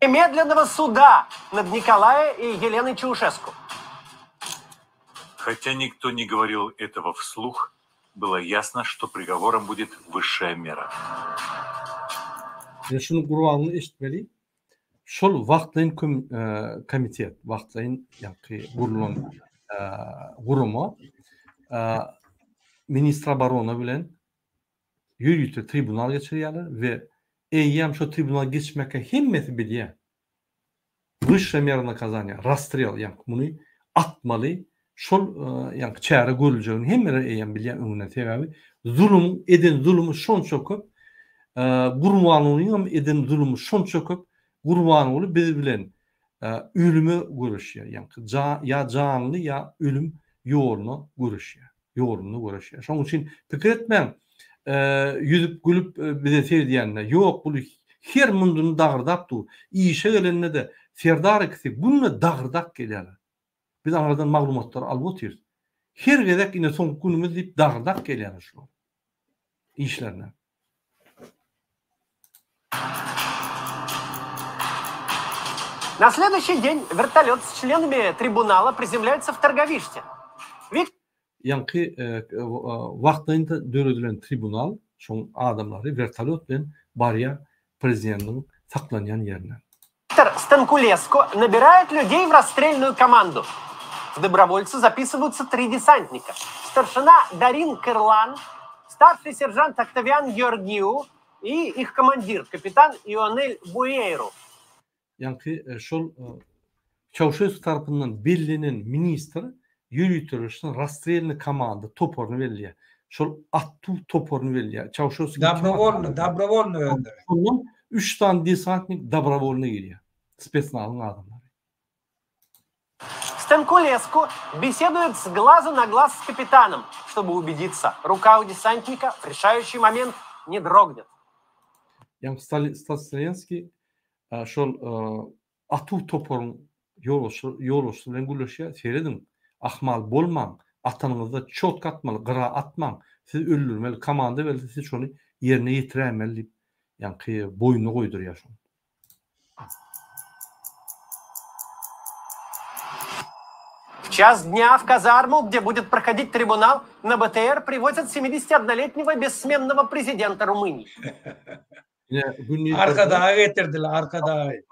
Немедленного suda nad Nikolae i Ýelenoi Çauşesku. Хотя никто не говорил этого вслух, Было ясно, что приговором будет высшая мера. Ine şuny Gurbanguly eşitmeli. Şol wagtlaýyn komitet, wagtlaýyn ýaňky gurlan gurama ministr oborona bilen ýörite tribunal geçirýärler we eýýäm şo tribunal geçmekkä hemmesi bilýär. Wyşşa mera nakazaniýa, rastrel, ýaňky muny atmaly, şol ýaňky çäre görüljegini hemmeler eýýäm bilýär öňünden, sebäbi zulumyň eden zulumy şonça köp, Gurbangulyňam eden zulumy şonça köp, Gurbanguly biz bilen ölüme göreşýär, ýaňky ýa janly ýa ölüm ýoluna göreşýär. Ýolunda göreşýär. Şonuň üçin pikir etmäň, ýüzüp gülüp bize seredýänine. Ýok, bul her munduny dagyrdap dur. Işe gelende-de Serdar ikisi günde dagyrdap gelýärler. Biz aňyrdan maglumatlary alyp otyrys. Her gezek ine soňky günümiz diýip dagyrdap gelýärler şular işlerine. Na следующий день вертолет с членами трибунала приземляется в Targovishte. Ýaňky wagtlaýyn döredilen tribunal, şoň adamlary wertolýot bilen barýar prezidentiň saklanýan ýerine. Виктор Станкулеску набирает людей в расстрельную команду. В добровольцы записываются три десантника. Старшина Дарин Кырлан, старший сержант Октавиан Георгиу и их командир, капитан Ионель Буэйру. Ýaňky şol Çauşesku tarapyndan bellenen ministr ýöriteleşen rastrelnyý komanda toparyny belleýär. Şol attuw toparyny belleýär. Çauşesku Dobrowolny, dobrowolny öldür. Şondan üç sany desantnik dobrowolny girýär. Spesnazyň adamlary. Stankulesku беседует с глазу на глаз с капитаном, чтобы убедиться, рука у десантника в решающий момент не дрогнет. Ýaňky Statslenskiý şol atuw toparyň ýolbaşçysy bilen gürleşýär, serediň, ahmal bolmaň, atanyňyzda çotk atmaly, gyra atmaň, sizi öldürmeli, komanda berilse siz şony ýerine ýetiräýmeli diýip, ýaňky boýnuna goýdurýar şony. В час дня в казарму, где будет проходить трибунал, на БТР привозят 71-летнего бессменного президента Румынии. Arkadagy getirdiler, arkadagy.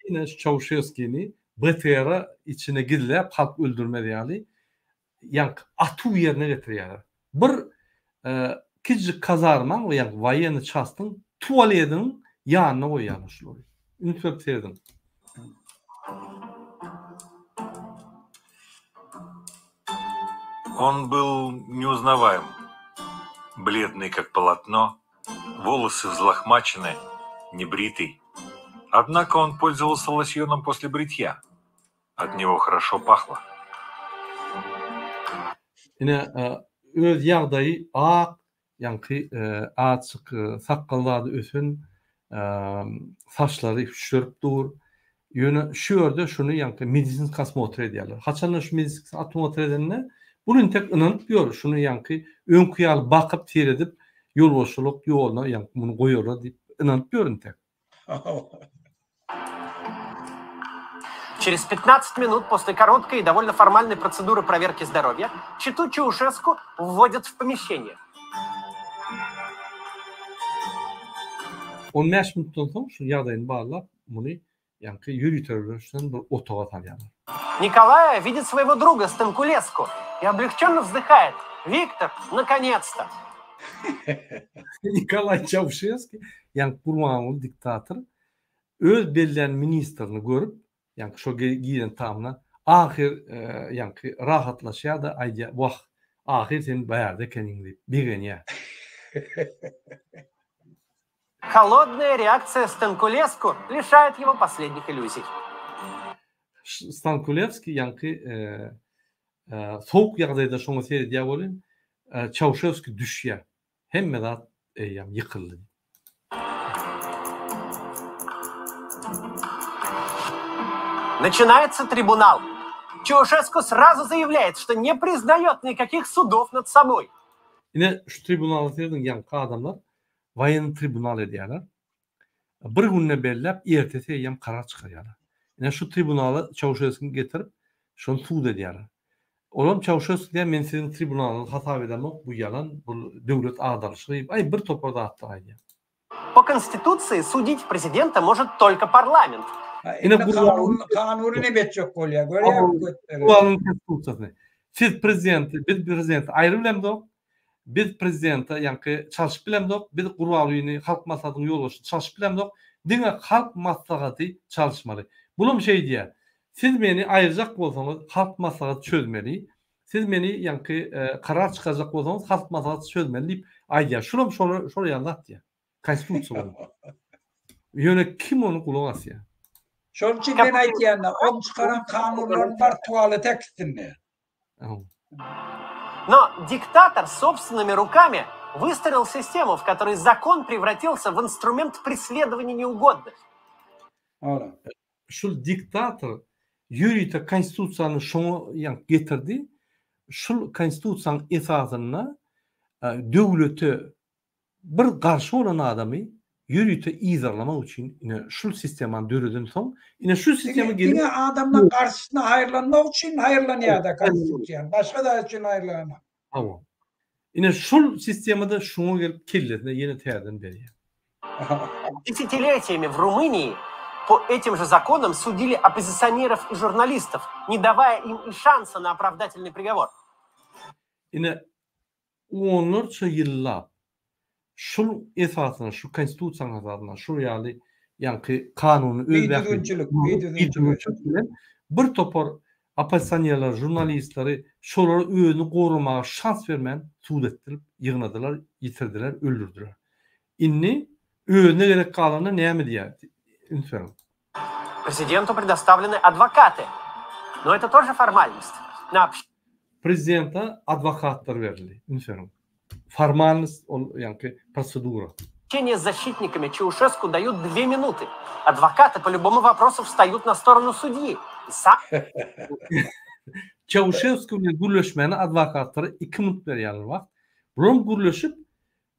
Ine şu Çauşeskini BTR içine gizläp halk öldürmez ýaly ýaňky atuw ýerine getirýärler. Bir kiçijik kazarmaň we ýaňky woýennyý çastyň tualediniň ýanyna goýýarlar şulary. Üns berip serediň. On byl neuznavaem. Бледный, как полотно, волосы взлохмачены, небритый. Однако он пользовался лосьоном после бритья. От него хорошо пахло. Ine, öz ýagdaýy ak, ýaňky azjyk sakgal zady ösen, saçlary hüşşerip dur. Ýöne şu ýerde şuny ýaňky medisinski osmotr edýärler. Haçanda şu medisinski osmotr edende, bul intek ynanyp ýör, şuny ýaňky öňki ýaly bakyp seredip, ýolbaşçylyk ýoluna ýaňky muny goýarlar diýip ynanyp ýör intek. Через 15 минут после короткой и довольно формальной процедуры проверки здоровья чету Чаушеску вводят в помещение. 15 minutdan soň şu ýagdaýyny barlap, muny ýaňky ýöriteleşen bir otaga salýarlar. Николая видит своего друга Станкулеску и облегченно вздыхает. Виктор, наконец-то! Nikolaý Çauşeski, ýaňky Gurbanguly diktator öz bellän ministrini görüp, ýaňky şo giren tamyna ahyr ýaňky rahatlaşýar-da aýdýar, Wah, ahyr sen bärde ekeniň diýip begenýär. Холодная реакция Станкулеску лишает его последних иллюзий. Stankulewski ýaňky sowuk ýagdaýda şoňa seredýär welin, Çauşewski düşýär. Hemme zat eýýäm ýykyldy. Начинается трибунал. Чаушеску сразу заявляет, что не признает никаких судов над собой. Ine şu tribunala serediň ýaňky adamlar woýennyý tribunal edýärler. Bir gününe belläp ertesi eýýäm karar çykarýarlar. Ine şu tribunala Çauşeskini getirip şony sud edýärler. Olam Çauşesku diýýär, men siziň tribunalyňyzy hasap edemok, bu ýalan, bu döwlet agdaryşygy, aý bir topar zatlar aýdýar. Po Konstitusiýa sudit prezidenta может tolko parlament. Ine kanun kanuny neme etjek bolýar görýäňmi götleri. Gurbanyň konstitusiýasyny. Siz prezidenti biz prezidenti aýry bilemzok. Biz prezidente ýaňky çalşyp bilemzok. Biz Gurbangulyny halk maslahatynyň ýolbaşçysyny çalşyp bilemzok. Diňe halk maslahaty çalyşmaly. Bulam şeý diýýär. Siz meni aýyrjak bolsaňyz halk maslahaty çözmeli. Siz meni ýaňky karar çykarjak bolsaňyz halk maslahaty çözmeli diýip aýdýar. Şulam şolar şol ýaly zat diýýär. Konstitusiýa boýunça. Ýöne kim ony gulak asýar? Şonuň üçin men aýtýan-da, oň çykaran kanunlaryny bar tualete äkitsinler. Но диктатор собственными руками выстроил систему, в которой закон превратился в инструмент преследования неугодных. Şul diktator ýörite konstitusiýany şoňa ýaňky getirdi. Şul konstitusiýanyň esasynda döwlete bir garşy bolan adamy ýörite yzarlamak üçin ine şul sistemany döreden soň ine şu sistema gelip Diňe adamlaň garşysyna haýyrlanmak üçin haýyrlanýarda konstitusiýany. Başga zat üçin haýyrlananok. Hawa. Ine şul sistemada şuňa gelip kellesine ýene täzeden berýär. Десятилетиями в Румынии по этим же законам судили оппозиционеров и журналистов, не давая им и шанса на оправдательный приговор. Ine onlarça ýyllap şul esasynda, şu konstitusiýanyň esasynda, şul ýaly ýaňky kanuny öz bähbidi bilen bir topar oppozisionerleri, žurnalistleri şolara özüni goramaga şans bermän sud etdirip ýygnadylar, ýitirdiler, öldürdiler. Indi özüne gezek galanda näme diýýär? Üns beriň. Prezidentu predostawleny adwokaty. No eto tože formalnost. Na Prezidente adwokatlar berildi. Üns beriň. Formalnost ol ýaňky prosedura. Общение с защитниками Чаушеску дают две minuty. Adwokaty po lýubomu woprosu wstaýut na storonu sudýi. Sa Çauşesku bilen gürleşmäne adwokatlara iki minut berýärler wagt. Bulam gürleşip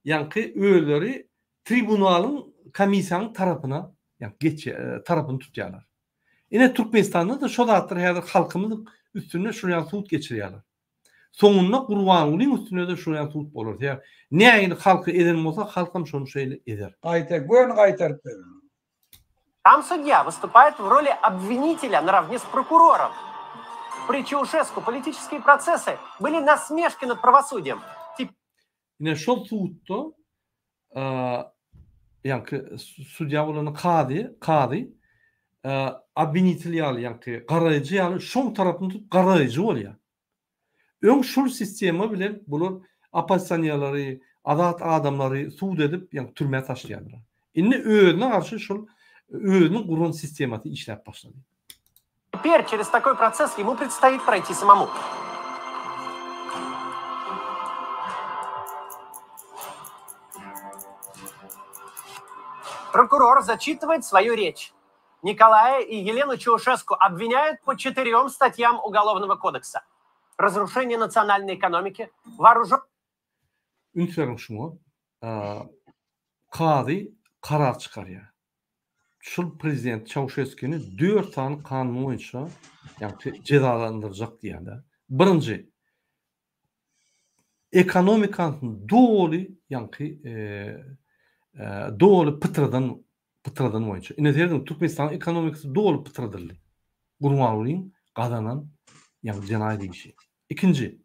ýaňky özleri tribunalyň komissiýanyň tarapyna ýaňky geçýär tarapyny tutýarlar. Ine Türkmenistanda-da şo zatlar häzir halkymyzyň üstünde şol ýaly sud geçirýärler. Soňunda Gurbangulyň üstünde-de şol ýaly sud bolar. Sebäbi nähili halky eden bolsa halkam şony şeýle eder. Gaýta göni gaýtaryp berer. Sam sudýa wystupает w roli obwinitelýa narawne s prokurorom. Pri Çauşesku politiçeskiý prosesy byli nasmeşki nad prawosudýem. Ine şol sudda ýaňky sudýa bolany kazy, kazy obwinitel ýaly ýaňky garaýjy ýaly şoň tarapyny tutup garaýjy bolýar. Öň şol sistema bilen bular oppozisionerleri, azat adamlary sud edip ýaňky türmä taşlaýardylar. Indi özüne garşy şol özüniň guran sistemasy işläp başlady. Teper çerez takoý proses ýemu predstoit proýti samomu. Prokuror zaçitywaet svoýu reç. Nikolaýa i Ýelenu Çauşesku obwinýaýut po çetyrýom statýam Ugolovnogo kodeksa, razruşeniýe nasionalnoý ekonomiki, waaružo. Üns beriň şuňa, kazy karar çykarýar. Şul prezident Çauşeskini dört sany kanun boýunça ýagny jezalandyrjak diýýärler. Birinji ekonomikasyny doly ýagny doly pytradan pytradan boýunça. Ine serediň Türkmenistanyň ekonomikasy doly pytradyldy. Gurbangulyň gazanan ýagny jenaýat işi. Ikinji.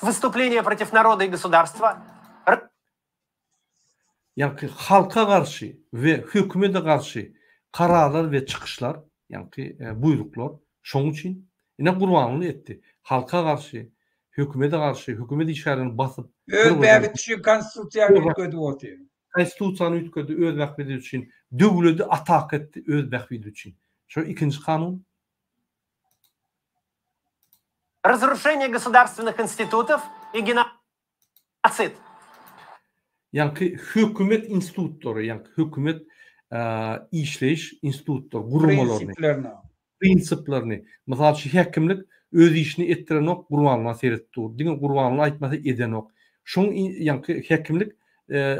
Wystupleniýe protiv naroda i gosudarstwa. Ýaňky halka garşy we hökümede garşy kararlar we çykyşlar, ýaňky buýruklar şoň üçin ine Gurbanguly etdi. Halka garşy, hökümede garşy, hökümet işgärlerini basyp, Öz bähbidi üçin konstitusiýany üýtgedip otyr. Konstitusiýany üýtgedi öz bähbidi üçin, döwledi ataka etdi öz bähbidi üçin. Şo ikinji kanun. Razruşeniýe gosudarstwennych institutow i genosid. Ýaňky hökümet institutlary, ýaňky hökümet işleýiş institutlary, guramalaryny, Prinsiplerini. prinsiplerini, mysal üçin, häkimlik öz işini etdirenok, Gurbanguly seredip dur. Diňe Gurbanguly aýtmasa edenok. Şoň ýaňky häkimlik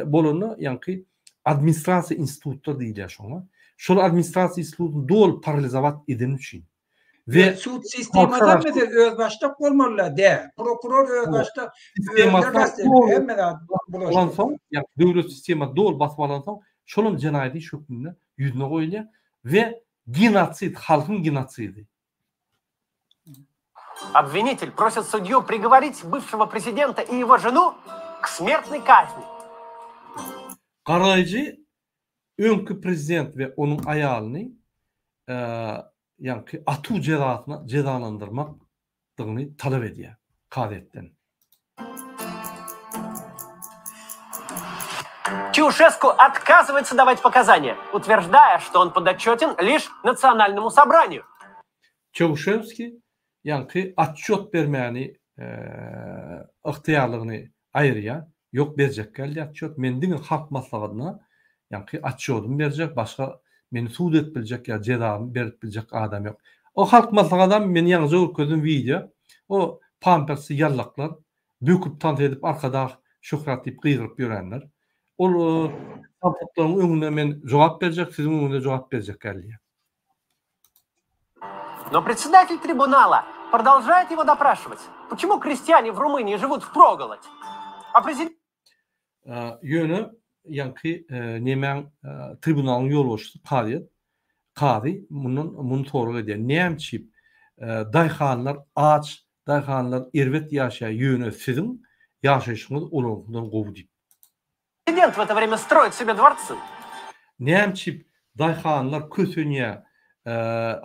bolanda ýaňky administrasiýa institutlar diýilýär şoňa. Şol administrasiýa institutyny doly paralizowat edeni üçin. We sud sistemasam mesel özbaşdak bolmaly dä. Prokuror özbaşdak hemme zat bulaşdyr. Ýa döwlet sistemasy doly basyp alansoň, şolam jenaýat iş hökmünde ýüzüne goýulýar we genosid, halkyň genosidi. Obwinitel prosit sudýu prigovorit bywşego prezidenta i ýego ženu k smertnoý kazni. Garaýjy öňki prezident we onuň aýalyny ýaňky atuw jezasyna jezalandyrmakdygyny talap edýär kazyýetden. Çauşesku otkazywaýtsa dawać pokazaniýa, utwерждая, что on podotçeten liş Nasionalnomu sobraniýu. Çauşewski ýaňky otçýot bermäni ygtyýarlygyny aýyrýar. Ýok berjek däl diýýär otçýot. Men diňe Halk Maslahatyna ýaňky otçýodymy berjek, başga meni sud edip biljek ýa jezamy berip biljek adam ýok. O Halk Maslahatam men ýaňyja görkezdim wideo. O pampersli ýallaklar böküp tans edip Arkadag şöhrat diýip gygyryp ýörenler. Ol samsyklaryň öňünde men jogap berjek, siziň öňüňizde jogap berjek däl diýýär. Но председатель трибунала продолжает его допрашивать. Почему крестьяне в Румынии живут впроголодь? А президент... Ýöne ýaňky nemäň tribunalyň ýolbaşçysy kazyýet kazy mundan muny sorag edýär. Näme üçin daýhanlar aç, daýhanlar erbet ýaşaýar, ýöne siziň ýaşaýşyňyz olaryňkydan gowy diýip. Prezident w eto wremýa stroit sebe dworcy. Näme üçin daýhanlar kösenýär,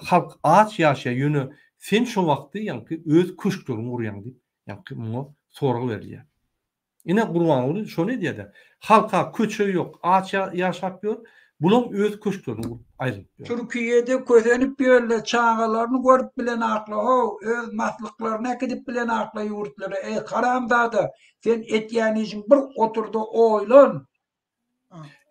halk aç ýaşaýar, ýöne sen şo wagtda ýaňky öz köşkleriňi gurýaň diýip, ýaňky muňa sorag berilýär. Ine Gurbanguly şony edýär-de. Halka köçe ýok, aç ýaşap ýör, bulam öz köşklerini gurup aýlanyp ýör. Türkiýede kösenip ýörler, çagalaryny görüp bilenakla how, öz maslyklaryny äkidip bilenakla ýurtlara, eý haramzada, Sen etýän işiň bir oturda oýlan.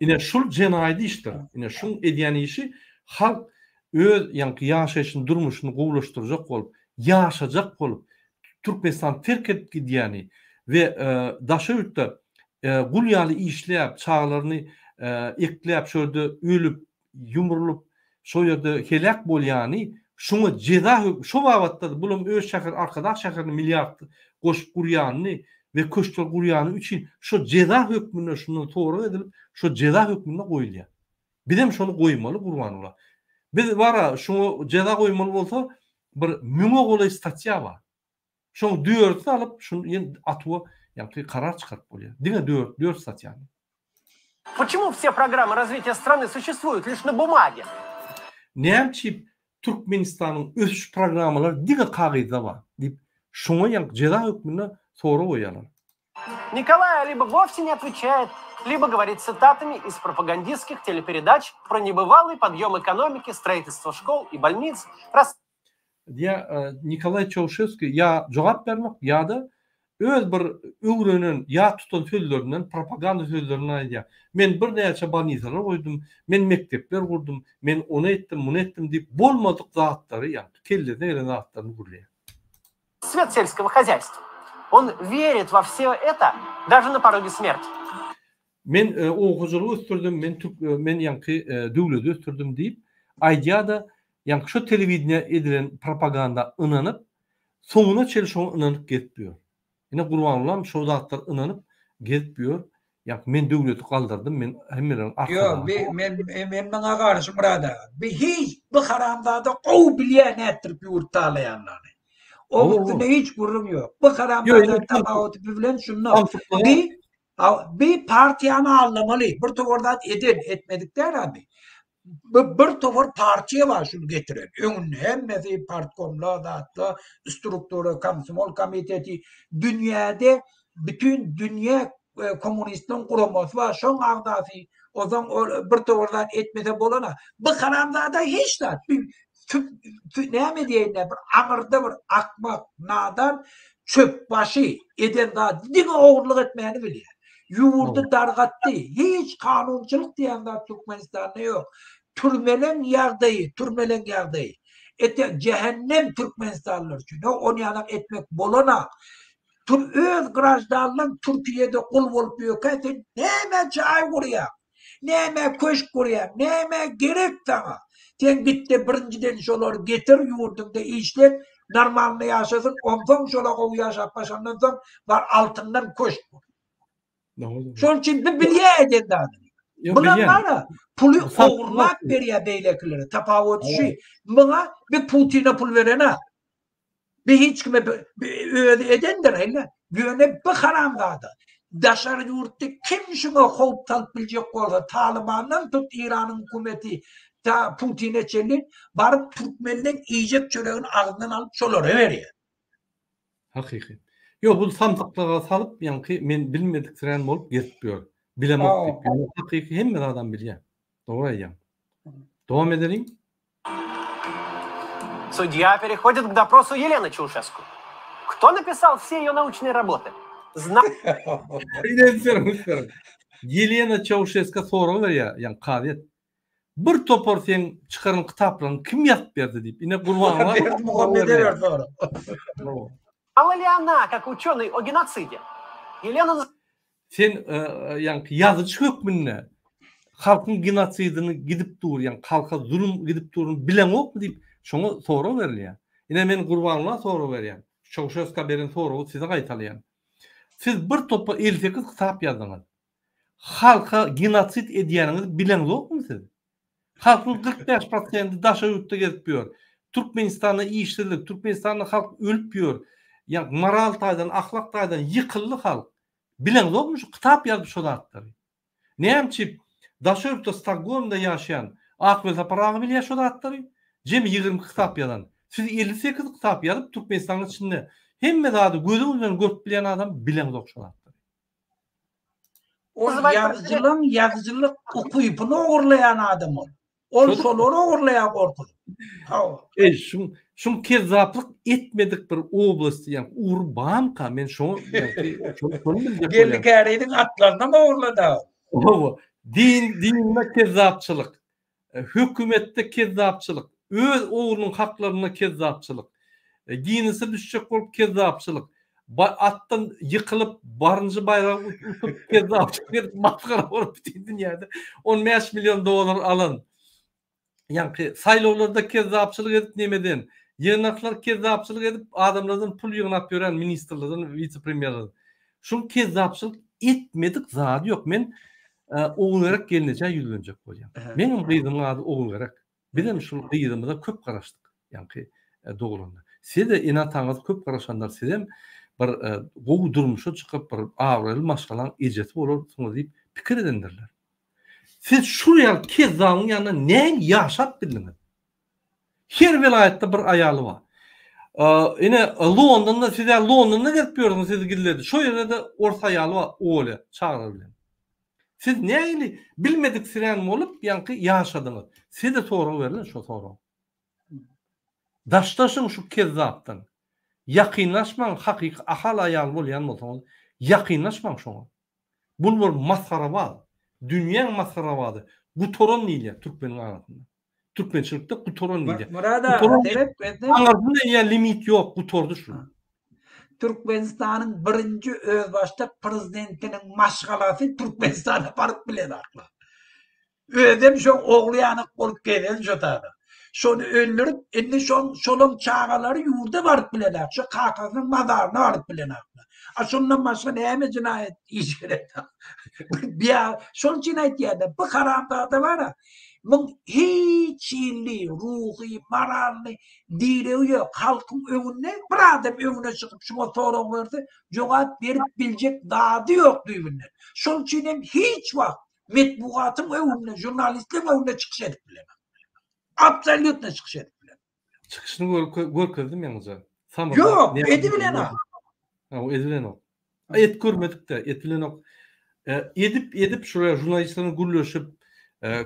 Ine şul jenaýat işdir. Ine şuň edýän işi halk öz ýaňky ýaşaýşyny durmuşyny gowulaşdyrjak bolup, ýaşajak bolup Türkmenistany terk edip gidýäni we daşary ýurtda gul ýaly işläp çagalaryny ekläp şo ýerde ölüp ýumrulyp, şo ýerde heläk bolýany şoňa jeza hökmünde, şo babatda-da bulam öz şäheri Arkadag şäherini milliard goşup gurýanyny we köşkler gurýany üçin şo jeza hökmünde şundan sorag edilip, şo jeza hökmünde goýulýar. Bizem şony goýmaly Gurbanguly. Biz bar-a şoňa jeza goýmaly bolsa bir müňe golaý statýa bar. Şoň dördüsini alyp, şuny ýene atuwa ýaňky karar çykaryp bolýar. Diňe dört, dört statýany. Почему все программы развития страны существуют лишь на бумаге? Näme üçin Türkmenistanyň ösüş programmalary diňe kagyzda bar diýip, şoňa ýaňky jeza hökmünde sorag goýýarlar. Nikolaý либо вовсе не отвечает, либо говорит цитатами из пропагандистских телепередач про небывалый подъем экономики, строительство школ и больниц, рас Diýýär, Nikolaý Çauşeski ýa jogap bermek ýa-da öz bir öwrenen, ýat tutan sözlerinden, propaganda sözlerinden aýdýar. Men birnäçe bolnisalar goýdum, men mekdepler gurdum, men ony etdim, muny etdim diýip, bolmadyk zatlary, ýagny kellesine gelen zatlaryny gürleýär. Svet selskogo hozýaýstwa. On werit wo wsýo eto daže na poroge smerti. Men oba hojalygy ösdürdim, men türk men ýaňky döwleti ösdürdim diýip aýdýar-da, ýaňky şo telewideniýä edilen propaganda ynanyp, soňuna çenli şoňa ynanyp gezip ýör. Ine Gurbangulam şo zatlara ynanyp gezip ýör. Ýaňky men döwleti galdyrdym, men hemmeleriň Ýok, bi men men muňa garşy Myrat aga. Bi hiç bu haramzada gowy bilýär nätdirip ýurt talaýanlaryny. Oň üstünde hiç gürrüň ýok. Bu haramzada tapawudy bilen şunda. Bi Bi partiýany aldamaly. Bir towar zat eden, etmedik däl abi. Bu bir towar partiýa bar şuny getiren. Öňünde hemmesi partkomlar, zatlar, struktura, komsomol komiteti, dünýäde bütin dünýä e, kommunistleriň guramasy bar, şoň agzasy. Ozan bir towar zat etmese bolana. Bu haramzada hiç zat. Näme diýeýin bir aňyrda bir akmak, nadan çöp başy eden zat diňe ogurlyk etmäni bilýär. Ýurdy dargatdy. Hiç kanunçylyk diýen zat Türkmenistanda ýok. Türmeleň ýagdaýy, türmeleň ýagdaýy. Ete jähennem türkmenistanlylar üçin. Ýok, ony ýanak etmek bolanak. Tür öz graždanlaň Türkiýede gul bolup ýörkä sen nämä jaý gurýaň? Nämä köşk gurýaň? Nämä gerek saňa? Sen gitde birinjiden şolary getir ýurduňda işlet, normalny ýaşasyn, onsoň şola gowy ýaşap başlandan soň bar altyndan köşk gur. Şonuň üçin bu bilýär eden zadyny. Bular bara puly ogurlap berýär beýlekilere. Tapawudy şu. Muňa bir Putine pul berene. Bir hiç kime özi edendir helle. Ýöne bu haramzada daşary ýurtda kim şuňa howp salyp biljek bolsa Talybandan tut Iranyň hökümeti ta Putine çenli baryp türkmenden iýjek çöregini agzyndan alyp şolara berýär. Hakyky. Ýok bu samsyklyga salyp ýaňky men bilmediksirän bolup gezip ýör. Bilemok diýip. Ýöne hakyky hemme zadam bilýär. Dogry aýdýaň. Dowam edeliň. Судья переходит к допросу Елены Чаушеску. Кто написал все ее научные работы? Зна Ýelena Çauşeska sorag berýär, ýagny kazyýet. Bir topar seň çykaran kitaplaryňy kim ýazyp berdi diýip. Ine Gurbanguly Berdimuhamede berdi sorag. Знала ли она, как ученый, о геноциде? Елена Sen ýaňky ýazyjy hökmünde halkyň genosidini gidip dur, ýaňky halka zulum gidip duruny bileňokmy diýip, şoňa sorag berilýär. Ine men Gurbanguly sorag berýän. Çauşeska beren soragy size gaýtalaýan. Siz bir topar 58 kitap ýazdyňyz. Halka genosid edýäniňizi bileňzokmy siz? Halkyň 45 prosendi daşary ýurtda gezip ýör. Türkmenistanda işsizlik, Türkmenistanda halk ölüp ýör. Ýa moral taýdan, ahlak taýdan ýykyldy halk. Bileňzokmy şu kitap ýazyp şo zatlary? Näme üçin daşary ýurtda Stokgolmda ýaşaýan Ak Welsapar aga bilýär şo zatlary? Jemi 22 kitap ýazan. Siz 58 kitap ýazyp Türkmenistanyň içinde hemme zady gözüňiz bilen görüp bilýän adam bileňzok şo zatlary. Ol ýazyjylaň ýazyjylyk ukypyny ogurlaýan adam ol. Ol şolary ogurlaýar gorkuzyp. Hawa. Eý şuň şuň kezzaplyk etmedik bir oblasty ýa ugry barmyka men şoňa şony biljek bolýan. Geldi Käriziň atlarynam ogurlady. Hawa. Din dinde kezzapçylyk. Hökümetde kezzapçylyk, öz oglunyň haklarynda kezzapçylyk, Ginnese düşjek bolup kezzapçylyk, atdan ýykylyp barynjy baýragy utup kezzapçylyk edip masgara bolup bütin dünýäde 15 million dollar alan, ýaňky saýlawlarda kezzapçylyk edip nemeden, ýygnaklar kezzapçylyk edip adamlardan pul ýygnap ýören ministrlerden, wise-premýerlerden. Şuň kezzapçylyk etmedik zady ýok. Men Ogulgerek gelnejä ýüzlenjek bolýan. Meňem gyzymyň ady Ogulgerek. Bizem şul gyzymyza köp garaşdyk. Ýaňky dogranda. Siz-de ene-ataňyz köp garaşanlar sizem bir gowy durmuşa çykyp bir abraýly maşgalaň ejesi bolarsyňyz diýip pikir edendirler. Siz şul ýaly kezzabyň ýanynda nähili ýaşap bildiňiz? Her welaýatda bir aýaly bar. Ine Londonda siz-ä Londonda gezip ýördüňiz sizi gizledi. Şo ýerde-de ors aýaly bar Olýa çagalar bilen. Siz nähili bilmediksirän bolup ýaňky ýaşadyňyz. Size sorag berlen şo sorag. Daşlaşyň şu kezzapdan. Ýakynlaşmaň hakyky ahal aýaly bolýan bolsaňyz ýakynlaşmaň şoňa. Bul bir masgarabaz. Dünýäň masgarabazy. Gutaran diýilýär türkmeniň arasynda. Türkmençilikde gutaran diýilýär. Murad aga seret bizde. Aňyrsynda eýýäm limit ýok, gutardy şu. Türkmenistanyň birinji özbaşdak prezidentiniň maşgalasy Türkmenistana baryp bilenaklar. Özem şoň ogly ýanak bolup gezen şo tada. Şony öldürip, indi şoň şolaň çagalary ýurda baryp bilenak, şo kakasynyň mazaryna baryp bilenaklar. A şondan başga näme jenaýat iş gerek? Biýa şoň üçin aýtýan-da, bu haramzada bar-a, muň hiç hili ruhy, moralny diregi ýok. Halkyň öňünde bir adam öňüne çykyp şuňa sorag berse, jogap berip biljek zady ýok düýbünden. Şoň üçin hem hiç wagt metbugatyň öňünde, žurnalistleriň öňünde çykyş edip bilemok. Absolýutno çykyş edip bilemok. Çykyşyny görkezdim ýaňyja. Ýok, edibilenok. Ha, edibilenok. Et görmedik-de, et bilenok. Edip, edip şuraya žurnalistlerle gürleşip,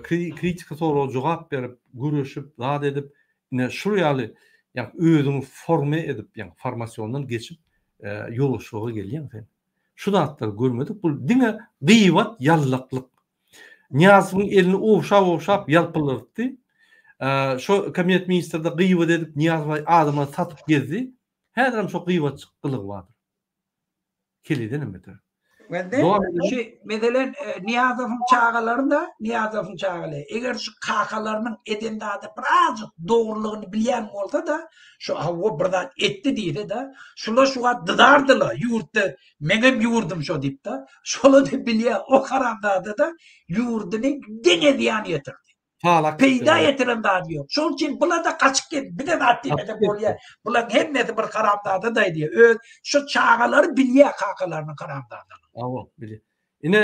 kritika soraga jogap berip, gürleşip, zat edip, ine şul ýaly, ýa özüňi forme edip, ýa formasiondan geçip, ýolbaşçylyga gelýäň sen. Şu zatlary görmedik, bu diňe gybat, ýallaklyk. Nyýazowyň elini ogşap-ogşap ýalpyldatdy. Şo kabinet ministrde gybat edip Nyýazowy adama satyp gezdi. Häzirem şo gybatçyk gylygy bardyr. Heleýdenem beter. Wende şu meselen Nyýazowyň çagalary-da, Nyýazowyň çagalary, eger şu kakalarynyň eden zady birazjyk dogrulygyny bilýän bolsa-da, şu hawa bir zat etdi diýse-de, şular şu wagt dyzardylar, ýurtda meňem ýurdum şo diýip-de, şolar-da bilýär, o haramzada-da ýurduny deňe zyýan ýetirdi. Talak Peýda ýetiren zady ýok. Şoň üçin bular-da gaçyp gel, bize zat diýmese bolýar. Bularyň hemmesi bir haramzada-da diýýär. Öz şu çagalary bilýär kakalarynyň haramzadalygyny. Hawa, bilýär. Ine,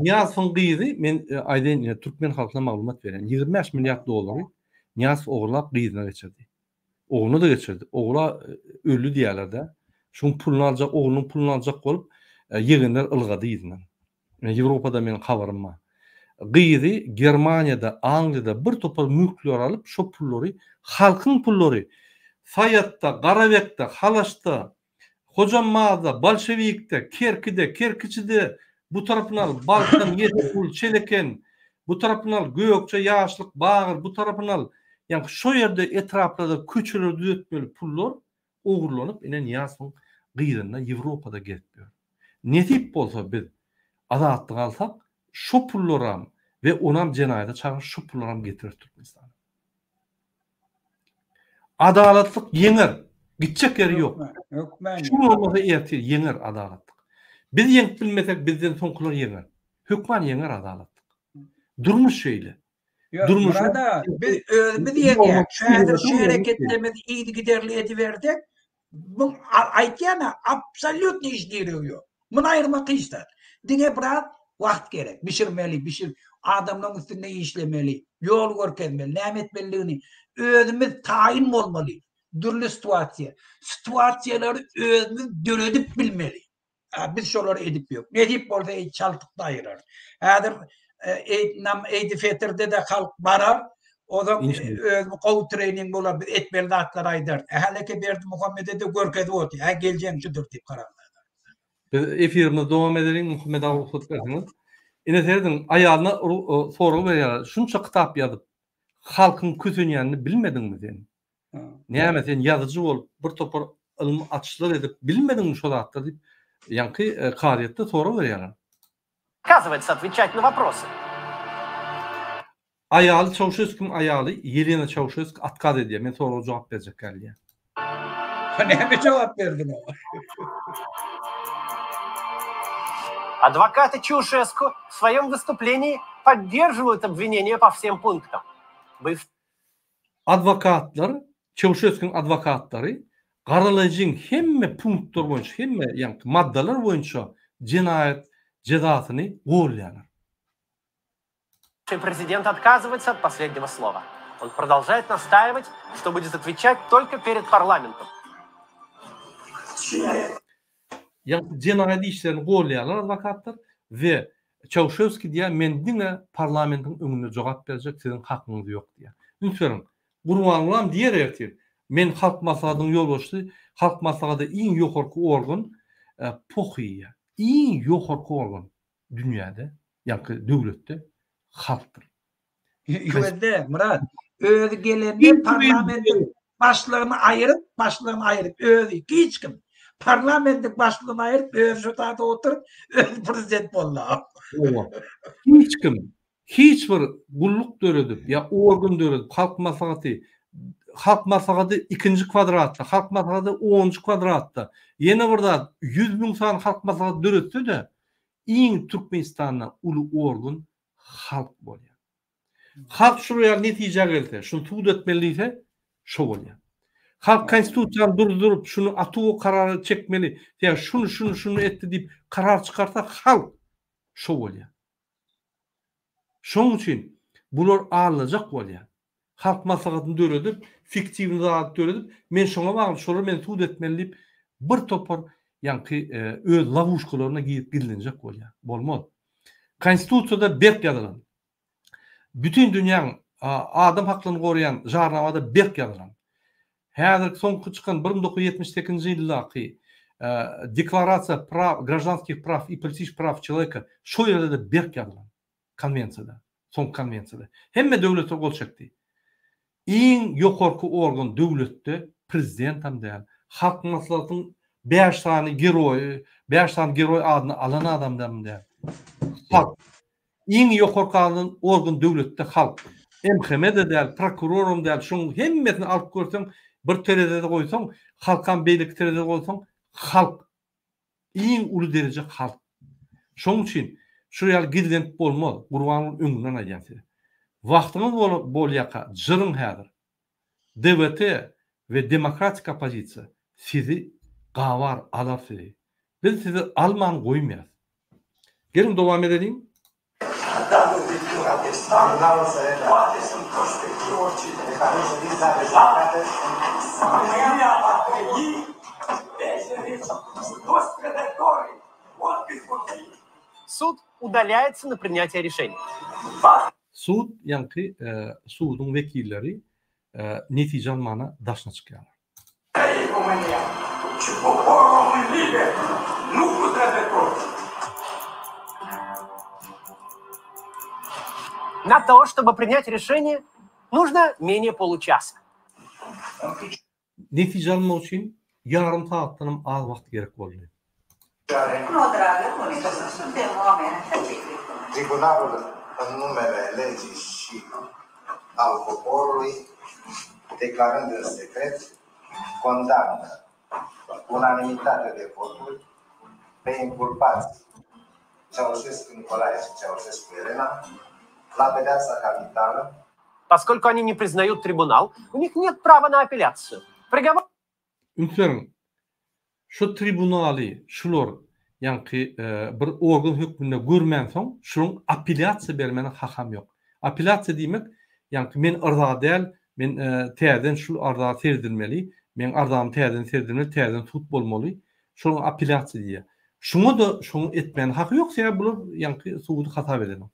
Nyýazowyň gyzy, men aýdaýyn, ine, türkmen halkyna maglumat berýän. 25 milliard dollary Nyýazow ogurlap gyzyna geçirdi. Ogluna-da geçirdi. Ogla öldi diýýärler-dä. Şuň puluny aljak, oglunyň puluny aljak bolup, ýegenler ylgady yzyndan. Ýewropada meniň habarym bar. Gyzy Germaniýada, Angliýada bir topar mülkleri alyp, şo pullary, halkyň pullary Saýatda, Garabekde, Halaşda, Hojambazda, Bolşewikde, Kerkide, Kerkiçide, bu tarapyny al, Balkan, Ýediguly, Çeleken, bu tarapyny al, Gökje, Ýaşlyk, Bagyr, bu tarapyny al, ýaňky şo ýerde etraplarda köçeleri düzetmeli pullar ogurlanyp ine Nyýazowyň gyzynda Ýewropada gezip ýör. Nesip bolsa biz azatlyk alsak şo pullaram we onam jenaýata çagyryp şo pullaram getireris Türkmenistana. Adalatlyk ýeňer. Gitjek ýeri ýok. Hökmän. Şu gün bolmasa ertir ýeňer adalatlyk. Biz ýeňip bilmesek bizden soňkular ýeňer. Hökman ýeňer adalatlyk. Durmuş şeýle. Ýok, Myrat aga, biz özümiz ýeňýäs. Şu häzir şu hereketlerimizi yzygiderli edibersek, bu aýtýan-a, absolýutno hiç diregi ýok. Muny aýyrmak hiç zat. Diňe biraz wagt gerek. Bişirmeli, bişir, adamlaryň üstünde işlemeli, ýol görkezmeli, näme etmelidigini. Özümiz taýyn bolmaly dürli situasiýa. Situasiýalary özümiz döredip bilmeli. Biz şolary edip ýok. Nesip bolsa eý çaltykda aýyrarys. Häzir eý nam eýdi fetirde-de halk barar. Ozal özümi gowy trening bolar biz etmeli zatlary aýdarys. Häleke Berdimuhamede-de görkezip otyr. Hä geljegiň şudur diýip haramzada. Biz efirimizi dowam edeliň Muhammet aga rugsat berseňiz. Ine serediň aýalyna sorag berýärler. Şunça kitap ýazyp halkyň kösenýänini bilmediňmi sen? Näme sen ýazyjy bolup bir topar ylmy açyşlar edip bilmediňmi şo zatlary diýip ýaňky kazyýetde sorag berýärler. Отказывается отвечать на вопросы. Aýaly Çauşeskiň aýaly Ýelena Çauşeski otkaz edýär men soraga jogap berjek däl diýýär. Näme jogap berdiň oňa? Adwokaty Çauşesku w swoýom wystuplenii podderžiwaýut obwineniýe po wsem punktam. Byw. Adwokatlar, Çauşeskiň adwokatlary garalaýjyň hemme punktlar boýunça, hemme ýaňky maddalar boýunça jenaýat jezasyny golýarlar. Prezident otkazywaýtsa ot poslednego slowa. On prodolžaet nastaýiwat, çto budet otweçat tolko pered parlamentom. Ýagny jenaýat işlerini golýarlar adwokatlar we Çauşewski diýýär men diňe parlamentiň öňünde jogap berjek siziň hakyňyz ýok diýýär. Üns beriň Gurbangulam diýer ertir men Halk Maslahatynyň ýolbaşçysy Halk Maslahaty iň ýokarky organ pohyýa iň ýokarky organ dünýäde ýaňky döwletde halkdyr. Ýöne Myrat, özi gelende parlamentiň başlygyny aýyryp, başlygyny aýyryp, özi hiç kim parlamentiň başlygyny aýyryp, özi şu tagta oturyp, özi prezident boldy. Hawa. Hiç kim, hiç bir gulluk döredip ýa organ döredip, Halk Maslahaty, Halk Maslahaty ikinji kwadratda, Halk Maslahaty onunjy kwadratda, ýene bir zat, 100 mün sany Halk Maslahaty döretse-de, iň Türkmenistanda uly organ halk bolýar. Halk şular ýaly netijä gelse, şuny sud etmeli diýse, şo bolýar. Halk konstitusiýany durduryp, şuny atuwa karara çekmeli, ýa şuny, şuny, şuny etdi diýip karar çykarsa, halk şo bolýar. Şonuň üçin bular aldajak bolýar. Halk maslahatyny döredip, fiktiwny zat döredip, men şoňa bagly, şolar meni sud etmeli diýip, bir topar ýaňky öz lowuşkalaryna girip gizlenjek bolýar. Bolmaz. Konstitusiýada berk ýazylan. Bütin dünýäň adam haklaryny goraýan jarnamada berk ýazylan. Häzirki soňky çykan 1978-nji ýyldaky Deklarasiýa praw, graždanskih praw i politiçkih praw çeloweka şo ýerde-de berk ýazylan. Konwensiýada. Soňky konwensiýada. Hemme döwletler gol çekdi. Iň ýokarky organ döwletde prezidentam däl, Halk Maslahatynyň. Bäş sany geroý, bäş sany geroý adyny alan adamdam däl. Halk. Iň ýokarky alnan organ döwletde halk. MHM-de däl, prokuroram däl, şoň hemmesini alyp görseň, bir terezede goýsaň, halkam beýleki terezede goýsaň, halk. Iň uly dereje halk. Şoň üçin şu ýaly gizlenip bolmaz, Gurbanguly öňünden aýdýan size. Wagtyňyz bolýaka jyryň häzir. DWT we demokratik oppozisiýa sizi gabar alar sizi. Biz sizi alman goýmaýas. Geliň dowam edeliň. Sud udalyayetsa na prinýatiýe rişeniýa. Sud ýaňky suduň wekilleri netije almana daşyna çykýarlar. Na to, ştoby prinýat rişeniýe, nujno menýe poluçasa. Netije almak üçin ýarym sagatdanam az wagt gerek boldy. Tribunalul în numele legii și al poporului, declarând în secret, condamnă cu unanimitate de voturi pe inculpați Ceaușescu Nicolae și Ceaușescu Elena la pedeapsa capitală Поскольку они не признают tribunal, у них нет права на апелляцию. Приговор Üns beriň, şu tribunaly şular ýaňky bir organ hökmünde görmänsoň, şularyň apelýasiýa bermäne hakam ýok. Apelýasiýa diýmek, ýaňky men yrza däl, men täzeden şul arza seredilmeli, meň arzam täzeden seredilmeli, täzeden sud bolmaly. Şoňa apelýasiýa diýýär. Şuňa-da şoň etmäne haky ýok, sebäbi bular ýaňky sudy hasap edenok.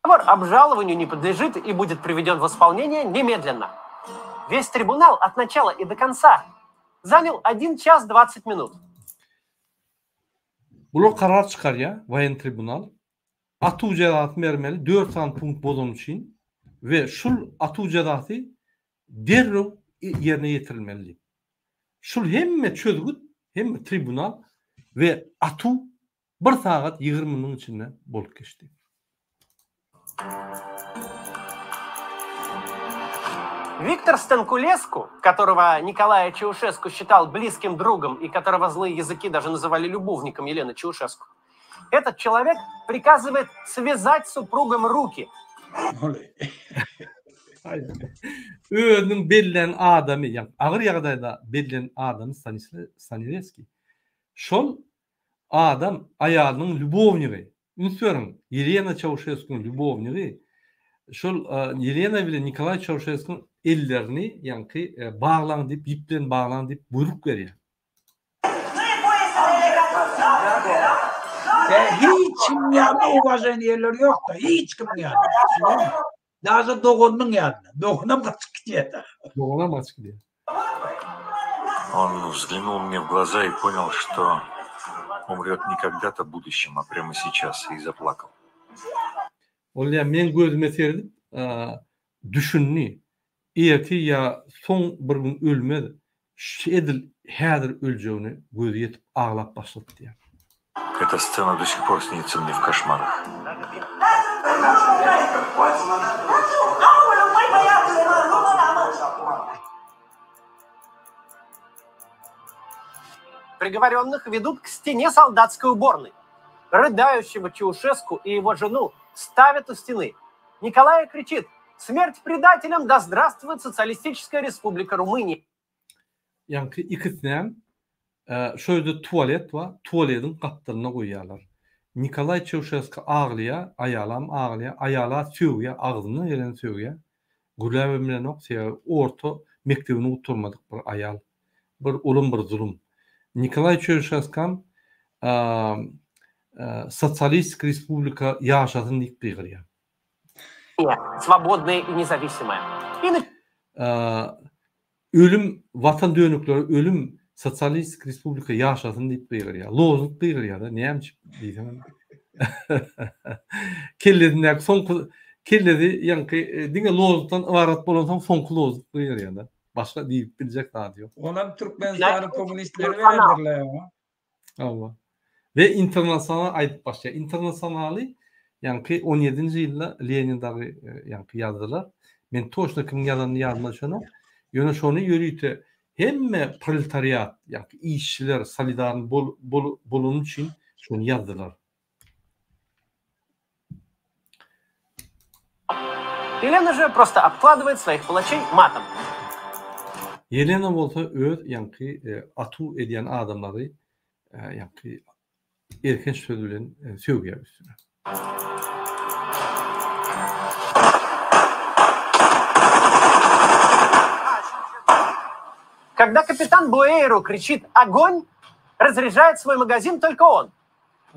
Обжалованию не подлежит и будет приведен в исполнение немедленно. Весь tribunal от начала и до конца занял 1 час 20 minut. Bular karar çykarýar, woýennyý tribunal. Atuw jezasyny bermeli dört sany punkt bozany üçin we şul atuw jezasy derrew ýerine ýetirilmeli diýip. Şul hemme çözgüt, hemme tribunal we atuw Bir sagat 20 minutyň içinde bolup geçdi. Виктор Станкулеску, которого Николай Чаушеску считал близким другом и которого злые языки даже называли любовником Елены Чаушеску, этот человек приказывает связать супругам руки. Özüniň bellän adamy, ýagny agyr ýagdaýda bellän adamy Stanileski. Şol Adam aýalynyň lýubownigi. Üns beriň, Ýelena Çauşeskuň lýubownigi. Şol Ýelena bilen Nikolaý Çauşeskuň ellerini ýaňky baglaň diýip, ýüp bilen baglaň diýip buýruk berýär. Hiç kimiň ýanynda uwaženiýeleri ýok-da, hiç kimiň ýanynda. Düşünýäňmi? Daže doganynyň ýanynda. Doganam gaçyp gidýär. Doganam gaçyp gidýär. Он взглянул мне в глаза и понял, что умрет не когда-то в будущем, а прямо сейчас, и заплакал. Ol diýýär, meň gözüme seredip, düşündi. Ertir ýa soň bir gün ölmez, edil häzir öljegine gözi ýetip aglap başlady diýýär. Эта сцена до сих пор снится мне в кошмарах. Приговоренных ведут к стене солдатской уборной. Рыдающего Чаушеску и его жену ставят у стены. Николай кричит «Смерть предателям! Да здравствует социалистическая республика Румыния!» Ýaňky ikisinem şo ýerde tualet bar, tualediň gapdalynda goýýarlar. Nikolaý Çauşeski aglaýar, aýalam aglaýar, aýala sögýär, agzyndan geleni sögýär. Gürläbem bilenok, sebäbi orta mekdebini gutarmadyk bir aýal. Bir olam bir zulum. Nikolaý Çauşeskam sosialistik respublika ýaşasyn diýip gygyrýar. Swobodnyý i nezawisimaya. Ölüm watan dönükleri ölüm sosialistik respublika ýaşasyn diýip gygyrýar. Lozung gygyrýar-da, näme üçin diýseň. Kellesindäki soňky kellesi ýaňky diňe lozungdan ybarat bolansoň soňky lozung gygyrýar-da. Başga diýip biljek zady ýok. Onam Türkmenistanyň kommunistleri berendirler oňa. Hawa. We internasional aýdyp başlaýar. Internasionaly ýaňky on ýedinji ýylda Lenin dagy ýaňky ýazdylar. Men toçno kimiň ýazanyny ýadyma düşenok. Ýöne şony ýörite hemme proletariat, ýaňky işçiler solidarny bolany üçin şony ýazdylar. Ýelena же prosto obkladywает swoich palaçey matom. Ýelena bolsa öz ýaňky atuw edýän adamlary ýaňky elhenç söz bilen sögýär üstüne. Когда kapitan Bueýru kriçit Ogonь! razrяžает svoý magazin tolko on.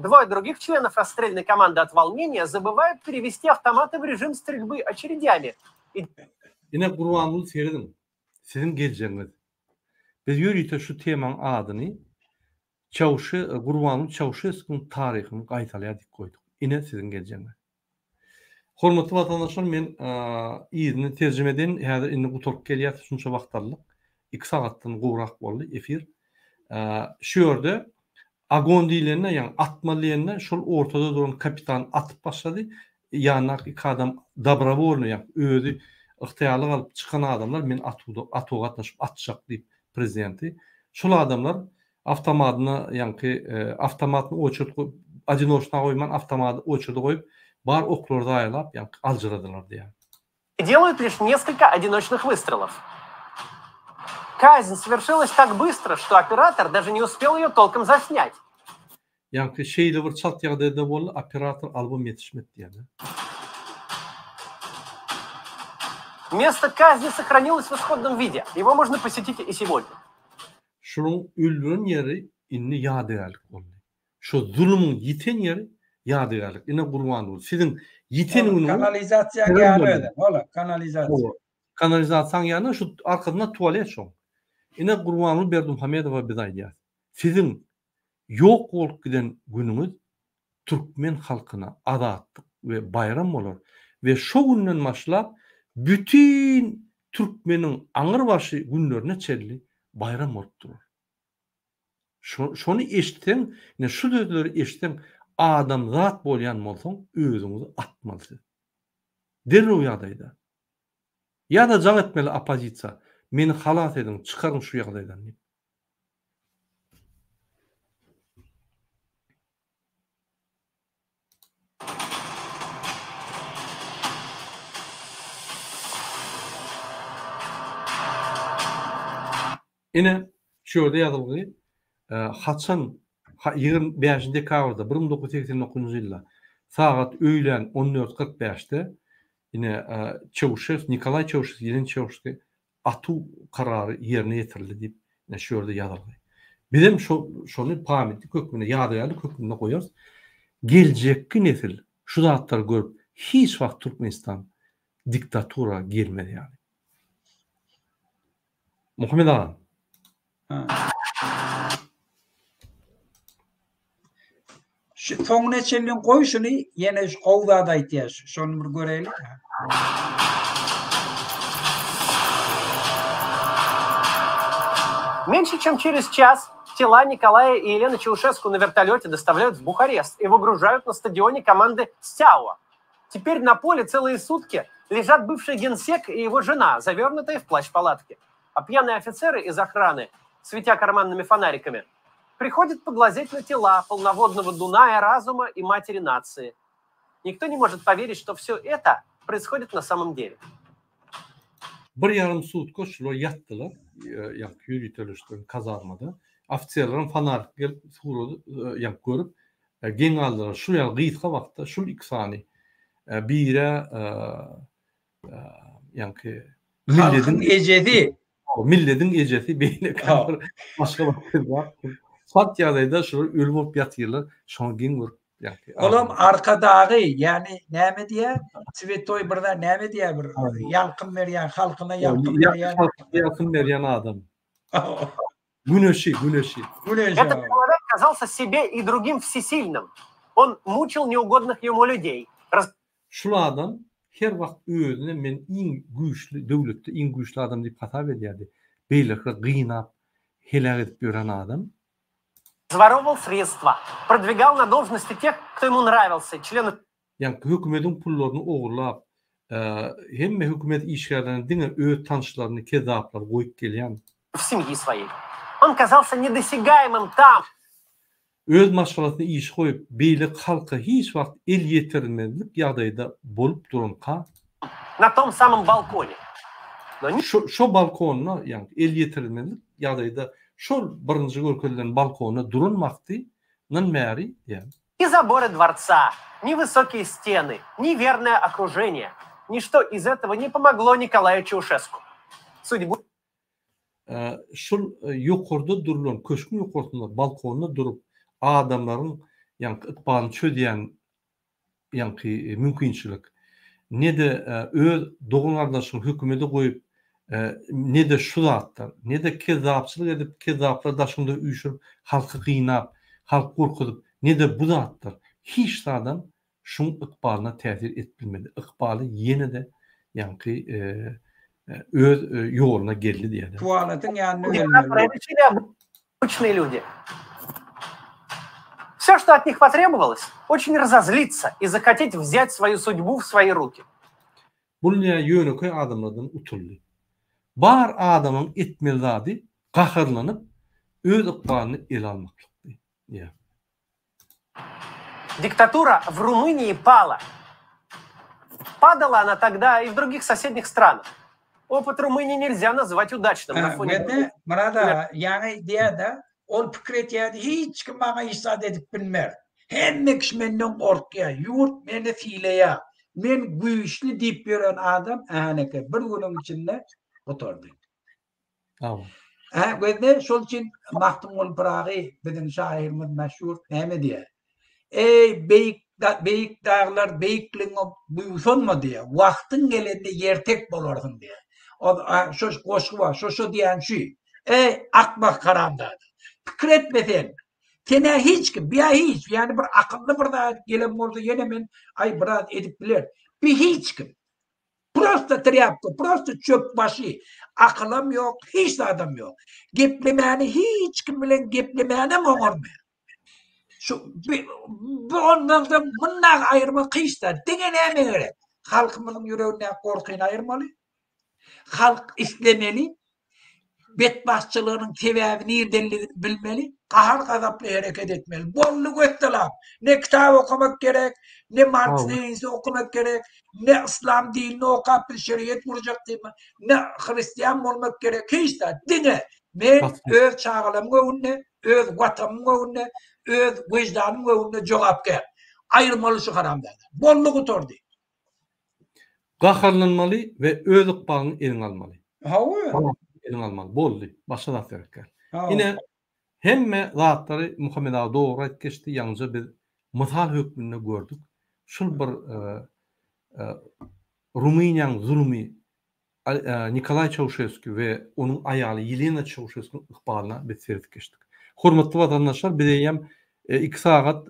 Dwoe drugih çlenov rasstrelnoý komandy ot wolneniýa zabywaýut perewesti awtomaty w režim strelby oçeredýami i Ine Gurbanguly serediň, siziň geljegiňiz. Biz ýörite şu temaň adyny Çawşe Gurbanguly Çawşeskuň taryhyny gaýtalaýar diýip goýduk. Ine siziň geljegiňiz. Hormatly watandaşlar men yzyny terjime edeýin häzir indi gutaryp gelýäs şunça wagt aldyk. Iki sagatdan gowrak boldy efir. Şu ýerde agon diýlende ýagny atmaly diýende şol ortada duran kapitan atyp başlady. Ýanyndaky iki adam dobrowolny ýagny özi ygtyýarlyk alyp çykan adamlar men atuwda atuwa gatnaşyp atjak diýip prezidenti. Şol adamlar Awtomadyna ýaňky awtomatyny oçert goýup, odinoçna goýman awtomady oçerde goýup, bar oklary zaýalap ýaňky aljyradylar diýýär. Делают лишь несколько одиночных выстрелов. Казнь свершилась так быстро, что оператор даже не успел ее толком заснять. Ýaňky şeýle bir çalt ýagdaýda boldy, operator albom ýetişmedi diýýär. Место казни сохранилось в исходном виде. Его можно посетить и сегодня. Şunuň öldüren ýeri indi ýadygärlik boldy. Şo zulumyň ýiten ýeri ýadygärlik. Ine Gurbanguly, siziň ýiten günüňiz Kanalizasiýaň ýany özem, ola, kanalizasiýa. Kanalizasiýaň ýany şu arkasynda tualet şoň. Ine Gurbanguly Berdimuhamedowa biz aýdýas. Siziň ýok bolup giden günüňiz türkmen halkyna azatlyk we baýram bolar we şo günden başlap bütin türkmeniň aňyrbaşy günlerine çenli baýram bolup durar. Şo şony eşitseň, ine şu sözleri eşitseň adamzat bolýan bolsaň özüňizi atmaly siz. Derrew ýagdaýda. Ýa-da jaň etmeli oppozisiýa, meni halas ediň, çykaryň şu ýagdaýdan diýip. Ine, şu ýerde ýazylgy, haçan, 25 dekabrda 1989-njy ýylda sagat öýlän on dört 45-de ine, Çauşesk, Nikolaý Çauşesk, Ýelen Çauşeski atuw karary ýerine ýetirildi diýip, ine şu ýerde ýazylgy. Bizem şo şony pamytnik hökmünde, ýadygärlik hökmünde goýarys. Geljekki nesil şu zatlary görüp, hiç wagt Türkmenistan diktatura gelmez ýaly. Muhammet aga. Şu soňuna çenli goý şuny, ýene şu gowy zat aýtýar. Şony bir göreýli. Меньше чем через час тела Николая и Елены Чаушеску на вертолете доставляют в Бухарест и выгружают на стадионе команды Стяуа. Теперь на поле целые сутки лежат бывший генсек и его жена, завернутые в плащ палатки. А пьяные офицеры из охраны, светя карманными фонариками, приходят поглазеть на тела полноводного Дуная, разума и матери нации. Никто не может поверить, что все это происходит на самом деле. Bir ýarym sutka şular ýatdylar, ýaňky ýöriteleşdirilen kazarmada. Ofiserleriň fonarik gelip surady, ýaňky görüp, geň galdylar. Şul ýaly gysga wagtda şul iki sany bire ýaňky millediň ejesi millediň ejesi beýleki bir başga bir söz bar. Çalt ýagdaýda şular öli bolup ýatyrlar. Şoňa geň görüp ýaňky. Olam arkadagy, ýagny näme diýýär? Swetoý bir zat näme diýýär bir ýalkym berýän, halkyna ýalkym berýän. Ýalkym berýän adam. Güneşi, güneşi. Güneşi. Этот человек казался себе и другим всесильным. Он мучил неугодных ему людей. Şul adam. Her wagt özüne men iň güýçli, döwletde iň güýçli adam diýip hasap edýärdi. Beýlekileri gynap, heläk edip ýören adam. Zwarował sredstwa, prodwigal na dolžnosti teh, kto emu nrawilsya, çlenów Ýaňky hökümediň pullaryny ogurlap, hemme hökümet işgärlerini diňe öz tanyşlaryny, kezzaplary goýup gelýän. Semьи своей. On kazalsya nedosягаемым tam. Öz maşgalasyny işe goýup, beýleki halka hiç wagt el ýetirmezlik ýagdaýda bolup duranka. Na tom samom balkone. No ni. Şo şo balkonda, ýagny el ýetirilmezlik ýagdaýda şol birinji görkezilen balkonda duran wagty ndan bäri, diýýär. Ни zabory dworca, ни wysokie steny, ни wernoe okruženie, niçto iz etogo ne pomoglo Nikolaýu Çauşesku. Sudýbu. Şol ýokarda durulan, köşgüň ýokarsynda, balkonda durup, adamlaryň ýaňky ykbalyny çözýän ýaňky mümkinçilik, ne-de öz dogan-gardaşyňy hökümede goýup, ne-de şu zatlar, ne-de kezzapçylyk edip, kezzaplary daşyňda üýşürip, halky gynap, halky gorkuzyp, ne-de bu zatlar, hiç zadam şuň ykbalyna täsir edip bilmedi. Ykbaly ýene-de ýaňky öz ýoluna geldi diýýär. Tualetiň ýanynda ölmeli. Обычные люди. Все, что от них потребовалось, очень разозлиться и захотеть взять свою судьбу в свои руки. Bul nä ýönekeý adamlardan utuldy. Bar adamyň etmeli zady gaharlanyp öz ykbalyny ele almaklykdy. Diýýär. Diktatura w Rumynii pala. Padala ona togda i w drugih sosednih stranah. Opyt Rumynii nelzya nazwać udaçnym na fone. Mende Myrat aga ýaňy diýýär-de, ol pikir etýärdi, hiç kim maňa hiç zat edip bilmez. Hemme kişi menden gorkýar, ýurt meni sylaýar. Men güýçli diýip ýören adam äneke bir günüň içinde gutardy. Hawa. Hä, gözle, şol üçin Magtymguly Pyragy biziň şahyrymyz meşhur näme diýýär? Eý, beýik beýik daglar beýikligiňe buýsanma diýýär. Wagtyň gelende ýertek bolarsyň diýýär. O şo goşgy bar, şo şo diýýän şu. Eý, akmak haramzada. Pikir etme sen. Sen-ä hiç kim, bu-ýa hiç, ýagny bir akylly bir zat gelen bolsa ýene men aý biraz edip biler. Bu hiç kim. Prosta trýapka, prosta çöp başy. Akylam ýok, hiç zadam ýok. Geplemäni hiç kim bilen geplemänem oňarmaýar. Şu bu ondan da mundan aýyrmak hiç zat. Diňe näme gerek? Halkymyzyň ýüregindäki gorkyny aýyrmaly. Halk islemeli. Betbagtçylygynyň sebäbi nirdenligini bilmeli, gahar-gazaply hereket etmeli. Boldy wessalam! Ne kitap okamak gerek, ne Marks Lenginsi okamak gerek, ne yslam dinini okap biz şeriýet gurjak diýme, ne hristian bolmak gerek, hiç zat. Diňe men öz çagalamyň öňünde, öz watanymyň öňünde, öz wyždanymyň öňünde jogapkär. Aýyrmaly şu haramzada. Boldy gutardy. Gaharlanmaly we öz ykbalyňy eliňe almaly. Hawa. Eliňe almaly. Boldy. Başga zat gerek däl. Ine, hemme zatlary Muhammet aga dogry aýdyp geçdi. Ýaňyja biz mysal hökmünde gördük. Şul bir Rumyniýanyň zulumy Nikolaý Çauşesku we onuň aýaly Ýelena Çauşeskunyň ykbalyna biz seredip geçdik. Hormatly watandaşlar, biz eýýäm iki sagat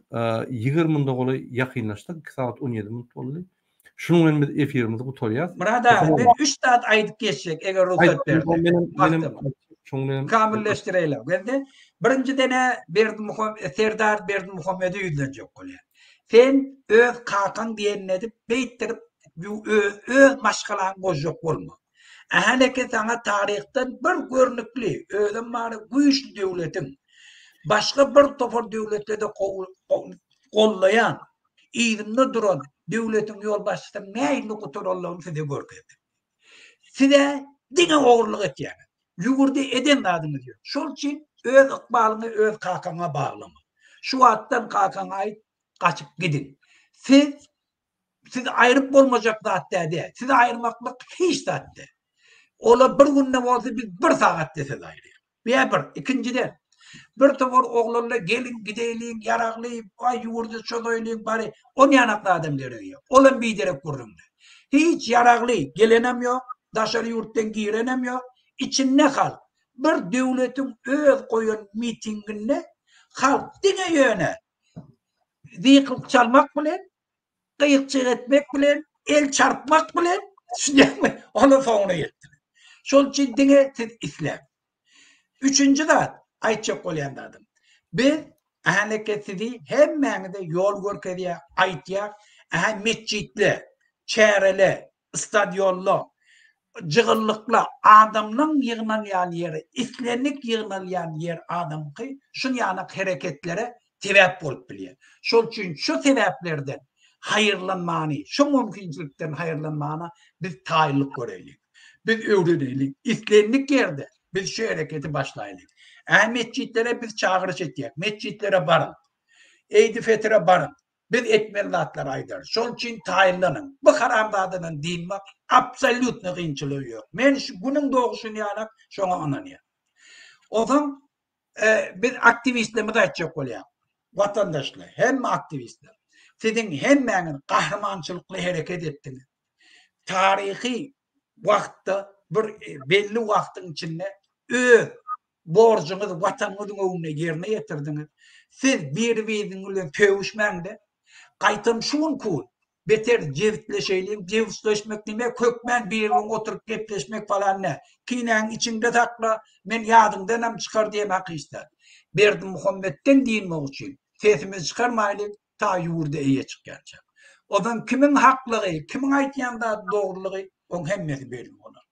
20 minute golaý ýakynlaşdyk, iki sagat 17 minut boldy. Şunuň bilen biz efirimizi gutarýarys. Myrat aga, men üç zat aýdyp geçjek, eger rugsat berseň. Kamilleşdireýle. Geldi. Birinjiden-ä Berdimuhamet, Serdar Berdimuhamede ýüzlenjek bolýar. Sen öz kakaň diýenini edip, beýtdirip öz maşgalaňy bozjak bolma. Ähäleke saňa taryhdan bir görnükli, özem bary güýçli döwletiň, başga bir topar döwletlerde gollaýan, yzynda duran döwletiň ýolbaşçysynyň nähili gutaranlygyny size görkezdim. Siz-ä diňe ogurlyk etýäňiz. Ýurda eden zadyňyz ýok. Şol üçin öz ykbalyňy öz kakaňa baglama. Şu wagtdan kakaňa aýt, gaçyp gidiň. Siz sizi aýryp bolmajak zat däl. Sizi aýyrmaklyk hiç zat däl. Olar bir günde bolsa biz bir sagatda sizi aýyrýas. Bä bir. Ikinjiden, bir topar oglanlar geliň gideýliň, ýaragly, aý ýurda çozaýlyň bary. Onýanak zadam geregi ýok. Olam biderek gürrüňler. Hiç ýaragly gelenem ýok, daşary ýurtdan girenem ýok. Içinde halk. Bir döwletiň öz goýan mitinginde halk diňe ýöne zyklyk çalmak bilen, gyk-jyk etmek bilen. El çarpmak bilen, düşünýäňmi? Olar soňuna ýetdiler. Şol üçin diňe siz isläň. Üçünji zat, aýtjak bolýan zadym. Biz ähäneke sizi hemmäňize ýol görkezýär, aýtýar, ähä metjitle, çärele, stadionla, jygyllykla, adamlaň ýygnanýan ýeri, islendik ýygnalýan ýer adamky şunýanak hereketlere sebäp bolup bilýär. Şol üçin şu sebäplerden haýyrlanmany, şu mümkinçilikden haýyrlanmana biz taýynlyk göreýlik. Biz öwreneýlik. Islendik ýerde biz şu hereketi başlaýlyk. Ä metjitlere biz çagyryş etýäk. Metjitlere baryň. Eýdi-fetire baryň. Biz etmeli zatlary aýdarys. Şol üçin taýynlanyň. Bu haramzadadan dynmak absolýutno kynçylygy ýok. Men şu günüň doguşyny ýalak şoňa ynanýan. Onsoň biz aktiwistlerimize aýtjak bolýan. Watandaşlar, hemme aktiwistler. Siziň hemmäňiz gahrymançylykly hereket etdiňiz. Taryhy wagtda bir belli wagtyň içinde öz borjuňyzy watanyňyzyň öňünde ýerine ýetirdiňiz. Siz biri-biriňiz bilen sögüşmäň-de, gaýtam şu günki gün beter jebisleşeýliň, jebisleşmek diýmek hökmän biri-birin oturyp gepleşmek falan däl. Kinäňi içiňde sakla, men ýadyňdanam çykar diýen hakyşda. Berdimuhametden dynmak üçin sesimizi çykarmaýlyň, ta ýurda eýe çykýança. Ozan kimiň haklygy, kimiň aýtýan zady dogrulygy, oň hemmesi belli bolar.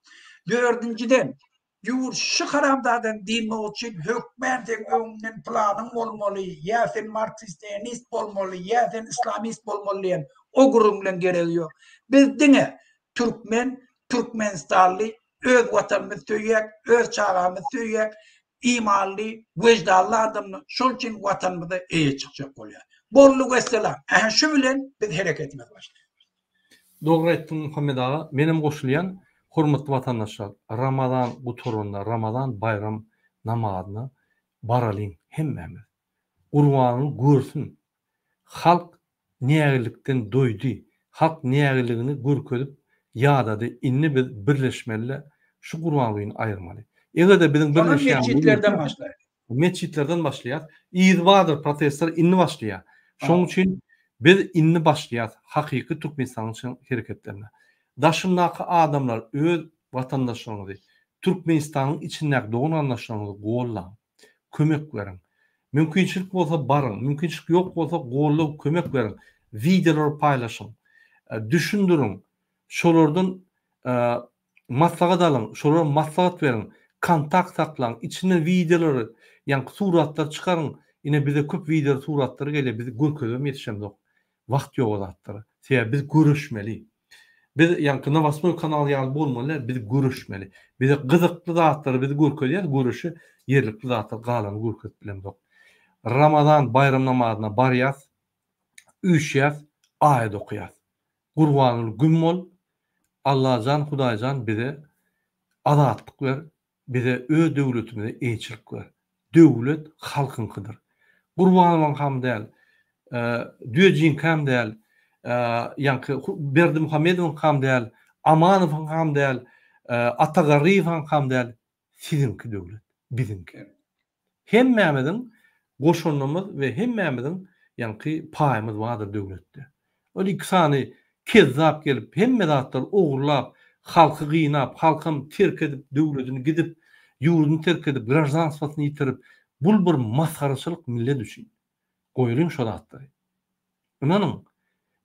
Dördünjiden, Ýurt şu haramzadany dynmak üçin hökmän seň öňüňden planyň bolmaly, ýa sen marksist-leninist bolmaly, ýa sen islamist bolmaly diýen o gürrüňleň geregi ýok. Biz diňe türkmen, türkmenistanly, öz watanymyzy söýýäk, öz çagamyzy söýýäk, imanly, weždanly adamlar, şol üçin watanymyza eýe çykjak bolýar. Boldy wessalam. Ähä şu bilen biz hereketimizi başlaýarys. Dogry aýtdyň Muhammet aga, menem goşulýan, hormatly watandaşlar, Ramazan gutaranda, Ramazan baýram namazyna baralyň hemmämiz. Gurbanguly görsün, halk nägilikden doýdy, halk nägiligini görkezip ýadady, indi biz birleşmelide şu Gurbangulyny aýyrmaly. Egerde biziň birleşýän Metjitlerden başlaýaly. Metjitlerden başlaýas. Yzy bardyr protestler indi başlaýar. Şonuň üçin biz indi başlaýas hakyky Türkmenistanyň çyn hereketlerine. Daşyndaky adamlar öz watandaşlaryňyzy, Türkmenistanyň içindäki dogan-garyndaşlaryňyzy gollaň. Kömek beriň. Mümkinçilik bolsa baryň, mümkinçilik ýok bolsa goldaw kömek beriň. Wideolary paýlaşyň. Düşündiriň. Şolardan Maslahat alyň, şolara maslahat beriň, kontakt saklaň, içinden wideolary, ýaňky suratlary çykaryň, ine bize köp wideo suratlar gelýär, biz görkezibem ýetişemzok. Wagt ýok o zatlara. Sebäbi biz göreşmeli. Biz ýaňky nowostnoý kanal ýaly bolmaly däl, biz göreşmeli. Bize gyzykly zatlary biz görkezýäs, göreşe ýerlikli zatlar galany görkezip bilemzok. Ramazan baýram namazyna barýas, üýşýäs, aýat okaýas. Gurbanguly güm bol Allajan Hudaýjan bize azatlyk ber bize öz döwletimize eýeçilik ber döwlet halkyňkydyr Gurbanowyňkam däl Düýejiňkäm däl ýaňky Berdimuhamedowyňkam däl Amanowyňkam däl Ata Garryýewiňkam däl siziňki döwlet biziňki. Hemmämiziň goşandymyz we hemmämiziň ýaňky paýymyz bardyr döwletde. Ol iki sany kezzap gelip hemme zatlary ogurlap, halky gynap, halkam terk edip döwletini gidip, ýurduny terk edip, graždanstwasyny ýitirip, bul bir masgaraçylyk millet üçin. Goýalyň şo zatlary. Ynanyň,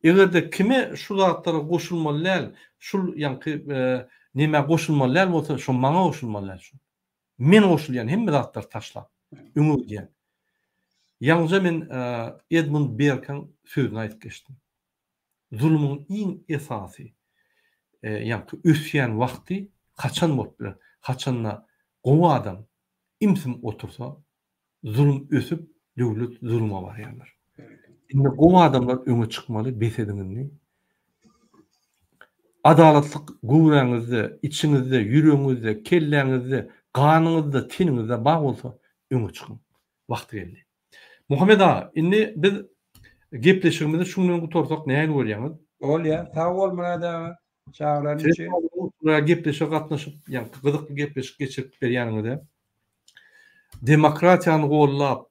eger-de kime şu zatlara goşulmaly däl, şul ýaňky nemä goşulmaly däl bolsa, şo maňa goşulmaly däl şul. Men goşulýan hemme zatlary taşlap, öňe gidýän. Ýaňyja men Edmund Berkiň sözüni aýdyp geçdim. Zulumyň iň esasy ýaňky ösýän wagty haçan bolup biler? Haçanda gowy adam imsim otursa, Zulum ösüp döwlet zuluma barýandyr. Indi gowy adamlar öňe çykmaly bes ediň indi. Adalatlyk göwräňizde, içiňizde, ýüregiňizde, kelläňizde, ganyňyzda, teniňizde bar bolsa öňe çykyň. Wagty geldi. Muhammet aga, indi biz gepleşigimizi şuň bilen gutarsak nähili görýäňiz? Bolýa. Sag bol Myrat aga çagyranyň üçin. Gepleşige gatnaşyp, ýaňky gyzykly gepleşik geçirip berýäniňize. Demokratiýany gollap,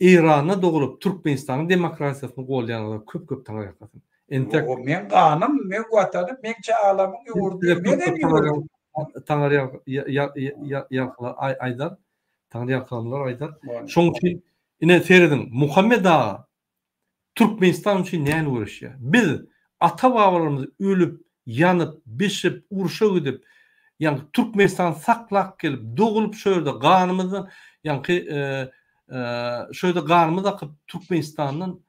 Eýranda dogulup Türkmenistanyň demokratiýasyny goldaýanlara köp köp taňryýalkasyn. Entek O meň ganym, meň watanym, meň çagalamyň ýurdy, meňem ýurdum. Taňry ýalkala aýdar. Taňry ýalkalanlar aýdar. Şoň üçin ine serediň, Muhammet aga Türkmenistan üçin näme göreşýär? Biz ata-babalarymyz ölüp, ýanyp, bişip, urşa gidip, ýaňky Türkmenistany saklap gelip, dogulyp şu ýerde ganymyzdan, ýaňky şu ýerde ganymyz akyp Türkmenistandan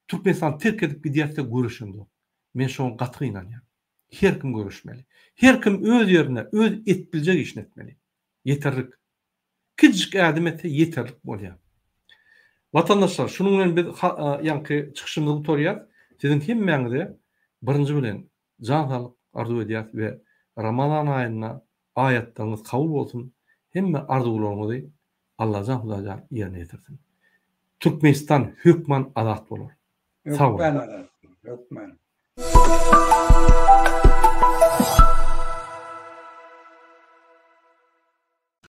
Türkmenistany terk edip gidýäs-de göreşemzok. Men şoňa gaty gynanýan. Her kim göreşmeli. Her kim öz ýerinde öz edip biljek işini etmeli. Ýeterlik. Kiçijik ädim etse ýeterlik bolýar. Watandaşlar, şunuň bilen biz ýaňky çykyşymyzy gutarýas. Siziň hemmäňize birinji bilen jan saglyk arzuw edýäs we Ramazan aýynda aýatlaryňyz kabul bolsun, hemme arzuwlaryňyzy Allajan Hudaýjan ýerine ýetirsin. Türkmenistan hökman azat bolar. Sag boluň. Hökman azat bolar, hökman.